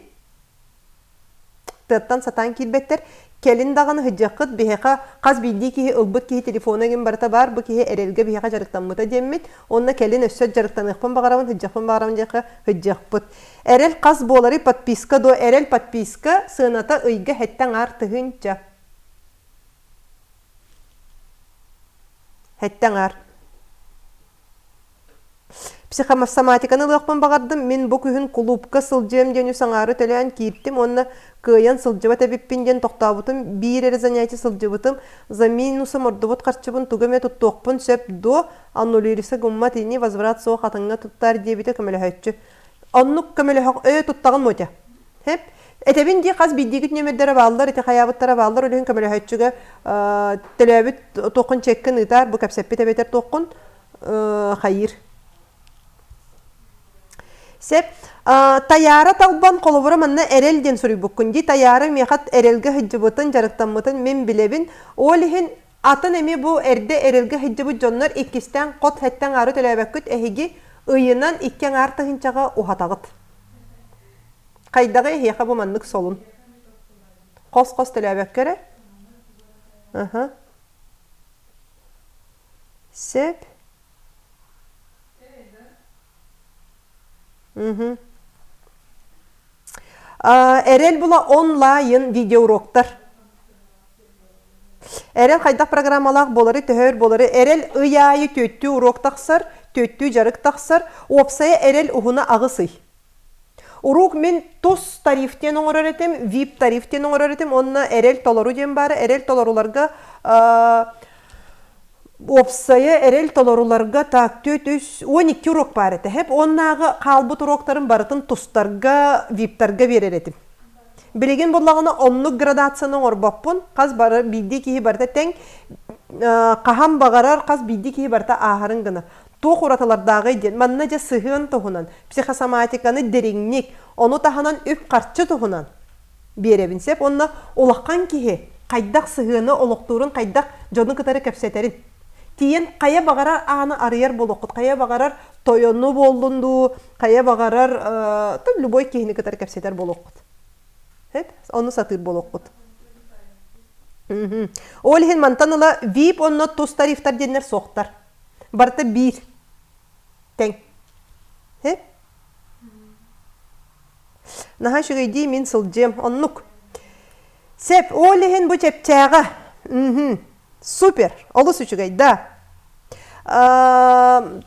Тыаттан сатаан киирбэттэр. Кэлин даҕаны сылдьыаххыт, биһиэхэ хас биирдии киһи ылбыт киһи телефона эҥин барыта баар, бу киһи эрэлгэ биһиэхэ дьарыктаммыта диэммит. Уонна кэлин өссө дьарыктаныахпын баҕарабын, сылдьыахпын баҕарабын диэххэ сылдьыахпыт. Эрэл хас буоларый подписка дуо? Эрэл подписка сыаната ыйга сэттэ аҥаар тыһыынча. Сэттэ аҥаар. Психосоматиканы ылыахпын баҕардым, мин бу күһүн кулуупка сылдьыам диэн үс аҥаары төлөөн кииртим уонна кыайан сылдьыбат эбиппин диэн тохтообутум, биир эрэ занятие сылдьыбытым, за минусом ордубут харчыбын тугу эмэ туттуохпун сөп дуо, аннулируйса гыммат ини, возврат суох атыҥҥа туттаар диэбитэ көмөлөһөөччү. Оннук көмөлөһөх өйө туттаҕын Мотя. Хэп. Этэбин дии хас биирдиигит нүөмэрдэрэ бааллар, ити хайаабыттара бааллар, ол иһин көмөлөһөөччүгэ төлөөбүт туоххун чеккин ыытаар, бу кэпсэппит эбэтэр туоххун хайыыр. Сеп. Тайаара талбан холобура манна эрэл диэн суруйбуккун дии. Тайаара миэхэ эрэлгэ сылдьыбытын, дьарыктаммытын мин билэбин. Ол иһин атын эмиэ бу эрдэ эрэлгэ сылдьыбыт дьоннор иккистээн хот хэттэн аары төлөөбөккүт эһиги ыйынан икки аҥаар тыһыынчаҕа уһатаҕыт. Хайдаҕы эһиэхэ бу маннык солун. Хос-хос төлөөбөккө эрэ. Аха. Сөп. Мгм. Эрэл була онлайн видеоуроктар. Эрэл хайдах программалаах буолары, төһөр буолары, эрэл ый аайы түөттүү уруок тахсар, түөттүү дьарык тахсар, уопсайа эрэл уһуна аҕыс ый. Уруок мин тус тариф диэн оҥорор этим, VIP тариф диэн оҥорор этим, уонна эрэл толору диэн баара, эрэл толоруларга уопсайа эрэл толоруларга так түөт үс 12 уруок баар этэ. Хэп уоннааҕы хаалбыт уруоктарын барытын тустарга, виптарга биэрэр этим. Билигин буллаҕына оннук градацияны оҥорбоппун. Хас бары биирдии киһи барыта тэҥ хаһан баҕарар хас биирдии киһи барыта ааһарын гына. Туох уратылардааҕый диэн манна дьэ сыһыан туһунан, психосоматиканы дириҥник, ону таһынан үп-харчы туһунан биэрэбин сөп уонна улахан киһи хайдах сыһыаны олохтуурун, хайдах дьону кытары кэпсэтэрин. Тиийэн хайа баҕарар ааны арыйар буолуоххут, хайа баҕарар тойону буоллун дуу, хайа баҕарар любой киһини кытары кэпсэтэр буолуоххут. Ону сатыыр буолуоххут. Ол иһин мантан ыла VIP онно тус тарифтар диэннэр суохтар. Барыта биир. Тэҥ. Наһаа үчүгэйдии мин сылдьыам. Оннук. Сеп, ол иһин бу чэпчээҕэ. Мхм. Супер. Олус үчүгэй, да.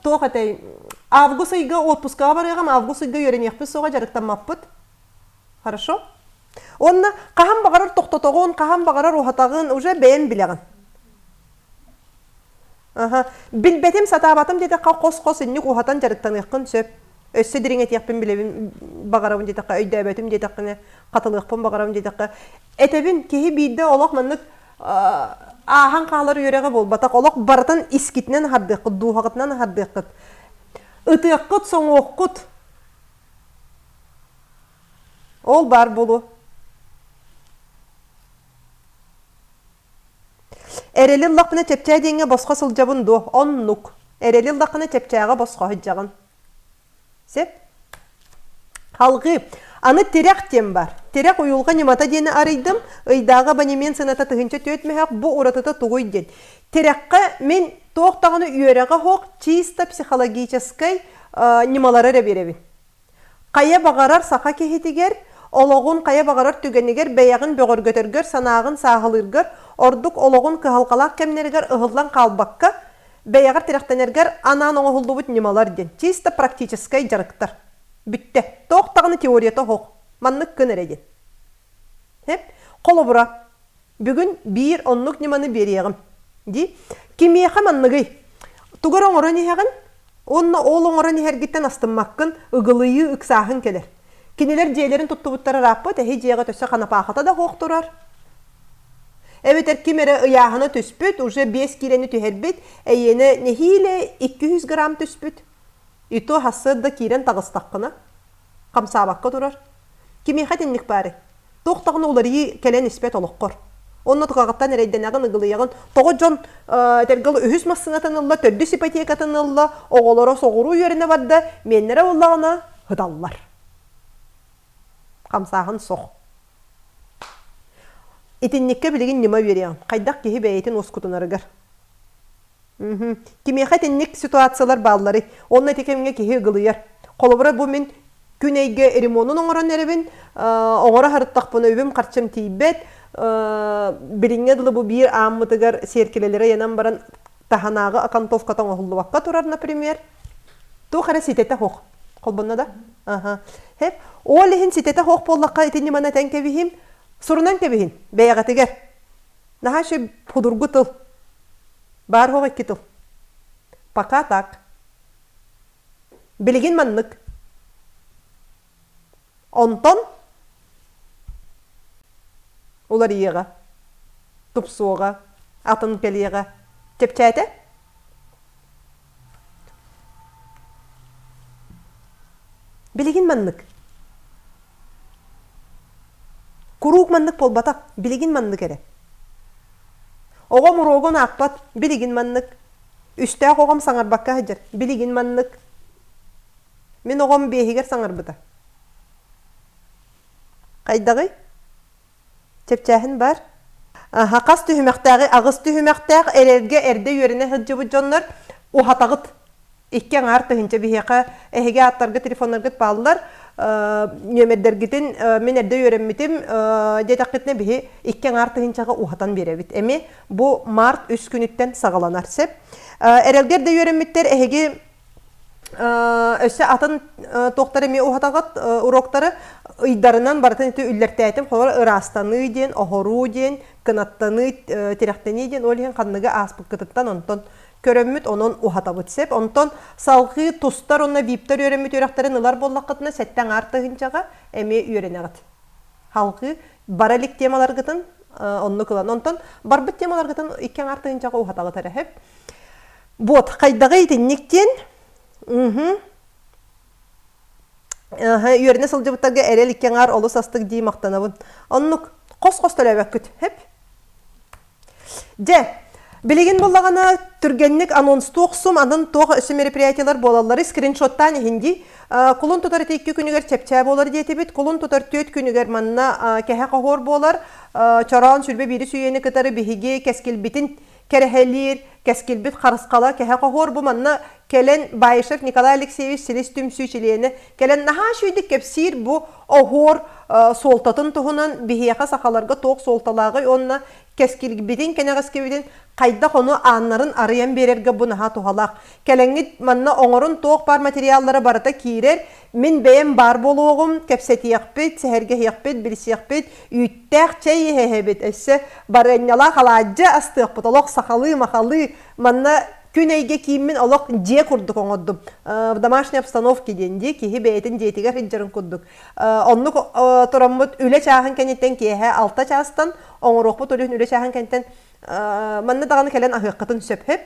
Туох этэй? Август ыйга отпускаҕа барыаҕым, август ыйга үөрэниэхпит суоҕа, дьарыктаммаппыт. Хорошо? Уонна хаһан баҕарар тохтотоҕун, хаһан баҕарар уһатаҕын, уже бэйэн билэҕин. Аха. Билбэтим, сатаабатым диэтэххэ, хос-хос инник уһатан дьарыктаныаххын сөп. Өссө дириҥэтиэхпин билэбин баҕарабын диэтэххэ, өйдөөбөтүм диэтэххинэ, хатылыахпын баҕарабын диэтэххэ, этэбин, киһи биирдэ олох маннык ааһан хаалар үөрэҕэ буолбатах, олох барытын искитинэн аһардыаххыт, дууһаҕытынан аһардыаххыт. Ытыаххыт, соҥуоххут. Ол баар буолуо. Эрэли ыллахпына чэпчээ диэҥҥэ босхо сылдьабын дуо? Оннук. Эрэли ыллаххына чэпчээҕэ босхо сылдьаҕын. Сөп? Халҕыы. Аны тирэх диэн бар. Тирэх уйулҕа ньымата диэни арыйдым. Ыйдааҕы абонемент сыаната 1004 мөһөх бу уратыта тугуй диэн. Тирэххэ мин туох даҕаны үөрэҕэ суох чисто психологическай ньымалары эрэ биэрэбин. Хайа баҕарар саха киһитигэр, олоҕун хайа баҕарар түгэнигэр бэйэҕин бөҕөргөтөргөр, санааҕын сааһылыыргар, ордук олоҕун кыһалҕалаах кэмнэригэр ыһыллан хаалбакка, бэйэҕэр тирэхтэнэргэр анаан оҥоһуллубут ньымалар диэн чисто практическай дьарыктар. Бүттэ. Туох даҕаны теорията суох. Маннык гын эрэ диэн. Сөп? Холобура, Бүгүн биир оннук ньыманы биэриэҕим дии. Кимиэхэ манныгый? Тугу эрэ оҥорон иһэҕин уонна ол оҥорон иһэргиттэн астыммаккын, ыгылыйыы, ыксааһын кэлэр. Кинилэр дьиэлэрин туттубуттара ырааппыт, эһи дьиэҕит өссө ханапаахата да суох турар. Эбэтэр ким эрэ ыйааһына түспүт, уже биэс киилэни түһэрбит, эйиэнэ нэһиилэ 200 грамм түспүт. И то хассыат да киирэн таҕыстаххына, хамсаабакка турар. Кимиэхэ итинник баарый? Туох даҕаны уларыйыы кэлэн испэт олоххор. Онно тукаҕыттан эрэйдэнэҕин, ыгылыйаҕын. Тоҕо дьон этэргэ үһүс массыынатын ылла, төрдүс ипотекатын ылла, оҕолоро соҕуруу үөрэнэ барда, миэннэрэ буоллаҕына ыталлар. Хамсааһын сох. Итинниккэ билигин ньыма үөрэҕим. Хайдах киһи бэйэтин уоскутунарыгар. Кимиэхэ итинник ситуациялар баалларый? Онно ити кэмҥэ киһи ыгылыйар. Холобура, бу мин күн эйгэ ремонун оҥорон эрэбин, оҥоро сырыттахпына үбүм-харчым тиийбэт, билиҥҥэ дылы бу биир ааммытыгар сиэркилэлэри ыйанан баран таһынааҕы окантовката оҥоһуллубакка турар, например. Туох эрэ ситэтэ суох. Холбонно да? Аха. Хэп. Ол иһин ситэтэ суох буоллахха ити ньыманы этэн кэбиһим. Сурунан кэбиһин бэйэҕитигэр. Наһаа үчүгэй судургу тыл. Баар суох икки тыл. Пока так. Билигин маннык. Онтон уларыйыаҕа, тупсуоҕа, атын кэлиэҕэ. Чэпчээтэ? Билигин маннык. Куруук маннык буолбатах, билигин маннык эрэ. Оҕом уруогун аахпат, билигин маннык. Үстээх оҕом саҥарбакка сылдьар, билигин маннык. Мин оҕом биэһигэр саҥарбыта. Хайдаҕый? Чэпчээһин баар. Аха, хас түһүмэхтээҕи аҕыс түһүмэхтээх эрэлгэ эрдэ үөрэнэ сылдьыбыт дьоннор уһатаҕыт. Икки аҥаар тыһыынча биһиэхэ эһиги ааттаргыт, телефоннаргыт бааллар. Нүөмэрдэргитин мин эрдэ үөрэммитим диэтэххитинэ биһи икки аҥаар тыһыынчаҕа уһатан биэрэбит. Эми бу март үс күнүттэн саҕаланар сөп. Эрэлгэ эрдэ үөрэммиттэр эһиги Өссө атын туохтары эмиэ уһатаҕыт уроктары ыйдарынан барытын ити үллэртээтим. Холобур, ыраастаныы диэн, оһоруу диэн, кынаттаныы, тирэхтэнии диэн ол иһин ханныгы ааспыккытыттан онтон көрөммүт, онон уһатабыт сөп. Онтон салҕыы тустар уонна виптэр үөрэммит үөрэхтэрин ылар буоллаххытына сэттэ аҥаар тыһыынчаҕа эмиэ үөрэнэҕит. Халҕыы бара илик темаларгытын оннук ылан. Онтон барбыт темаларгытын икки аҥаар тыһыынчаҕа уһатаҕыт эрэ сөп. Вот, хайдаҕый итинник диэн. Угу. Үөрэнэ сылдьыбыттарга эрэл икки аҥаар олус астык дии махтанабын. Оннук хос-хос төлөөбөккүт. Хэп. Дьэ, билигин буллаҕына түргэнник анонстуох сум анын туох өссө мероприятиялар буолаллары скриншоттаан иһин дии. Кулун тутар ити икки күнүгэр чэпчээ буолар диэтибит. Кулун тутар түөрт күнүгэр манна кэһэ хоһуор буолар. Чороон сүрбэ биири сүйэни кытары биһиги кэскилбитин кэрэһэлиир, кэскилбит харысхала кэһэ хоһуор бу манна кэлэн Баишев Николай Алексеевич силис түмсүү чилиэнэ кэлэн наһаа үчүгэйдик кэпсиир бу оһуор суолтатын туһунан биһиэхэ сахаларга туох суолталааҕый уонна кэскилбитин кэнэҕэскибитин хайдах ону ааннарын арыйан биэрэргэ бу наһаа туһалаах. Кэлэҥҥит манна оҥорун туох баар материаллара барыта киирэр, мин бэйэм баар буолуоҕум, кэпсэтиэхпит, сэһэргэһиэхпит, билсиэхпит, үүттээх чэй иһэһэбит, өссө барыанньалаах алаадьы астыахпыт, олох сахалыы-махалыы манна күн эйгэ кииммин олох дьиэ курдук оҥордум. В домашней обстановке диэн дии, киһи бэйэтин дьиэтигэр сылдьарын курдук. Оннук тураммыт үлэ чааһын кэнниттэн киэһэ алта чаастан оҥоруохпут үлүһүн үлэ чааһын кэнниттэн манна даҕаны кэлэн аһыаххытын сөп сөп.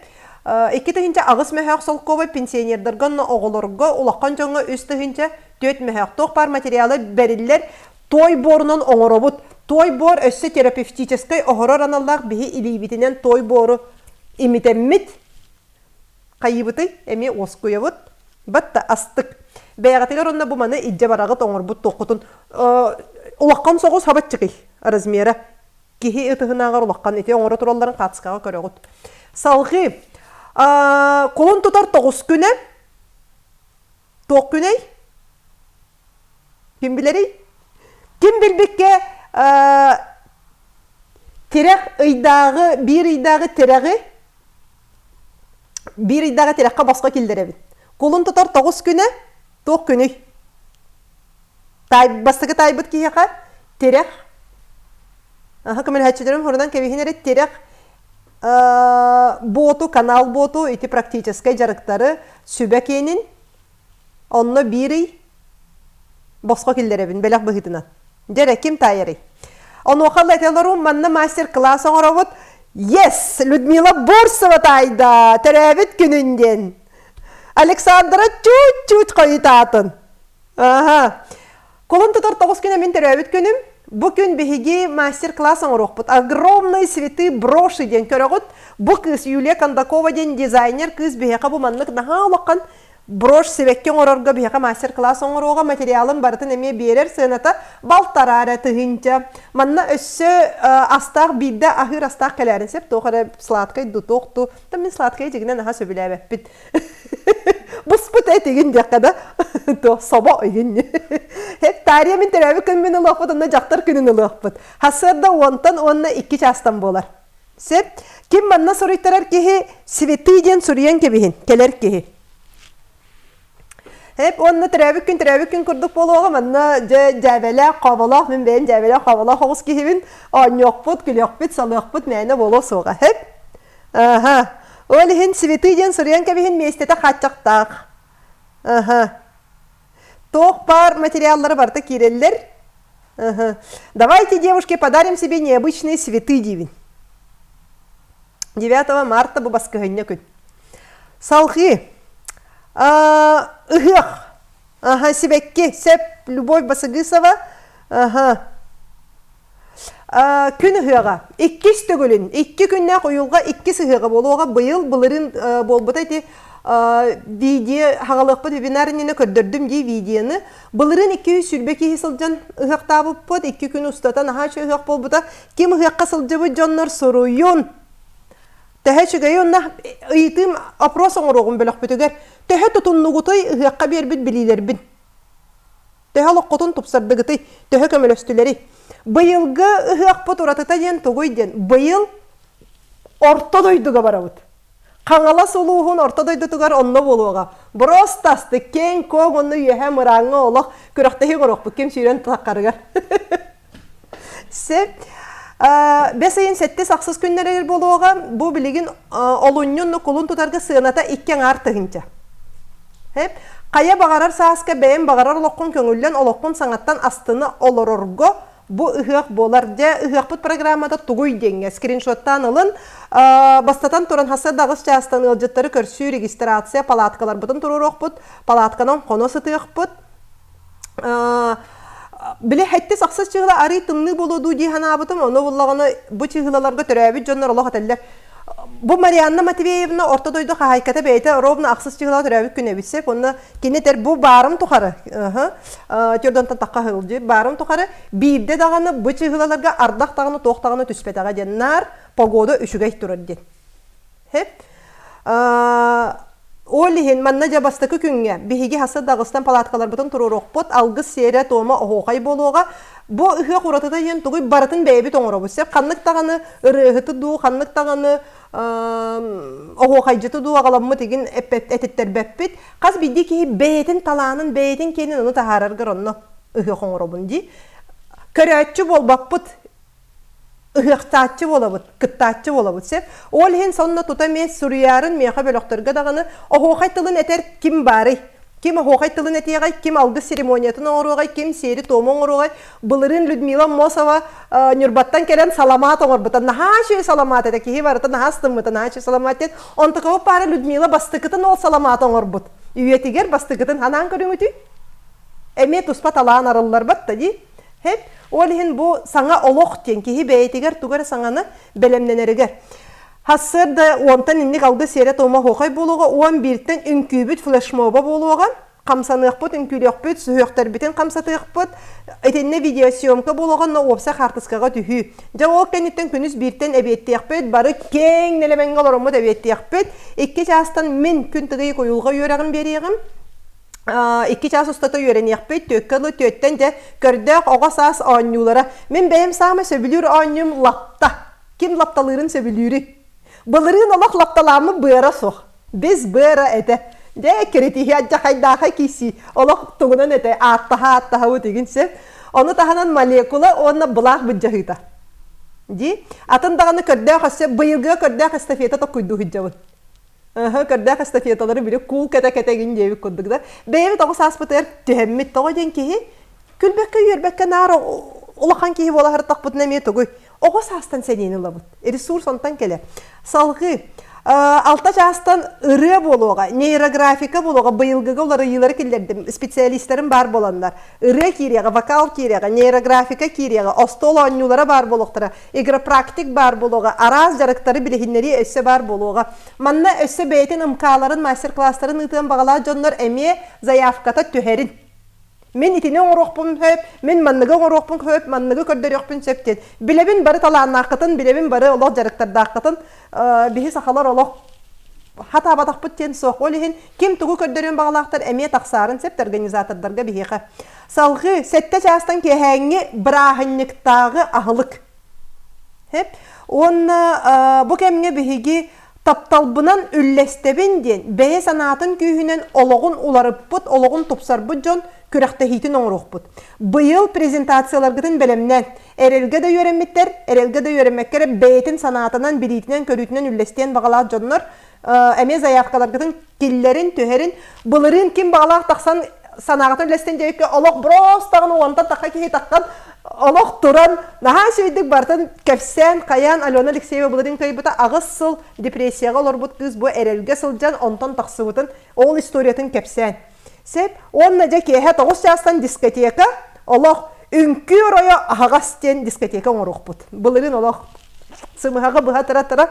2008 мөһөөх солкуобай пенсионердарга уонна оҕолорго улахан дьоҥҥо 3004 мөһөөх туох баар материалы бэриллэр той буорунан оҥоробут. Той буор өссө терапевтическай оһорор аналлаах биһи илиибитинэн той буору имитэммит хайыыбытый эмиэ уоскуйабыт батта астык бэйэҕитигэр онно бу маны илдьэ бараҕыт оҥорбут туоххутун улахан соҕус хабаччыкый размера киһи ытыһынааҕар улахан ити оҥоро туралларын хаацкаҕа көрөҕүт. Салҕыы кулун тутар тоҕус күнэ туох күнэй? Ким билэрий? Ким билбиккэ тирэх ыйдааҕы биир ыйдааҕы тирэҕи биир ыйдааҕы тирэххэ босхо киллэрэбит. Кулун тутар тоҕус күнэ туох күнүй? Таай, бастакы таайбыт киһиэхэ тирэх аха көмөлөһөөччүлэрим хорунан кэбиһин эрэ тирэх буоту канал буоту ити практическай дьарыктары сүбэ киэнин онно биир ый босхо киллэрэбин бэлэх быһыытынан дьэ эрэ ким таайарый онуоха этэлорум манна мастер-класс оҥоробут yes Людмила Бурсова таайда төрөөбүт күнүн диэн Александра чуть-чуть хойутаатын Аха. Кулун тутар тоҕус күнэ мин төрөөбүт күнүм. Бу күн биһиги мастер-класс оҥоруохпут. Огромные цветы броши диэн көрөҕүт. Бу кыыс Юлия Кондакова диэн дизайнер кыыс биһиэхэ бу маннык наһаа улахан брошь сибэкки оҥорорго биһиэхэ мастер-класс оҥоруоҕа материалын барытын эмиэ биэрэр сыаната балтараа эрэ тыһыынча. Манна өссө астаах биирдэ аһыыр астаах кэлээрин сөп туох эрэ сладкай ду туох ту. Мин сладкай дьигинэн наһаа сөбүлээбэппин. Буспут этигин диэххэ да то собо игин Таарыйа мин төрөөбүт күммүн ылыахпыт онно дьахтар күнүн ылыахпыт. Хасыарда уонтан уонна икки чаастан буолар. Сөп. Ким манна суруйтарар киһи Светы диэн суруйан кэбиһин, кэлэр киһи. Эп уонна төрөөбүт күн төрөөбүт күн курдук буолуоҕа манна дьэ дьээбэлээх, хооболоох мин бэйэм дьээбэлээх, хооболоох оҕус киһибин оонньуохпут, күлүөхпүт, салыахпыт мээнэ буолуо суоҕа. Эп. Аха. Ол иһин цветы диэн суруйан кэбиһин миэстэтэ хааччахтаах. Аха. Туох баар материаллары барыта киирэллэр. Аха. Давайте, девушки, подарим себе необычные цветы диибин. 9 марта бу баскыһынньа күн. Салҕыы. Ыһыах. Аха, сибэкки, сөп, Любовь Басыгысова. Аха. Күн ыһыаҕа. Иккис төгүлүн, икки күннээх уйулҕа иккис ыһыаҕа буолуоҕа. Быйыл былырыын буолбута ити видео хаҕалыахпыт вебинар иннинэ көрдөрдүм дии видеоны. Былырыын 220 киһи сылдьан ыһыахтаабыппыт. Икки күн устата наһаа үчүгэй ыһыах буолбута. Ким ыһыахха сылдьыбыт дьоннор суруйун. Төһө үчүгэйи онно ыйытыым опрос оҥоруоҕум бөлөхпүтүгэр. Төһө тутуннугутуй ыһыахха биэрбит билиилэрбин? Төһө олоххутун тупсардыгытый? Төһө көмөлөстүлэрий? Быйылгы ыһыахпыт уратыта диэн тугуй диэн, быйыл орто дойдуга барабыт. Хаҥалас улууһун орто дойдутугар онно буолуоҕа. Просто астык, киэҥ-куоҥ уонна үөһэ мырааҥҥа олох күрэхтэһии оҥоруохпут ким сүүрэн таххарыгар. Сөп. Бэс ыйын сэттис ахсыс күннэригэр буолуоҕа. Бу билигин олунньу кулун тутарга сыаната икки аҥаар тыһыынча. Хайа баҕарар сааска бэйэм баҕарар олоххун көҥүллэн олоххун саҥаттан астына олорорго бу ыһыах буолар. Дьэ, ыһыахпыт программата тугуй диэҥҥэ скриншоттаан ылын. Бастатан туран хасса да аҕыс чаастан ыалдьыттары көрсүү, регистрация, палаткаларбытын туруоруохпут, палатканан хоно сытыахпыт. Били хэттис ахсыс чыһыла арый тымныы буолуо дуу дии санаабытым, ону буллаҕына бу чыһылаларга төрөөбүт дьоннор олох этэллэр. Бу Марианна Матвеевна орто дойду хаһаайката бэйэтэ ровно ахсыс чыһылаҕа төрөөбүт күнэ эбит сөп. Онно кини этэр бу баарым тухары, төрдөнтөн тахха сылдьыы, баарым тухары биирдэ даҕаны бу чыһылаларга ардах даҕаны туох даҕаны түспэтэҕэ диэн наар погода үчүгэй турар диэн. Хэп. Ол иһин манна дьэ бастакы күҥҥэ биһиги хасса Дагыстан палаткаларбытын туруоруохпут, алгыс сиэрэ-туома оһуохай буолуоҕа. Бу ыһыах уратыта диэн тугуй барытын бэйэбит оҥоробут. Сөп ханнык даҕаны ырыаһыты дуу, ханнык даҕаны оһуохайдьыты дуу аҕаламмыт игин этиттэрбэппит. Хас биирдии киһи бэйэтин талаанын, бэйэтин киэнин ону таһаараргар онно ыһыах оҥоробун дии. Көрөөччү буолбаппыт ыһыахтааччы буолабыт, кыттааччы буолабыт сөп. Ол иһин сонно тута эмиэ суруйаарын миэхэ бөлөхтөргө даҕаны оһуохай тылын этэр ким баарый? Ким оһуохай тылын этиэҕэй, ким алгыс церемониятын оҥоруоҕай, ким сиэри-туому оҥоруоҕай? Былырыын Людмила Мосова Ньурбаттан кэлэн саламаат оҥорбута. Наһаа үчүгэй саламаат этэ, киһи барыта наһаа астыммыта, наһаа үчүгэй саламаат диэн. Онтукабыт паара Людмила бастакытын ол саламаат оҥорбут. Үйэтигэр бастакытын ханаан көрүҥүтүй? Эмиэ туспа талаан арылларбат да дии. Хэп, ол иһин бу саҥа олох диэн киһи бэйэтигэр тугу эрэ саҥаны бэлэмнэнэригэр. Сарсыарда уонтан инник алгыс сиэрэ-туома оһуохай буолуоҕа, уон бииртэн үҥкүүбүт флешмоба буолуоҕа, хамсаныахпыт, үҥкүүлүөхпүт, сүһүөхтэрбитин хамсатыахпыт, итиннэ видеосъемка буолуоҕа, но уопсай хаартыскаҕа түһүү. Дьэ ол кэнниттэн күнүс бииртэн эбиэттиэхпит, бары киэҥ нэлэмэҥҥэ олороммут эбиэттиэхпит. Икки чаастан мин күн тыгый уйулҕа үөрэҕин биэриэҕим. Икки чаас устата үөрэниэхпит, түөккэ ылы түөттэн дьэ көрдөөх оҕо саас оонньуулара. Мин бэйэм саамай сөбүлүүр оонньуум лапта. Ким лапталыырын сөбүлүүрүй? Былырыын олох лапталааммыт быара суох. Без быара этэ. Дьэ, киритиһи адьахайдаахай киирсии. Олох тугунан этэ, ааттаһа-ааттаһабыт игин сөп. Ону таһынан молекула уонна былаах былдьаһыыта. Дии. Атын даҕаны көрдөөх өссө быйылгыга көрдөөх эстафета токкуйдуу сылдьабын. Көрдөөх эстафеталары били куул кэтэ-кэтэ гин диэбит курдук да. Бэйэбит оҕо сааспытыгар түһэммит тоҕо диэн киһи күлбэккэ-үөрбэккэ наар улахан киһи буола сырыттахпытына эмиэ тугуй? Оҕо саастан сэниэни ылабыт. Ресурс онтон кэлэр. Салҕыы алта чаастан ырыа буолуоҕа, нейрографика буолуоҕа, быйылгыга уларыйыылары киллэрдим, специалистарым баар буоланнар. Ырыа киириэҕэ, вокал киириэҕэ, нейрографика киириэҕэ, остуол оонньуулара баар буолуохтара, игропрактик баар буолуоҕа, араас дьарыктары билиһиннэрии өссө баар буолуоҕа. Манна өссө бэйэтин МК-ларын, мастер-класстарын ыытыан баҕалаах дьоннор эмиэ заявката түһэрин. Мин итини оҥоруохпун сөп, мин манныгы оҥоруохпун сөп, манныгы көрдөрүөхпүн сөп диэн. Билэбин бары талааннааххытын, билэбин бары олох дьарыктардааххытын, биһи сахалар олох хатаабатахпыт диэн суох. Ол иһин ким тугу көрдөрүөн баҕалаахтар эмиэ тахсаарын сөп организатордарга биһиэхэ. Салҕыы сэттэ чаастан киэһээҥҥи бырааһынньыктааҕы аһылык. Хэп. Уонна бу кэмҥэ биһиги тапталбынан үллэстэбин диэн бэйэ санаатын күүһүнэн олоҕун уларыппыт, олоҕун тупсарбыт дьон күрэхтэһиитин оҥоруохпут. Быйыл презентацияларгытын бэлэмнээн, эрэлгэ да үөрэммиттэр, эрэлгэ да үөрэммэккэ эрэ бэйэтин санаатынан, билиитинэн, көрүүтүнэн үллэстиэн баҕалаах дьоннор эмиэ заявкаларгытын киллэрин, түһэрин, былырыын ким баҕалаах тахсан санааҕытын үллэстэн диэбиккэ олох броостаҕын уонтан тахха киһи таххан олох туран наһаа үчүгэйдик барытын кэпсээн хайаан Алена Алексеева былырыын кыайбыта аҕыс сыл депрессияҕа олорбут кыыс бу эрэлгэ сылдьан онтон тахсыбытын ол историятын кэпсээн. Сөп. Уонна дьэ киэһэ 9 чаастан дискотека, олох үҥкүү оройо аһаҕас диэн дискотека оҥоруохпут. Былырыын олох сымыһаҕы быһа тыра-тыра,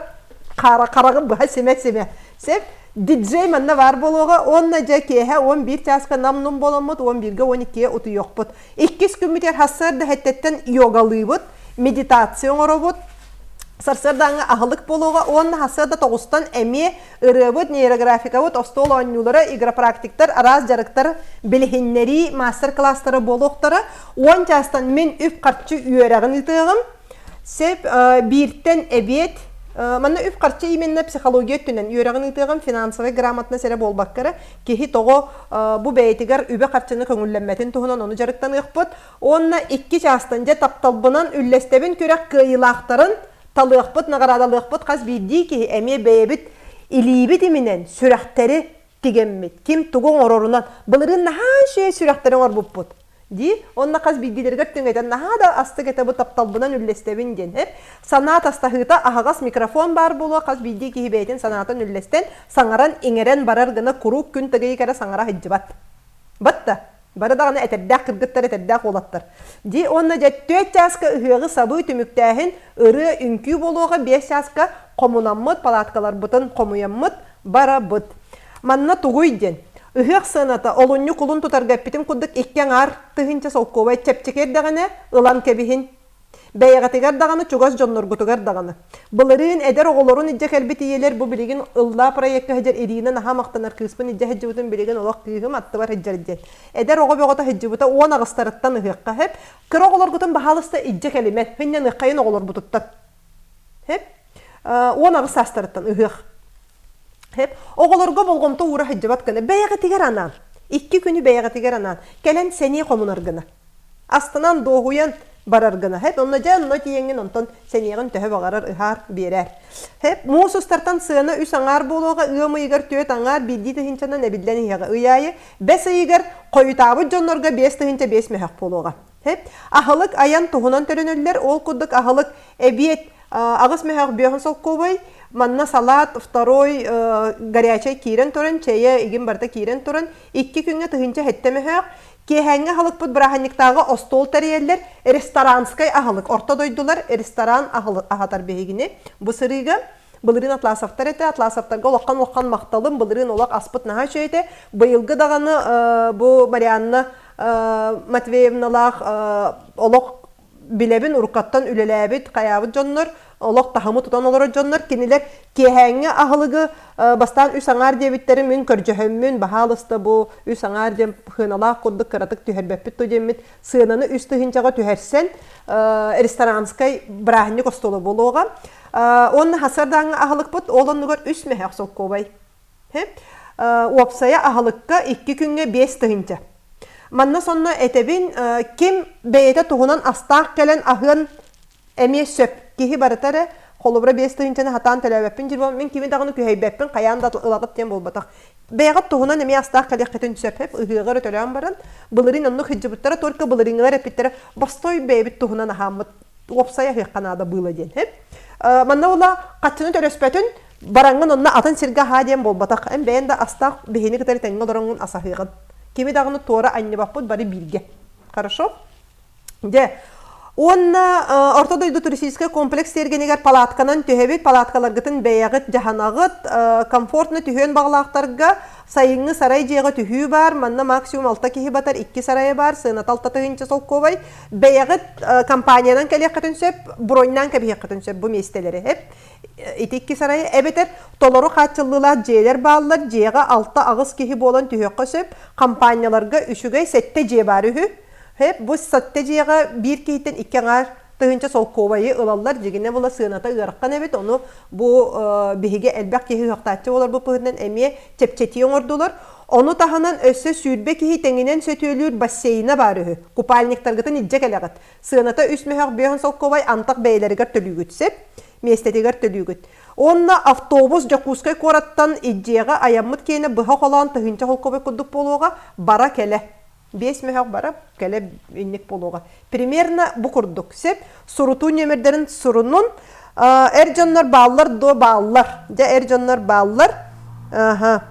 хараҕы быһа симэ-симэ. Сөп. Диджей манна баар буолуоҕа уонна дьэ киэһэ 11 чааска нам-нум буоламмыт, 11-гэ 12-гэ утуйуохпут. Иккис күммүтүгэр сарсыарда сэттэтэн йогалыыбыт, медитация оҥоробут, сарсыардааҥҥы аһылык буолуоҕа уонна сарсыарда тоҕустан эмиэ ырыабыт, нейрографикабыт, остуол оонньуулара, игропрактиктар, араас дьарыктар, билиһиннэрии, маастар-кылаастара буолуохтара. 10 чаастан мин үп-харчы үөрэҕин ыытыаҕым. Сөп бииртэн эбиэт манна үп-харчы именно психология өттүнэн үөрэҕин ыытыаҕым финансовай грамотность эрэ буолбакка эрэ киһи тоҕо бу бэйэтигэр үбэ-харчыны көҥүллэммэтин туһунан ону дьарыктаныахпыт. Уонна икки чаастан дьэ тапталбынан үллэстэбин күрэх кыайыылаахтарын талыахпыт, наҕараадалыахпыт хас биирдии киһи эмиэ бэйэбит илиибит иминэн сүрэхтэри тигэммит. Ким тугу оҥорорунан былырыын наһаа үчүгэй сүрэхтэри оҥорбуппут. Дии, онно хас биирдиилэригэр түҥэтэн наһаа да астык этэ бу тапталбынан үллэстэбин диэн. Эп санаа тастаһыыта аһаҕас микрофон баар буолуо хас биирдии киһи бэйэтин санаатын үллэстэн, саҥаран, иҥэрэн барар гына куруук күн тыгыйык эрэ саҥара сылдьыбат. Батта. Бары даҕаны этэрдээх кыргыттар, этэрдээх уолаттар. Дии уонна дьэ түөрт чааска ыһыаҕы сабыы түмүктээһин, ырыа, үҥкүү буолуоҕа биэс чааска хомунаммыт, палаткаларбытын хомуйаммыт, барабыт. Манна тугуй диэн. Ыһыах сыаната олунньу кулун тутарга эппитим курдук икки аҥаар тыһыынча солкуобай чэпчэки эрдэҕинэ ылан кэбиһин. Бэйэҕитигэр даҕаны, чугас дьонноргутугар даҕаны. Былырыын эдэр оҕолорун илдьэ кэлбит ийэлэр бу билигин ыллаа проекка сылдьар Ирина наһаа махтанар кыыспын илдьэ сылдьыбытым билигин олох кыыһым аттыбар сылдьар диэн. Эдэр оҕо бөҕөтө сылдьыбыта уон аҕыстарыттан ыһыахха сөп. Кыра оҕолоргутун баһаалыста илдьэ кэлимэн, хынньаныаххайын оҕолорбутуттан. Сөп. 18 саастарыттан ыһыах. Сөп. Оҕолорго болҕомто уура сылдьыбат гына бэйэҕитигэр анаан. Икки күнү бэйэҕитигэр анаан. Кэлэн сэниэ хомунар гына. Астынан, дуоһуйан барар гына. Хэп, онно дьэ, онно тиийэҥҥин онтон сэниэҕин төһө баҕарар ыһаар, биэрээр. Хэп, муус устартан сыана үс аҥаар буолуоҕа, ыам ыйыгар түөрт аҥаар биирдии тыһыынчанан эбиллэн иһиэҕэ. Ый аайы бэс ыйыгар хойутаабыт дьоннорго 5 тыһыынча 5 мөһөх буолуоҕа. Хэп, аһылык айан туһунан төлөнөллөр, ол курдук аһылык эбиэт аҕыс мөһөх бүөһүн солкуобай, манна салат, второй горячай киирэн туран, чэйэ игин барыта киирэн туран, икки күҥҥэ 1007 мөһөөх, Киэһээҥҥи аһылыкпыт бырааһынньыктааҕы остуол тэрийэллэр, ресторанскай аһылык, орто дойдулар ресторан аһатар биһигини. Бу сырыыга былырыын Атласовтар этэ, Атласовтарга улахан-улахан махталым, былырыын олох аспыт наһаа үчүгэй этэ. Быйылгы даҕаны бу Марианна Матвеевналаах олох билэбин уруккаттан үлэлээбит, хайаабыт дьоннор, олох таһымы тутан олорор дьоннор, кинилэр киэһээҥҥи аһылыгы бастаан үс аҥаар диэбиттэрин мин көрдьөһөммүн, баһаалыста бу үс аҥаар диэн сыаналаах курдук кыратык түһэрбэппит ту диэммит сыананы үс тыһыынчаҕа түһэрсэн ресторанскай бырааһынньык остуола буолуоҕа. Уонна хасардааҥҥы аһылыкпыт ол оннугар үс мөһөөх солкуобай. Уопсайа аһылыкка икки күҥҥэ 5000. Манна сонно этэбин, ким бэйэтэ туһунан астаах кэлэн аһыан эмиэ сөп. Киһи барыта эрэ, холобура биэс тыһыынчаны хатаан төлөөбөппүн диир буолан, мин кими даҕаны күһэйбэппин, хайаан да ылаҕыт диэн буолбатах. Бэйэҕит туһунан эмиэ астаах кэлиэххитин сөп. Ыһыаҕы эрэ төлөөн баран, былырыын оннук сылдьыбыттара, только былырыыҥҥылар эппиттэрэ, бостой бэйэбит туһунан аһааммыт уопсай аһыахха наада быыла диэн. Манна була хаччыны төлөспөтүн, бараҥҥын онно атын сиргэ аһаа диэн буолбатах. Эн бэйэн да астаах биһини кытары тэҥҥэ олороҥҥун асаһыаҕын. Кими даҕаны туора анньыбаппыт бары бииргэ. Хорошо? Дьэ, уонна Орто дойду туристическай комплекс тиэргэнигэр палатканан түһэбит, палаткаларгытын бэйэҕит дьаһанаҕыт, комфортно түһүөн баҕалаахтарга сайыҥҥы сарай дьиэҕэ түһүү баар, манна максимум алта киһи батар, икки сарайа баар, сыаната 6 тыһыынча солкуобай. Бэйэҕит компаниянан кэлиэххитин сөп, броньнаан кэбиһиэххитин сөп бу миэстэлэри. Ити икки сарайы эбэтэр толору хааччыллыылаах дьиэлэр бааллар, дьиэҕэ алта-аҕыс киһи буолан түһүөххэ сөп, компанияларга үчүгэй сэттэ дьиэ баар үһү. Хэп, бу сэттэ дьиэҕэ биир киһиттэн икки аҥаар тыһыынча солкуобайы ылаллар, дьигинэ була сыаната ыарахан эбит, ону бу биһиги элбэх киһи ыһыахтааччы буоларбыт быһыытынан эмиэ чэпчэтии оҥордулар. Ону таһынан өссө 20 киһи тэҥинэн сөтүөлүүр бассейна баар үһү. Купальниктаргытын илдьэ кэлэҕит. Сыаната үс мөһөх бүөһүн солкуобай антах бэйэлэригэр төлүүгүт сөп. Миэстэтигэр төлүүгүт. Уонна автобус Дьокуускай куораттан Идьиэҕэ айаммыт киэнэ быһа холоон тыһыынча солкуобай курдук буолуоҕа, бара кэлэ. Биэс мөһөх бара кэлэ инник буолуоҕа. Примерно бу курдук. Сөп. Сурутуу нүөмэрдэрин сурунун. Эр дьоннор бааллар дуо бааллар. Дьэ эр дьоннор бааллар. Аха.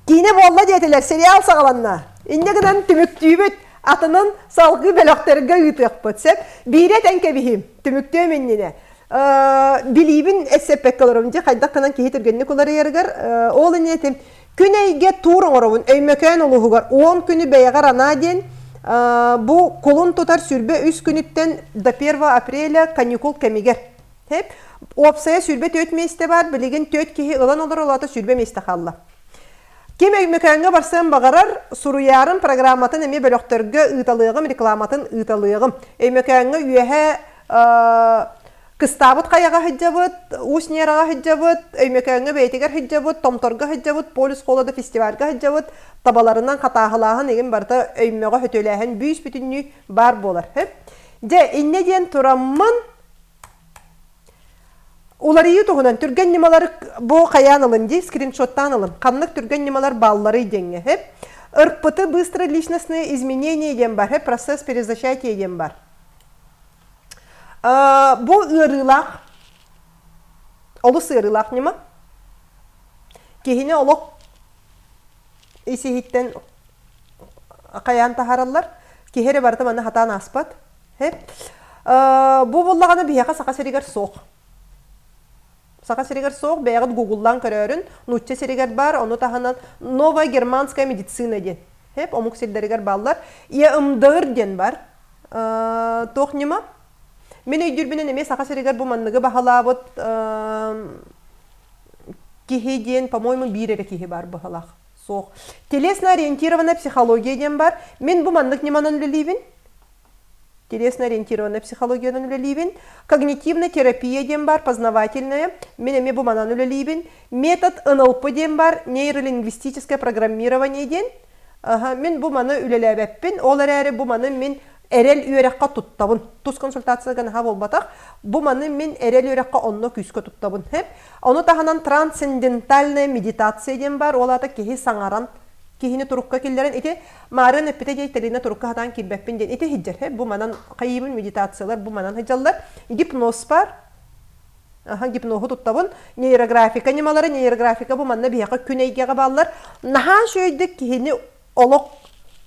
Киинэ буолла диэтилэр, сериал саҕаланна. Инньэ гынан түмүктүүбүт, атынын салгыы бөлөхтөргө ыытыахпыт. Сөп. Биирэ этэн кэбиһим, түмүктүөм иннинэ. Билиибин эссэппэккэ олоробун дьэ хайдах гынан киһи түргэнник уларыйарыгар ол иннинэ этим күн эйгэ туур оҥоробун Өймөкөөн улууһугар 10 күнү бэйэҕэр анаа диэн бу кулун тутар 23 күнүттэн до 1 апреля каникул кэмигэр Тэп. Уопсайа 24 миэстэ баар, билигин 4 киһи ылан олорор, улаата 20 миэстэ хаалла. Ким Өймөкөөҥҥө барсыан баҕарар, суруйаарын программатын эмиэ бөлөхтөргө ыыталыаҕым, рекламатын ыыталыаҕым. Өймөкөөҥҥө үөһэ Кыстаабыт хайаҕа сылдьабыт, Уус Нераҕа сылдьабыт, Өймөкөөҥҥө бэйэтигэр сылдьабыт, Томторго сылдьабыт, Полюс холода фестивальга сылдьабыт, табаларынан хатааһылааһын игин барыта өймөҕө хөтүөлээһин бүүс бүтүннүү баар буолар. Дьэ, инньэ диэн тураммын Уларыйыы туһунан түргэн ньымалары бу хайаан ылын дии, скриншоттаан ылын. Ханнык түргэн ньымалар баалларый диэҥҥэ. Хэп. РПТ быстро личностные изменения диэн бар, хэп, процесс перезачатия диэн бар. Бу ыарыылаах, олус ыарыылаах ньыма. Киһини олох ис-иһиттэн хайаан таһаараллар. Киһи эрэ барыта манна хатаан ааспат. Бу буллаҕына биһиэхэ Саха сиригэр суох. Саха сиригэр суох, бэйэҕит гугллаан көрөөрүн, нуучча сиригэр баар, ону таһынан новая германская медицина диэн. Хэп, омук сирдэригэр бааллар. ЕМДР диэн бар. Туох ньыма? Мин өйдүүрбүнэн эмиэ Саха сиригэр бу манныгы баһылаабыт киһи диэн, по-моему, биир эрэ киһи баар быһалаах. Суох. Телесно-ориентированная психология диэн бар. Мин бу маннык ньыманан үлэлиибин. Телесно-ориентированная психологиянан үлэлиибин. Когнитивная терапия диэн бар, познавательная. Мин эмиэ бу манан үлэлиибин. Метод НЛП диэн бар, нейролингвистическое программирование диэн. Аха, мин бу маны үлэлээбэппин, ол эрээри бу маны мин эрэл үөрэххэ туттабын. Тус консультацияга наһаа буолбатах. Бу маны мин эрэл үөрэххэ онно күүскэ туттабын. Хэп. Ону таһынан трансцендентальная медитация диэн бар, ол аата киһи саҥаран киһини турукка киллэрэн ити Маарыан эппитэ диэй Талина турукка сатаан киирбэппин диэн ити иһдьэр һэ бу манан хайыыбын медитациялар бу манан сылдьаллар гипноз бар аха гипноһу туттабын нейрографика ньымалара нейрографика бу манна биһиэхэ күн эйгэҕэ бааллар наһаа үчүгэйдик киһини олох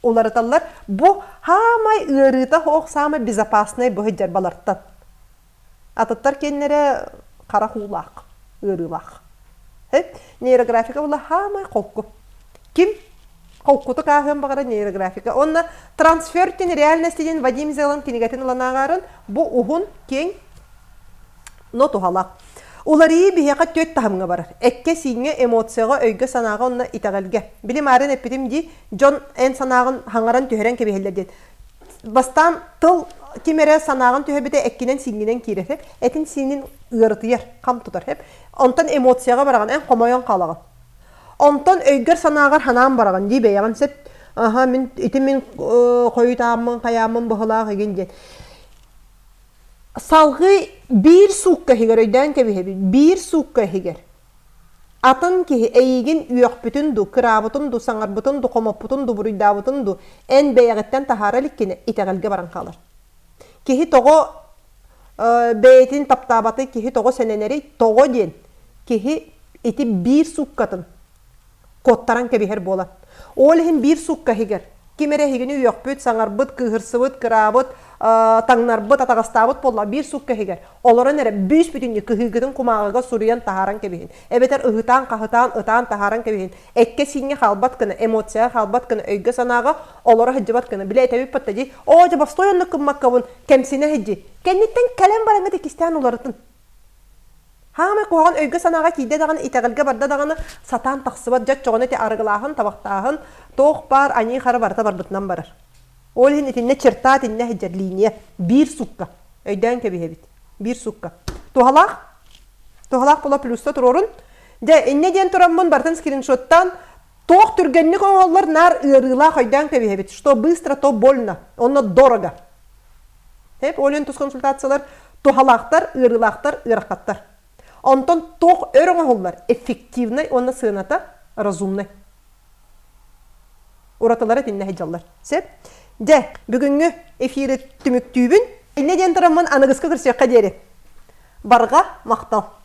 уларыталлар бу хаамай ыарыыта суох саамай безопасный бу сылдьар балартан Атыттар киэннэрэ харах уулаах, ыарыылаах. Нейрографика була хаамай холку. Ким холкутук ааһыан баҕара нейрографика. Онно трансфертин реальности диэн Вадим Зеланд кинигэтин ылан ааҕаарын бу уһун, киэҥ, но туһалаах. Уларыйыы биһиэхэ түөрт таһымҥа барар. Эккэ-сииҥҥэ, эмоцияҕа, өйгө-санааҕа уонна итэҕэлгэ. Били маарын эппитим дии, дьон эн санааҕын хаҥаран түһэрэн кэбиһэллэр диэн. Бастаан тыл ким эрэ санааҕын түһэрбитэ эккинэн-сииҥҥинэн киирэр сөп, этин-сиинин ыарытыйар, хам тутар сөп. Онтон эмоцияҕа бараҕын, эн хомойон хаалаҕын. Онтон өйгөр-санааҕар ханаан бараҕын дии бэйэҕин сөп. Аха, мин ити мин хойутааммын, хайааммын быһылаах игин диэн. Салгыы биир суукка иһигэр өйдөөн кэбиһэбин, биир суукка иһигэр Атын киһи эйигин үөхпүтүн дуу, кыраабытын дуу, саҥарбытын дуу, хомоппутун дуу, буруйдаабытын дуу эн бэйэҕиттэн таһаара иликкинэ итэҕэлгэ баран хаалар. Киһи тоҕо бэйэтин таптаабатый, киһи тоҕо сэнэнэрий, тоҕо диэн киһи ити биир сууккатын куоттаран кэбиһэр буолан. Ол иһин биир суукка иһигэр ким эрэ эһигини үөхпүт, саҥарбыт, кыыһырсыбыт, кыраабыт, таҥнарбыт, атаҕастаабыт буолла биир суукка иһигэр олорон эрэ бүүс бүтүннүү кыһыыгытын кумааҕыга суруйан таһааран кэбиһин. Эбэтэр ыһытаан-хаһытаан, ытаан таһааран кэбиһин. Эккэ-сииҥҥэ хаалбат гына, эмоцияҕа хаалбат гына, өйгө-санааҕа олоро сылдьыбат гына. Бile этэбит батта дии, оо дьэ бостой оннук гыммаккабын, кэмсинэ сылдьи. Кэнниттэн кэлэн бараҥҥыт иккистээн уларытын. Хаамай куһаҕан өйгө-санааҕа киирдэ даҕаны, итэҕэлгэ барда даҕаны сатаан тахсыбат дьэ оччоҕуна ити арыгылааһын, табахтааһын, туох баар аньыы-хара барыта барбытынан барар. Ол иһин итиннэ черта итиннэ сылдьар линия биир сукка. Өйдөөн кэбиһэбит. Биир сукка. Туһалаах? Туһалаах буола плюста туруорун. Дьэ, инньэ диэн тураммын барытын скриншоттаан туох түргэнник оҥоһуллар наар ыарыылаах өйдөөн кэбиһэбит. Что быстро, то больно. Онно дорого. Тэп, ол тус консультациялар туһалаахтар, ыарыылаахтар, ыарахаттар. Онтон туох өр оҥоһуллар эффективнай уонна сыаната разумнай. Уратылара итиннэ сылдьаллар. Сөп? Дьэ, бүгүҥҥү эфири түмүктүүбүн. Иннэ диэн тураммын аныгыскы көрсүөххэ диэри. Барҕа махтал.